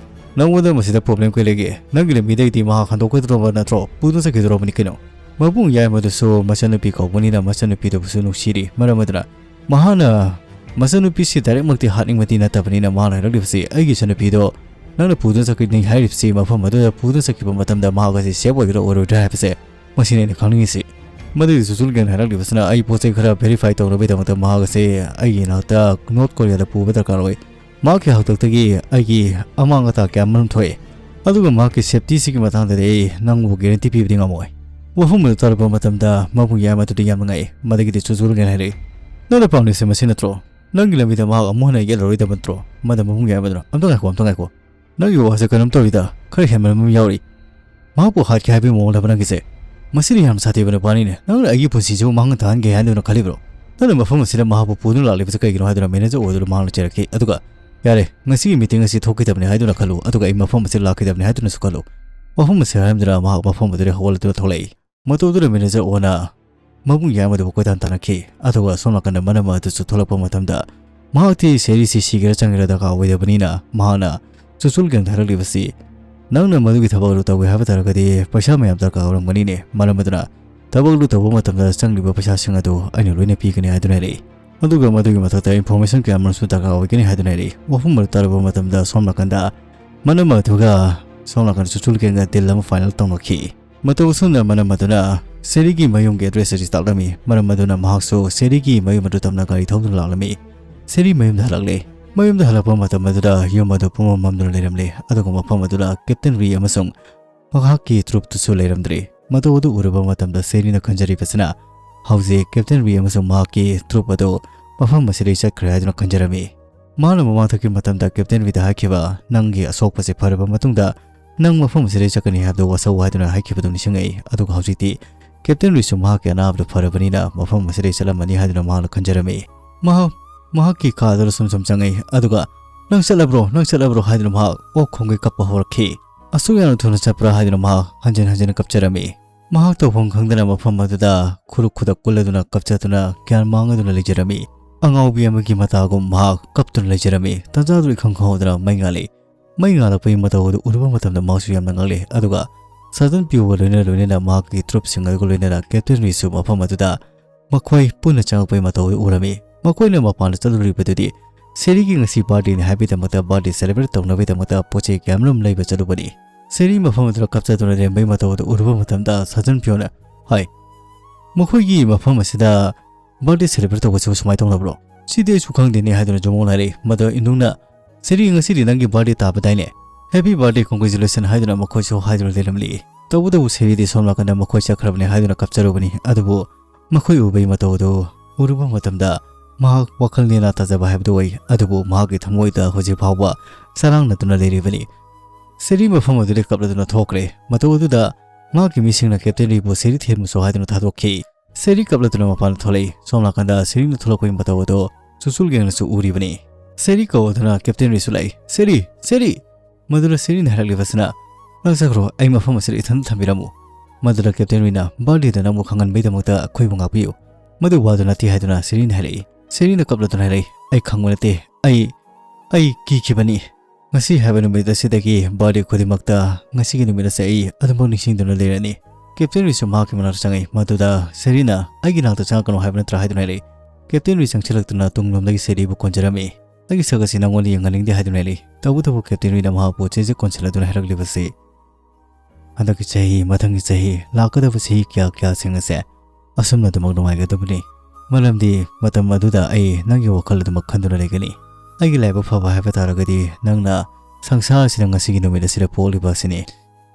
ꯅꯪꯉꯣꯟꯗ ꯃꯁꯤꯗ ꯄ꯭ꯔꯣꯕ꯭ꯂꯦꯝ ꯀꯩ ꯂꯩꯒꯦ? ꯅꯪꯒꯤ ꯂꯝꯕꯤꯗꯒꯤꯗꯤ ꯃꯍꯥꯛ ꯍꯟꯗꯣꯛꯀꯗꯧꯔꯕ ꯅꯠꯇ꯭ꯔꯣ? ꯄꯨꯗꯨꯅ ꯆꯠꯈꯤꯗꯧꯔꯕꯅꯤ ꯀꯩꯅꯣ? ꯃꯕꯨꯡ ꯌꯥꯏꯃꯗꯨꯁꯨ ꯃꯆꯟꯅꯨꯄꯤ ꯀꯧꯕꯅꯤꯅ ꯃꯆꯟꯅꯨꯄꯤꯗꯨꯕꯨꯁꯨ ꯅꯨꯡꯁꯤꯔꯤ꯫ ꯃꯔꯝ ꯑꯗꯨꯅ ꯃꯍꯥꯛꯅ ꯃꯆꯟꯅꯨꯄꯤꯁꯤ ꯗꯥꯏꯔꯦꯛꯃꯛꯇꯤ ꯍꯥꯠꯅꯤꯡꯕꯗꯤ ꯅꯠꯇꯕꯅꯤꯅ ꯃꯍꯥꯛꯅ ꯍꯥꯏꯔꯛꯂꯤꯕꯁꯤ, ꯑꯩꯒꯤ ꯏꯆꯟꯅꯨꯄꯤꯗꯣ ꯅꯪꯅ ꯄꯨꯗꯨꯅ ꯆꯠꯀꯅꯤ ꯍꯥꯏꯔꯤꯕꯁꯤ ꯃꯐꯝ ꯑꯗꯨꯗ ꯄꯨꯗꯨꯅ ꯆꯠꯈꯤꯕ ꯃꯇꯝꯗ ꯃꯍꯥꯛ ꯑꯁꯤ ꯁꯦꯐ ꯑꯣꯏꯒꯗ꯭ꯔꯥ ꯑꯣꯏꯔꯣꯏꯗ꯭ꯔꯥ ꯍꯥꯏꯕꯁꯦ, ꯃꯁꯤꯅꯤ ꯑꯩꯅ ꯈꯪꯅꯤꯡꯉꯤꯁꯤ꯫ ꯃꯗꯨꯒꯤ ꯆꯨꯆꯨꯜꯒꯦꯟ ꯍꯥꯏꯔꯛꯂꯤꯕꯁꯤꯅ ꯑꯩ ꯄꯣꯠ ꯆꯩ ꯈꯔ ꯚꯦꯔꯤꯐꯥꯏ ꯇꯧꯅꯕꯒꯤꯗꯃꯛꯇ ꯃꯍꯥꯛ ꯑꯁꯦ ꯑꯩꯒꯤ ꯏꯅꯥꯛꯇ ꯅꯣꯔꯠ ꯀꯣꯔꯤꯌꯥꯗ ꯄꯨꯕ ꯗꯔꯀꯥꯔ ꯑꯣꯏ꯫ ꯃꯍꯥꯛꯀꯤ ꯍꯥꯛꯇꯛꯇꯒꯤ ꯑꯩꯒꯤ ꯑꯃꯥꯡ ꯑꯇꯥ ꯀꯌꯥ ꯑꯃꯔꯣꯝ ꯊꯣꯛꯑꯦ, ꯑꯗꯨꯒ ꯃꯍꯥꯛꯀꯤ ꯁꯦꯐꯇꯤꯁꯤꯒꯤ ꯃꯇꯥꯡꯗꯗꯤ ꯑꯩ ꯅꯪꯕꯨ ꯒꯦꯔꯦꯟꯇꯤ ꯄꯤꯕꯗꯤ ꯉꯝꯃꯣꯏ꯫ ꯋꯥꯐꯝ ꯑꯗꯨ ꯇꯥꯔꯕ ꯃꯇꯝꯗ ꯃꯕꯨꯡ ꯌꯥꯏꯃꯗꯨꯗꯤ ꯌꯥꯝꯅ ꯉꯛꯏ꯫ ꯃꯗꯨꯒꯤꯗꯤ ꯆꯨꯆꯨꯜꯒꯦꯟ ꯍꯥꯏꯔꯛꯏ, ꯅꯪꯅ ꯄꯥꯝꯂꯤꯁꯦ ꯃꯁꯤ ꯅꯠꯇ꯭ꯔꯣ? ꯅꯪꯒꯤ ꯂꯝꯕꯤꯗ ꯃꯍꯥꯛ ꯑꯃꯨꯛ ꯍꯟꯅ ꯌꯦꯠꯂꯔꯣꯏꯗꯕ ꯅꯠꯇ꯭ꯔꯣ? ꯃꯗ ꯃꯕꯨꯡ ꯌꯥꯏꯃꯗꯨꯅ, ꯑꯝꯇ ꯉꯥꯏꯈꯣ, ꯑꯝꯇ ꯉꯥꯏꯈꯣ꯫ ꯅꯪꯒꯤ ꯋꯥꯁꯦ ꯀꯩꯅꯣꯝ ꯇꯧꯔꯤꯗ, ꯈꯔ ꯍꯦꯟꯃꯟꯕ ꯑꯃ ꯌꯥꯎꯔꯤ꯫ ꯃꯍꯥꯛꯄꯨ ꯍꯥꯠꯀꯦ ꯍꯥꯏꯕꯒꯤ ꯃꯑꯣꯡꯗꯕ ꯅꯪꯒꯤꯁꯦ? ꯃꯁꯤꯗꯤ ꯌꯥꯝꯅ ꯁꯥꯊꯤꯕ ꯅꯨꯄꯥꯅꯤꯅꯦ꯫ ꯅꯪꯅ ꯑꯩꯒꯤ ꯄꯨꯟꯁꯤꯁꯤꯕꯨ ꯃꯥꯡꯍꯟ ꯇꯥꯍꯟꯒꯦ ꯍꯥꯏꯗꯨꯅ ꯈꯜꯂꯤꯕ꯭ꯔꯣ? ꯅꯪꯅ ꯃꯐꯝ ꯑꯁꯤꯗ ꯃꯍꯥꯛꯄꯨ ꯄꯨꯗꯨꯅ ꯂꯥꯛꯂꯤꯕꯁꯤ ꯀꯩꯒꯤꯅꯣ ꯍꯥꯏꯗꯨꯅ ꯃꯦꯅꯦꯖꯔ ꯑꯣꯏꯗꯨꯅ ꯃꯍꯥꯛꯅ ꯆꯩꯔꯛꯈꯤ꯫ ꯑꯗꯨꯒ, ꯌꯥꯔꯦ, ꯉꯁꯤꯒꯤ ꯃꯤꯇꯤꯡ ꯑꯁꯤ ꯊꯣꯛꯈꯤꯗꯕꯅꯤ ꯍꯥꯏꯗꯨꯅ ꯈꯜꯂꯨ, ꯑꯗꯨꯒ ꯑꯩ ꯃꯐꯝ ꯑꯁꯤꯗ ꯂꯥꯛꯈꯤꯗꯕꯅꯤ ꯍꯥꯏꯗꯨꯅꯁꯨ ꯈꯜꯂꯨ꯫ ꯋꯥꯐꯝ ꯑꯁꯤ ꯍꯥꯏꯔꯝꯗꯨꯅ ꯃꯍꯥꯛ ꯃꯐꯝ ꯑꯗꯨꯗꯒꯤ ꯍꯧꯒꯠꯂꯗꯨꯅ ꯊꯣꯛꯂꯛꯏ꯫ ꯃꯇꯧ ꯑꯗꯨꯗ ꯃꯦꯅꯦꯖꯔ ꯑꯣꯅ ꯃꯕꯨꯡ ꯌꯥꯏꯃꯗꯨꯕꯨ ꯀꯣꯏꯇꯥꯟ ꯇꯥꯟꯅꯈꯤ꯫ ꯑꯗꯨꯒ ꯁꯣꯝ ꯅꯥꯀꯟꯗ ꯃꯅꯝ ꯑꯗꯨꯁꯨ ꯊꯣꯛꯂꯛꯄ ꯃꯇꯝꯗ, ꯃꯍꯥꯛꯇꯤ ꯁꯦꯔꯤꯁꯤ ꯁꯤꯒꯦꯔꯥ ꯆꯪꯒꯦꯔꯥ ꯗꯔꯀꯥꯔ ꯑꯣꯏꯗꯕꯅꯤꯅ, ꯃꯍꯥꯛꯅ ꯆꯨꯆꯨꯜꯒꯦꯟꯗ ꯍꯥꯏꯔꯛꯂꯤꯕꯁꯤ, ꯅꯪꯅ ꯃꯗꯨꯒꯤ ꯊꯕꯛ ꯑꯗꯨ ꯇꯧꯒꯦ ꯍꯥꯏꯕ ꯇꯥꯔꯒꯗꯤ ꯄꯩꯁꯥ ꯃꯌꯥꯝ ꯗꯔꯀꯥꯔ ꯑꯣꯏꯔꯝꯒꯅꯤꯅꯦ꯫ ꯃꯔꯝ ꯑꯗꯨꯅ ꯊꯕꯛ ꯑꯗꯨ ꯇꯧꯕ ꯃꯇꯝꯗ ꯆꯪꯂꯤꯕ ꯄꯩꯁꯥꯁꯤꯡ ꯑꯗꯨ ꯑꯩꯅ ꯂꯣꯏꯅ ꯄꯤꯒꯅꯤ ꯍꯥꯏꯗꯨꯅ ꯍꯥꯏꯔꯛꯏ꯫ ꯑꯗꯨꯒ ꯃꯗꯨꯒꯤ ꯃꯊꯛꯇ ꯏꯟꯐꯣꯔꯃꯦꯁꯟ ꯀꯌꯥ ꯑꯃꯁꯨ ꯗꯔꯀꯥꯔ ꯑꯣꯏꯒꯅꯤ ꯍꯥꯏꯗꯨꯅ ꯍꯥꯏꯔꯛꯏ꯫ ꯋꯥꯐꯝ ꯑꯗꯨ ꯇꯥꯔꯕ ꯃꯇꯝꯗ ꯁꯣꯝ ꯅꯥꯀꯟꯗ ꯃꯅꯝ ꯑꯗꯨꯒ ꯁꯣꯝ ꯅꯥꯀꯟ ꯆꯨꯆꯨꯜ ꯒꯦꯡꯒ ꯗꯤꯜ ꯑꯃ ꯐꯥꯏꯅꯦꯜ ꯇꯧꯅꯈꯤ꯫ ꯃꯇꯧ ꯑꯁꯨꯝꯅ ꯃꯅꯝ ꯑꯗꯨꯅ ꯁꯦꯔꯤꯒꯤ ꯃꯌꯨꯝꯒꯤ ꯑꯦꯗ꯭ꯔꯦꯁ ꯑꯁꯤ ꯇꯥꯛꯂꯝꯃꯤ꯫ ꯃꯔꯝ ꯑꯗꯨꯅ ꯃꯍꯥꯛꯁꯨ ꯁꯦꯔꯤꯒꯤ ꯃꯌꯨꯝ ꯑꯗꯨ ꯇꯝꯅ ꯒꯥꯔꯤ ꯊꯧꯗꯨꯅ ꯂꯥꯛꯂꯝꯃꯤ꯫ ꯁꯦꯔꯤ ꯃꯌꯨꯝꯗ ꯍꯜꯂꯛꯂꯦ꯫ ꯃꯌꯨꯝꯗ ꯍꯜꯂꯛꯄ ꯃꯇꯝ ꯑꯗꯨꯗ ꯌꯨꯝ ꯑꯗꯨ ꯄꯨꯝꯃꯝ ꯃꯝꯗꯨꯅ ꯂꯩꯔꯝꯂꯦ꯫ ꯑꯗꯨꯒ ꯃꯐꯝ ꯑꯗꯨꯗ ꯀꯦꯞꯇꯦꯟ ꯔꯤ ꯑꯃꯁꯨꯡ ꯃꯍꯥꯛꯀꯤ ꯇ꯭ꯔꯨꯞꯇꯨꯁꯨ ꯂꯩꯔꯝꯗ꯭ꯔꯦ꯫ ꯃꯇꯧ ꯑꯗꯨ ꯎꯔꯨꯕ ꯃꯇꯝꯗ ꯁꯦꯔꯤꯅ ꯈꯟꯖꯔꯤꯕꯁꯤꯅ ꯍꯧꯖꯤꯛ ꯀꯦꯞꯇꯦꯟ ꯔꯤ ꯑꯃꯁꯨꯡ ꯃꯍꯥꯛꯀꯤ ꯇ꯭ꯔꯨꯞ ꯑꯗꯨ ꯃꯐꯝ ꯑꯁꯤꯗꯒꯤ ꯆꯠꯈ꯭ꯔꯦ ꯍꯥꯏꯗꯨꯅ ꯈꯟꯖꯔꯝꯃꯤ꯫ ꯃꯥꯅ ꯃꯃꯥꯡꯊꯛꯀꯤ ꯃꯇꯝꯗ ꯀꯦꯞꯇꯦꯟ ꯔꯤꯗ ꯍꯥꯏꯈꯤꯕ, "ꯅꯪꯒꯤ ꯑꯁꯣꯛꯄꯁꯦ ꯐꯔꯕ ꯃꯇꯨꯡꯗ ꯅꯪ ꯃꯐꯝ ꯑꯁꯤꯗꯒꯤ ꯆꯠꯀꯅꯤ ꯍꯥꯏꯕꯗꯨ ꯋꯥꯁꯧ" ꯍꯥꯏꯗꯨꯅ ꯍꯥꯏꯈꯤꯕꯗꯨ ꯅꯤꯡꯁꯤꯡꯉꯛꯏ꯫ ꯑꯗꯨꯒ ꯍꯧꯖꯤꯛꯇꯤ ꯀꯦꯞꯇꯦꯟ ꯔꯤꯁꯨ ꯃꯍꯥꯛꯀꯤ ꯑꯅꯥꯕꯗꯨ ꯐꯔꯕꯅꯤꯅ ꯃꯐꯝ ꯑꯁꯤꯗꯒꯤ ꯆꯠꯂꯝꯃꯅꯤ ꯍꯥꯏꯗꯨꯅ ꯃꯍꯥꯛꯅ ꯈꯟꯖꯔꯝꯃꯤ꯫ ꯃꯍꯥꯛ ꯃꯍꯥꯛꯀꯤ ꯀꯥꯗꯨꯗ ꯁꯨꯝ ꯁꯨꯝ ꯆꯪꯉꯛꯏ꯫ ꯑꯗꯨꯒ, "ꯅꯪ ꯆꯠꯂꯕ꯭ꯔꯣ? ꯅꯪ ꯆꯠꯂꯕ꯭ꯔꯣ?" ꯍꯥꯏꯗꯨꯅ ꯃꯍꯥꯛ ꯑꯣꯛ ꯈꯣꯡꯒꯩ ꯀꯞꯄ ꯍꯧꯔꯛꯈꯤ꯫ "ꯑꯁꯨꯛ ꯌꯥꯝꯅ ꯊꯨꯅ ꯆꯠꯄ꯭ꯔꯥ?" ꯍꯥꯏꯗꯨꯅ ꯃꯍꯥꯛ ꯍꯟꯖꯤꯟ ꯍꯟꯖꯤꯟ ꯀꯞꯆꯔꯝꯃꯤ꯫ ꯃꯍꯥꯛ ꯇꯧꯐꯝ ꯈꯪꯗꯅ ꯃꯐꯝ ꯑꯗꯨꯗ ꯈꯨꯔꯨ ꯈꯨꯗꯛ ꯀꯨꯜꯂꯗꯨꯅ ꯀꯞꯆꯗꯨꯅ ꯒ꯭ꯌꯥꯟ ꯃꯥꯡꯉꯗꯨꯅ ꯂꯩꯖꯔꯝꯃꯤ꯫ ꯑꯉꯥꯎꯕꯤ ꯑꯃꯒꯤ ꯃꯇꯥꯒꯨꯝ ꯃꯍꯥꯛ ꯀꯞꯇꯨꯅ ꯂꯩꯖꯔꯝꯃꯤ꯫ ꯇꯥꯟꯖꯥꯗꯨ ꯏꯈꯪ ꯈꯪꯍꯧꯗꯅ ꯃꯩ ꯉꯥꯜꯂꯤ꯫ ꯃꯩ ꯉꯥꯜꯂꯛꯄꯒꯤ ꯃꯇꯧ ꯑꯗꯨ ꯎꯔꯨꯕ ꯃꯇꯝꯗ ꯃꯍꯥꯛꯁꯨ ꯌꯥꯝꯅ ꯉꯛꯂꯤ꯫ ꯑꯗꯨꯒ ꯁꯥꯖꯟ ꯄꯤꯌꯨꯒ ꯂꯣꯏꯅ ꯂꯣꯏꯅꯅ ꯃꯍꯥꯛꯀꯤ ꯇ꯭ꯔꯨꯞꯁꯤꯡ ꯑꯗꯨꯒ ꯂꯣꯏꯅꯅ ꯀꯦꯞꯇꯦꯟ ꯔꯤꯁꯨ ꯃꯐꯝ ꯑꯗꯨꯗ ꯃꯈꯣꯏ ꯄꯨꯟꯅ ꯆꯪꯉꯛꯄꯒꯤ ꯃꯇꯧ ꯑꯗꯨ ꯎꯔꯝꯃꯤ꯫ ꯃꯈꯣꯏꯅ ꯃꯄꯥꯟꯗ ꯆꯠꯂꯨꯔꯤꯕꯗꯨꯗꯤ ꯁꯦꯔꯤꯒꯤ ꯉꯁꯤ ꯕꯥꯔꯗꯦꯅꯤ ꯍꯥꯏꯕꯒꯤꯗꯃꯛꯇ, ꯕꯥꯔꯗꯦ ꯁꯦꯂꯦꯕ꯭ꯔꯦꯠ ꯇꯧꯅꯕꯒꯤꯗꯃꯛꯇ ꯄꯣꯠ ꯆꯩ ꯀꯌꯥꯃꯔꯨꯝ ꯂꯩꯕ ꯆꯠꯂꯨꯕꯅꯤ꯫ ꯁꯦꯔꯤ ꯃꯐꯝ ꯑꯗꯨꯗ ꯀꯞꯆꯗꯨꯅ ꯂꯩꯔꯝꯕꯒꯤ ꯃꯇꯧ ꯑꯗꯨ ꯎꯔꯨꯕ ꯃꯇꯝꯗ ꯁꯥꯖꯟ ꯄꯤꯌꯨꯅ, "ꯍꯥꯏ, ꯃꯈꯣꯏꯒꯤ ꯃꯐꯝ ꯑꯁꯤꯗ ꯕꯥꯔꯗꯦ ꯁꯦꯂꯦꯕ꯭ꯔꯦꯠ ꯇꯧꯕꯁꯤꯕꯨ ꯁꯨꯃꯥꯏꯅ ꯇꯧꯅꯕ꯭ꯔꯣ?" "ꯁꯤꯗꯤ ꯑꯩꯁꯨ ꯈꯪꯗꯦꯅꯦ" ꯍꯥꯏꯗꯨꯅ ꯖꯣꯃꯣꯟ ꯍꯥꯏꯔꯛꯏ꯫ ꯃꯗꯨ ꯏꯟꯗꯨꯡꯅ, "ꯁꯦꯔꯤ, ꯉꯁꯤꯗꯤ ꯅꯪꯒꯤ ꯕꯥꯔꯗꯦ ꯇꯥꯕꯗꯥꯏꯅꯦ? ꯍꯦꯄꯤ ꯕꯥꯔꯗꯦ, ꯀꯣꯡꯒ꯭ꯔꯦꯆꯨꯂꯦꯁꯟ" ꯍꯥꯏꯗꯨꯅ ꯃꯈꯣꯏꯁꯨ ꯍꯥꯏꯗꯨꯅ ꯂꯩꯔꯝꯂꯤ꯫ ꯇꯧꯕꯇꯕꯨ ꯁꯦꯔꯤꯗꯤ ꯁꯣꯝ ꯅꯥꯀꯟꯗ ꯃꯈꯣꯏ ꯆꯠꯈ꯭ꯔꯕꯅꯤ ꯍꯥꯏꯗꯨꯅ ꯀꯞꯆꯔꯨꯕꯅꯤ꯫ ꯑꯗꯨꯕꯨ ꯃꯈꯣꯏ ꯎꯕꯒꯤ ꯃꯇꯧ ꯑꯗꯨ ꯎꯔꯨꯕ ꯃꯇꯝꯗ ꯃꯍꯥꯛ ꯋꯥꯈꯜ ꯅꯦꯅꯥ ꯇꯥꯖꯕ ꯍꯥꯏꯕꯗꯨ ꯑꯣꯏ꯫ ꯑꯗꯨꯕꯨ ꯃꯍꯥꯛꯀꯤ ꯊꯃꯣꯏꯗ ꯍꯧꯖꯤꯛ ꯐꯥꯎꯕ ꯆꯔꯥꯡꯅꯗꯨꯅ ꯂꯩꯔꯤꯕꯅꯤ꯫ ꯁꯦꯔꯤ ꯃꯐꯝ ꯑꯗꯨꯗꯒꯤ ꯀꯞꯂꯗꯨꯅ ꯊꯣꯛꯈ꯭ꯔꯦ꯫ ꯃꯇꯧ ꯑꯗꯨꯗ ꯃꯍꯥꯛꯀꯤ ꯃꯤꯁꯤꯡꯅ ꯀꯦꯞꯇꯦꯟ ꯔꯤꯕꯨ ꯁꯦꯔꯤ ꯊꯦꯝꯃꯨꯁꯨ ꯍꯥꯏꯗꯨꯅ ꯊꯥꯗꯣꯛꯈꯤ꯫ ꯁꯦꯔꯤ ꯀꯞꯂꯗꯨꯅ ꯃꯄꯥꯟꯗ ꯊꯣꯛꯂꯛꯏ꯫ ꯁꯣꯝ ꯅꯥꯀꯟꯗ ꯁꯦꯔꯤꯅ ꯊꯣꯛꯂꯛꯄꯒꯤ ꯃꯇꯧ ꯑꯗꯨ ꯆꯨꯆꯨꯜ ꯒꯦꯡꯅꯁꯨ ꯎꯔꯤꯕꯅꯤ꯫ ꯁꯦꯔꯤ ꯀꯧꯗꯨꯅ ꯀꯦꯞꯇꯦꯟ ꯔꯤꯁꯨ ꯂꯥꯛꯏ꯫ "ꯁꯦꯔꯤ! ꯁꯦꯔꯤ!" ꯃꯗꯨꯗ ꯁꯦꯔꯤꯅ ꯍꯥꯏꯔꯛꯂꯤꯕꯁꯤꯅ, "ꯅꯪ ꯆꯠꯈ꯭ꯔꯣ, ꯑꯩ ꯃꯐꯝ ꯑꯁꯤꯗ ꯏꯊꯟꯇ ꯊꯝꯕꯤꯔꯝꯃꯨ꯫" ꯃꯗꯨꯗ ꯀꯦꯞꯇꯦꯟ ꯔꯤꯅ, "ꯕꯥꯔꯗꯦꯗ ꯅꯪꯕꯨ ꯈꯪꯍꯟꯕꯒꯤꯗꯃꯛꯇ ꯑꯩꯈꯣꯏꯕꯨ ꯉꯥꯛꯄꯤꯌꯨ꯫ ꯃꯗꯨ ꯋꯥꯗꯨ ꯅꯠꯇꯦ" ꯍꯥꯏꯗꯨꯅ ꯁꯦꯔꯤꯅ ꯍꯥꯏꯔꯛꯏ꯫ ꯁꯦꯔꯤꯅ ꯀꯞꯂꯗꯨꯅ ꯍꯥꯏꯔꯛꯏ, "ꯑꯩ ꯈꯪꯕ ꯅꯠꯇꯦ꯫ ꯑꯩ, ꯑꯩ ꯀꯤꯈꯤꯕꯅꯤ꯫ ꯉꯁꯤ ꯍꯥꯏꯕ ꯅꯨꯃꯤꯠ ꯑꯁꯤꯗꯒꯤ ꯕꯥꯔꯗꯦ ꯈꯨꯗꯤꯡꯃꯛꯇ ꯉꯁꯤꯒꯤ ꯅꯨꯃꯤꯠ ꯑꯁꯤ ꯑꯩ ꯑꯗꯨꯝꯃꯛ ꯅꯤꯡꯁꯤꯡꯗꯨꯅ ꯂꯩꯔꯅꯤ꯫" ꯀꯦꯞꯇꯦꯟ ꯔꯤꯁꯨ ꯃꯍꯥꯛꯀꯤ ꯃꯅꯥꯛꯇ ꯆꯪꯉꯛꯏ꯫ ꯃꯗꯨꯗ ꯁꯦꯔꯤꯅ, "ꯑꯩꯒꯤ ꯅꯥꯛꯇ ꯆꯪꯉꯛꯀꯅꯨ ꯍꯥꯏꯕ ꯅꯠꯇ꯭ꯔꯥ?" ꯍꯥꯏꯗꯨꯅ ꯍꯥꯏꯔꯛꯏ꯫ ꯀꯦꯞꯇꯦꯟ ꯔꯤ ꯆꯪꯁꯤꯜꯂꯛꯇꯨꯅ ꯇꯨꯡꯂꯣꯝꯗꯒꯤ ꯁꯦꯔꯤꯕꯨ ꯀꯣꯟꯖꯔꯝꯃꯤ꯫ ꯑꯩꯒꯤ ꯁꯛ ꯑꯁꯤ ꯅꯪꯉꯣꯟꯗ ꯌꯦꯡꯍꯟꯅꯤꯡꯗꯦ ꯍꯥꯏꯗꯨꯅ ꯂꯩꯔꯤ꯫ ꯇꯧꯕꯇꯕꯨ ꯀꯦꯞꯇꯦꯟ ꯋꯤꯟꯅ ꯃꯍꯥꯛꯄꯨ ꯆꯦꯠ ꯆꯦꯠ ꯀꯣꯟꯁꯤꯜꯂꯗꯨꯅ ꯍꯥꯏꯔꯛꯂꯤꯕꯁꯤ, ꯍꯟꯗꯛꯀꯤ ꯆꯍꯤ, ꯃꯊꯪꯒꯤ ꯆꯍꯤ, ꯂꯥꯛꯀꯗꯕ ꯆꯍꯤ ꯀꯌꯥ ꯀꯌꯥꯁꯤꯡ ꯑꯁꯦ ꯑꯁꯨꯝꯅ ꯑꯗꯨꯃꯛ ꯅꯨꯡꯉꯥꯏꯒꯗꯕꯅꯤ꯫ ꯃꯔꯝꯗꯤ ꯃꯇꯝ ꯑꯗꯨꯗ ꯑꯩ ꯅꯪꯒꯤ ꯋꯥꯈꯜ ꯑꯗꯨꯃꯛ ꯈꯟꯗꯨꯅ ꯂꯩꯒꯅꯤ꯫ ꯑꯩꯒꯤ ꯂꯥꯏꯕꯛ ꯐꯕ ꯍꯥꯏꯕ ꯇꯥꯔꯒꯗꯤ ꯅꯪꯅ ꯁꯪꯁꯥꯔ ꯑꯁꯤꯗ ꯉꯁꯤꯒꯤ ꯅꯨꯃꯤꯠ ꯑꯁꯤꯗ ꯄꯣꯛꯂꯤꯕ ꯑꯁꯤꯅꯤ꯫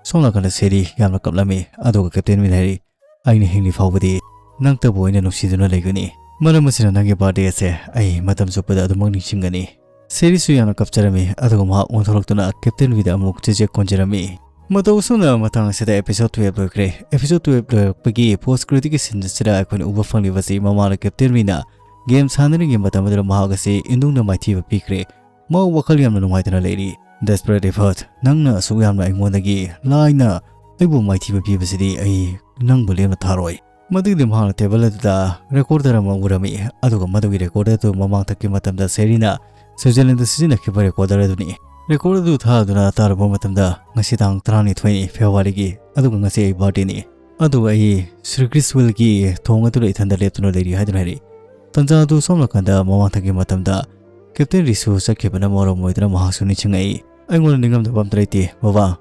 ꯁꯣꯝ ꯅꯥꯀꯟꯗ ꯁꯦꯔꯤ ꯌꯥꯝꯅ ꯀꯞꯂꯝꯃꯤ, ꯑꯗꯨꯒ ꯀꯦꯞꯇꯦꯟ ꯋꯤꯟ ꯍꯥꯏꯔꯤ, "ꯑꯩꯅ ꯍꯤꯡꯂꯤ ꯐꯥꯎꯕꯗꯤ ꯅꯪꯇꯕꯨ ꯑꯩꯅ ꯅꯨꯡꯁꯤꯗꯨꯅ ꯂꯩꯒꯅꯤ꯫ ꯃꯔꯝ ꯑꯁꯤꯅ ꯅꯪꯒꯤ ꯕꯥꯔꯗꯦ ꯑꯁꯦ ꯑꯩ ꯃꯇꯝ ꯆꯨꯞꯄꯗ ꯑꯗꯨꯃꯛ ꯅꯤꯡꯁꯤꯡꯒꯅꯤ"꯫ ꯁꯦꯔꯤꯁꯨ ꯌꯥꯝꯅ ꯀꯞꯆꯔꯝꯃꯤ, ꯑꯗꯨꯒ ꯃꯍꯥꯛ ꯑꯣꯟꯊꯣꯔꯛꯇꯨꯅ ꯀꯦꯞꯇꯦꯟ ꯋꯤꯟꯗ ꯑꯃꯨꯛ ꯆꯦꯆꯦꯛ ꯀꯣꯟꯖꯔꯝꯃꯤ꯫ ꯃꯇꯧ ꯑꯁꯨꯝꯅ ꯃꯇꯥꯡ ꯑꯁꯤꯗ episode twelve ꯂꯣꯏꯈ꯭ꯔꯦ꯫ Episode twelve ꯂꯣꯏꯔꯛꯄꯒꯤ post credit ꯀꯤ scene ꯑꯁꯤꯗ ꯑꯩꯈꯣꯏꯅ ꯎꯕ ꯐꯪꯂꯤꯕꯁꯤ ꯃꯃꯥꯅ ꯀꯦꯞꯇꯦꯟ ꯋꯤꯟꯅ ꯒꯦꯝ ꯁꯥꯟꯅꯔꯤꯉꯩ ꯃꯇꯝ ꯑꯗꯨꯗ ꯃꯍꯥꯛ ꯑꯁꯤ ꯏꯟꯗꯨꯡꯅ ꯃꯥꯏꯊꯤꯕ ꯄꯤꯈ꯭ꯔꯦ꯫ ꯃꯍꯥꯛ ꯋꯥꯈꯜ ꯌꯥꯝꯅ ꯅꯨꯡꯉꯥꯏꯇꯅ ꯂꯩꯔꯤ꯫ "Desperate Effort, ꯅꯪꯅ ꯑꯁꯨꯛ ꯌꯥꯝꯅ ꯑꯩꯉꯣꯟꯗꯒꯤ ꯂꯥꯏꯅ ꯑꯩꯕꯨ ꯃꯥꯏꯊꯤꯕ ꯄꯤꯕꯁꯤꯗꯤ ꯑꯩ ꯅꯪꯕꯨ ꯂꯦꯝꯅ ꯊꯥꯔꯣꯏ"꯫ ꯃꯗꯨꯒꯤꯗꯤ ꯃꯍꯥꯛꯅ ꯇꯦꯕꯜ ꯑꯗꯨꯗ recorder ꯑꯃ ꯎꯔꯝꯃꯤ, ꯑꯗꯨꯒ ꯃꯗꯨꯒꯤ recorder ꯑꯗꯨ ꯃꯃꯥꯡꯊꯛꯀꯤ ꯃꯇꯝꯗ ꯁꯦꯔꯤꯅ ꯁ꯭ꯋꯤꯖꯔꯂꯦꯟꯗ ꯁꯤꯖꯤꯟꯅꯈꯤꯕ recorder ꯑꯗꯨꯅꯤ꯫ Recorder ꯑꯗꯨ ꯊꯥꯗꯨꯅ ꯇꯥꯔꯨꯕ ꯃꯇꯝꯗ, "ꯉꯁꯤ ꯇꯥꯡ ꯇꯔꯥꯅꯤꯊꯣꯏꯅꯤ ꯐꯦꯕ꯭ꯔꯨꯋꯥꯔꯤꯒꯤ, ꯑꯗꯨꯒ ꯉꯁꯤ ꯑꯩ ꯕꯥꯔꯗꯦꯅꯤ꯫ ꯑꯗꯨꯒ ꯑꯩ ꯁ꯭ꯔꯤ ꯀ꯭ꯔꯤꯁꯋꯤꯜꯒꯤ ꯊꯣꯡ ꯑꯗꯨꯗ ꯏꯊꯟꯗ ꯂꯦꯞꯇꯨꯅ ꯂꯩꯔꯤ" ꯍꯥꯏꯗꯨꯅ ꯍꯥꯏꯔꯤ꯫ ꯇꯟꯖꯥ ꯑꯗꯨ ꯁꯣꯝ ꯅꯥꯀꯟꯗ ꯃꯃꯥꯡꯊꯛꯀꯤ ꯃꯇꯝꯗ ꯀꯦꯞꯇꯦꯟ ꯔꯤꯁꯨ ꯆꯠꯈꯤꯕꯅ ꯃꯔꯝ ꯑꯣꯏꯗꯨꯅ ꯃꯍꯥꯛꯁꯨ ꯅꯤꯡꯁꯤꯡꯉꯛꯏ꯫ "ꯑꯩꯉꯣꯟꯗ ꯅꯤꯡꯉꯝꯗꯕ ꯑꯝꯇ ꯂꯩꯇꯦ, ꯕꯕꯥ꯫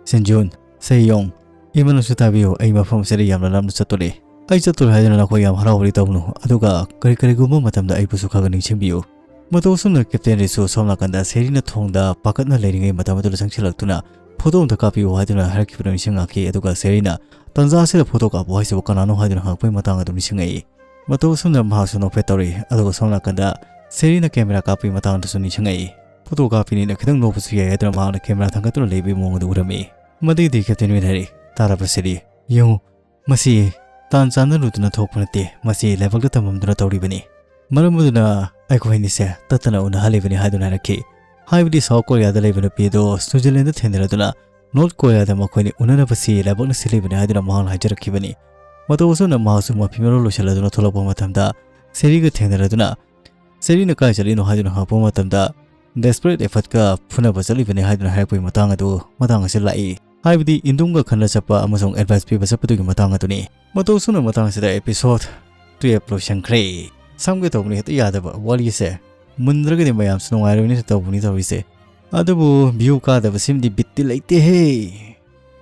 ꯁꯤꯟꯖꯨꯟ, ꯁꯦꯌꯣꯡ, ꯏꯃꯥꯅꯁꯨ ꯇꯥꯕꯤꯌꯨ, ꯑꯩ ꯃꯐꯝ ꯑꯁꯤꯗ ꯌꯥꯝꯅ ꯂꯥꯞꯅ ꯆꯠꯇꯣꯔꯦ꯫ ꯑꯩ ꯆꯠꯇꯣꯔꯦ ꯍꯥꯏꯗꯨꯅ ꯅꯈꯣꯏ ꯌꯥꯝ ꯍꯔꯥꯎ ꯍꯔꯤ ꯇꯧꯒꯅꯨ, ꯑꯗꯨꯒ ꯀꯔꯤ ꯀꯔꯤꯒꯨꯝꯕ ꯃꯇꯝꯗ ꯑꯩꯕꯨꯁꯨ ꯈꯔ ꯈꯔ ꯅꯤꯡꯁꯤꯡꯕꯤꯌꯨ"꯫ ꯃꯇꯧ ꯑꯁꯨꯝꯅ ꯀꯦꯞꯇꯦꯟ ꯔꯤꯁꯨ ꯁꯣꯝ ꯅꯥꯀꯟꯗ ꯁꯦꯔꯤꯅ ꯊꯣꯡꯗ ꯄꯥꯈꯠꯅ ꯂꯩꯔꯤꯉꯩ ꯃꯇꯝ ꯑꯗꯨꯗ ꯆꯪꯁꯤꯜꯂꯛꯇꯨꯅ, "ꯐꯣꯇꯣ ꯑꯝꯇ ꯀꯥꯞꯄꯤꯌꯨ" ꯍꯥꯏꯗꯨꯅ ꯍꯥꯏꯔꯛꯈꯤꯕꯗꯨ ꯅꯤꯡꯁꯤꯡꯂꯛꯈꯤ꯫ ꯑꯗꯨꯒ ꯁꯦꯔꯤꯅ, "ꯇꯟꯖꯥ ꯑꯁꯤꯗ ꯐꯣꯇꯣ ꯀꯥꯞꯄꯨ ꯍꯥꯏꯁꯤꯕꯨ ꯀꯅꯥꯅꯣ?" ꯍꯥꯏꯗꯨꯅ ꯍꯪꯉꯛꯄꯒꯤ ꯃꯇꯥꯡ ꯑꯗꯨ ꯅꯤꯡꯁꯤꯡꯉꯛꯏ꯫ ꯃꯇꯧ ꯑꯁꯨꯝꯅ ꯃꯍꯥꯛꯁꯨ ꯅꯣꯛꯐꯦꯠ ꯇꯧꯔꯤ꯫ ꯑꯗꯨꯒ ꯁꯣꯝ ꯅꯥꯀꯟꯗ ꯁꯦꯔꯤꯅ ꯀꯦꯃꯦꯔꯥ ꯀꯥꯞꯄꯒꯤ ꯃꯇꯥꯡꯗꯁꯨ ꯅꯤꯡꯁꯤꯡꯉꯛꯏ꯫ "ꯐꯣꯇꯣ ꯀꯥꯞꯄꯤꯅꯤꯅ ꯈꯤꯇꯪ ꯅꯣꯛꯄꯁꯨ ꯌꯥꯏ" ꯍꯥꯏꯗꯨꯅ ꯃꯍꯥꯛꯅ ꯀꯦꯃꯦꯔꯥ ꯊꯥꯡꯒꯠꯇꯨꯅ ꯂꯩꯕꯒꯤ ꯃꯑꯣꯡ ꯑꯗꯨ ꯎꯔꯝꯃꯤ꯫ ꯃꯗꯨꯒꯤꯗꯤ ꯀꯦꯞꯇꯦꯟ ꯋꯤꯟ ꯍꯥꯏꯔꯤ, "ꯇꯥꯔꯕ ꯁꯦꯔꯤ? ꯌꯦꯡꯉꯨ, ꯃꯁꯤ ꯇꯥꯟ ꯆꯥꯟꯅꯔꯨꯗꯨꯅ ꯊꯣꯛꯄ ꯅꯠꯇꯦ, ꯃꯁꯤ ꯂꯥꯏꯕꯛꯇ ꯇꯝꯃꯝꯗꯨꯅ ꯇꯧꯔꯤꯕꯅꯤ꯫ ꯃꯔꯝ ꯑꯗꯨꯅ ꯑꯩꯈꯣꯏ ꯑꯅꯤꯁꯦ ꯇꯠꯇꯅ ꯎꯅꯍꯜꯂꯤꯕꯅꯤ" ꯍꯥꯏꯗꯨꯅ ꯍꯥꯏꯔꯛꯈꯤ꯫ ꯍꯥꯏꯕꯗꯤ ꯁꯥꯎꯠ ꯀꯣꯔꯤꯌꯥꯗ ꯂꯩꯕ ꯅꯨꯄꯤ ꯑꯗꯨ ꯁ꯭ꯋꯤꯖꯔꯂꯦꯟꯗ ꯊꯦꯡꯅꯔꯗꯨꯅ ꯅꯣꯔꯠ ꯀꯣꯔꯤꯌꯥꯗ ꯃꯈꯣꯏꯅꯤ ꯎꯅꯅꯕꯁꯤ ꯂꯥꯏꯕꯛꯅ ꯁꯤꯜꯂꯤꯕꯅꯤ ꯍꯥꯏꯗꯨꯅ ꯃꯍꯥꯛꯅ ꯍꯥꯏꯖꯔꯛꯈꯤꯕꯅꯤ꯫ ꯃꯇꯧ ꯑꯁꯨꯝꯅ ꯃꯍꯥꯛꯁꯨ ꯃꯐꯤ ꯃꯔꯣꯜ ꯂꯣꯏꯁꯤꯜꯂꯗꯨꯅ ꯊꯣꯛꯂꯛꯄ ꯃꯇꯝꯗ ꯁꯦꯔꯤꯒ ꯊꯦꯡꯅꯔꯗꯨꯅ, "ꯁꯦꯔꯤꯅ ꯀꯥꯏ ꯆꯠꯂꯤꯅꯣ?" ꯍꯥꯏꯗꯨꯅ ꯍꯪꯉꯛꯄ ꯃꯇꯝꯗ, "Desperate Effort ꯀ ꯐꯨꯅꯕ ꯆꯠꯂꯤꯕꯅꯤ" ꯍꯥꯏꯗꯨꯅ ꯍꯥꯏꯔꯛꯄꯒꯤ ꯃꯇꯥꯡ ꯑꯗꯨ ꯃꯇꯥꯡ ꯑꯁꯤ ꯂꯥꯛꯏ꯫ ꯍꯥꯏꯕꯗꯤ ꯏꯟꯗꯨꯡꯒ ꯈꯟꯅ ꯆꯠꯄ ꯑꯃꯁꯨꯡ advice ꯄꯤꯕ ꯆꯠꯄꯗꯨꯒꯤ ꯃꯇꯥꯡ ꯑꯗꯨꯅꯤ꯫ ꯃꯇꯧ ꯑꯁꯨꯝꯅ ꯃꯇꯥꯡ ꯑꯁꯤꯗ episode twelve ꯂꯣꯏꯁꯤꯟꯈ꯭ꯔꯦ꯫ ꯁꯝꯒꯦ ꯇꯧꯕꯅꯤ, ꯍꯦꯛꯇ ꯌꯥꯗꯕ ꯋꯥꯔꯤꯁꯦ꯫ ꯃꯨꯟꯗ꯭ꯔꯒꯗꯤ ꯃꯌꯥꯝꯁꯨ ꯅꯨꯡꯉꯥꯏꯔꯣꯏꯅ ꯇꯧꯕꯅꯤ ꯇꯧꯔꯤꯁꯦ꯫ ꯑꯗꯨꯕꯨ view ꯀꯥꯗꯕꯁꯤꯃꯗꯤ ꯕꯤꯠꯇꯤ ꯂꯩꯇꯦꯍꯦ꯫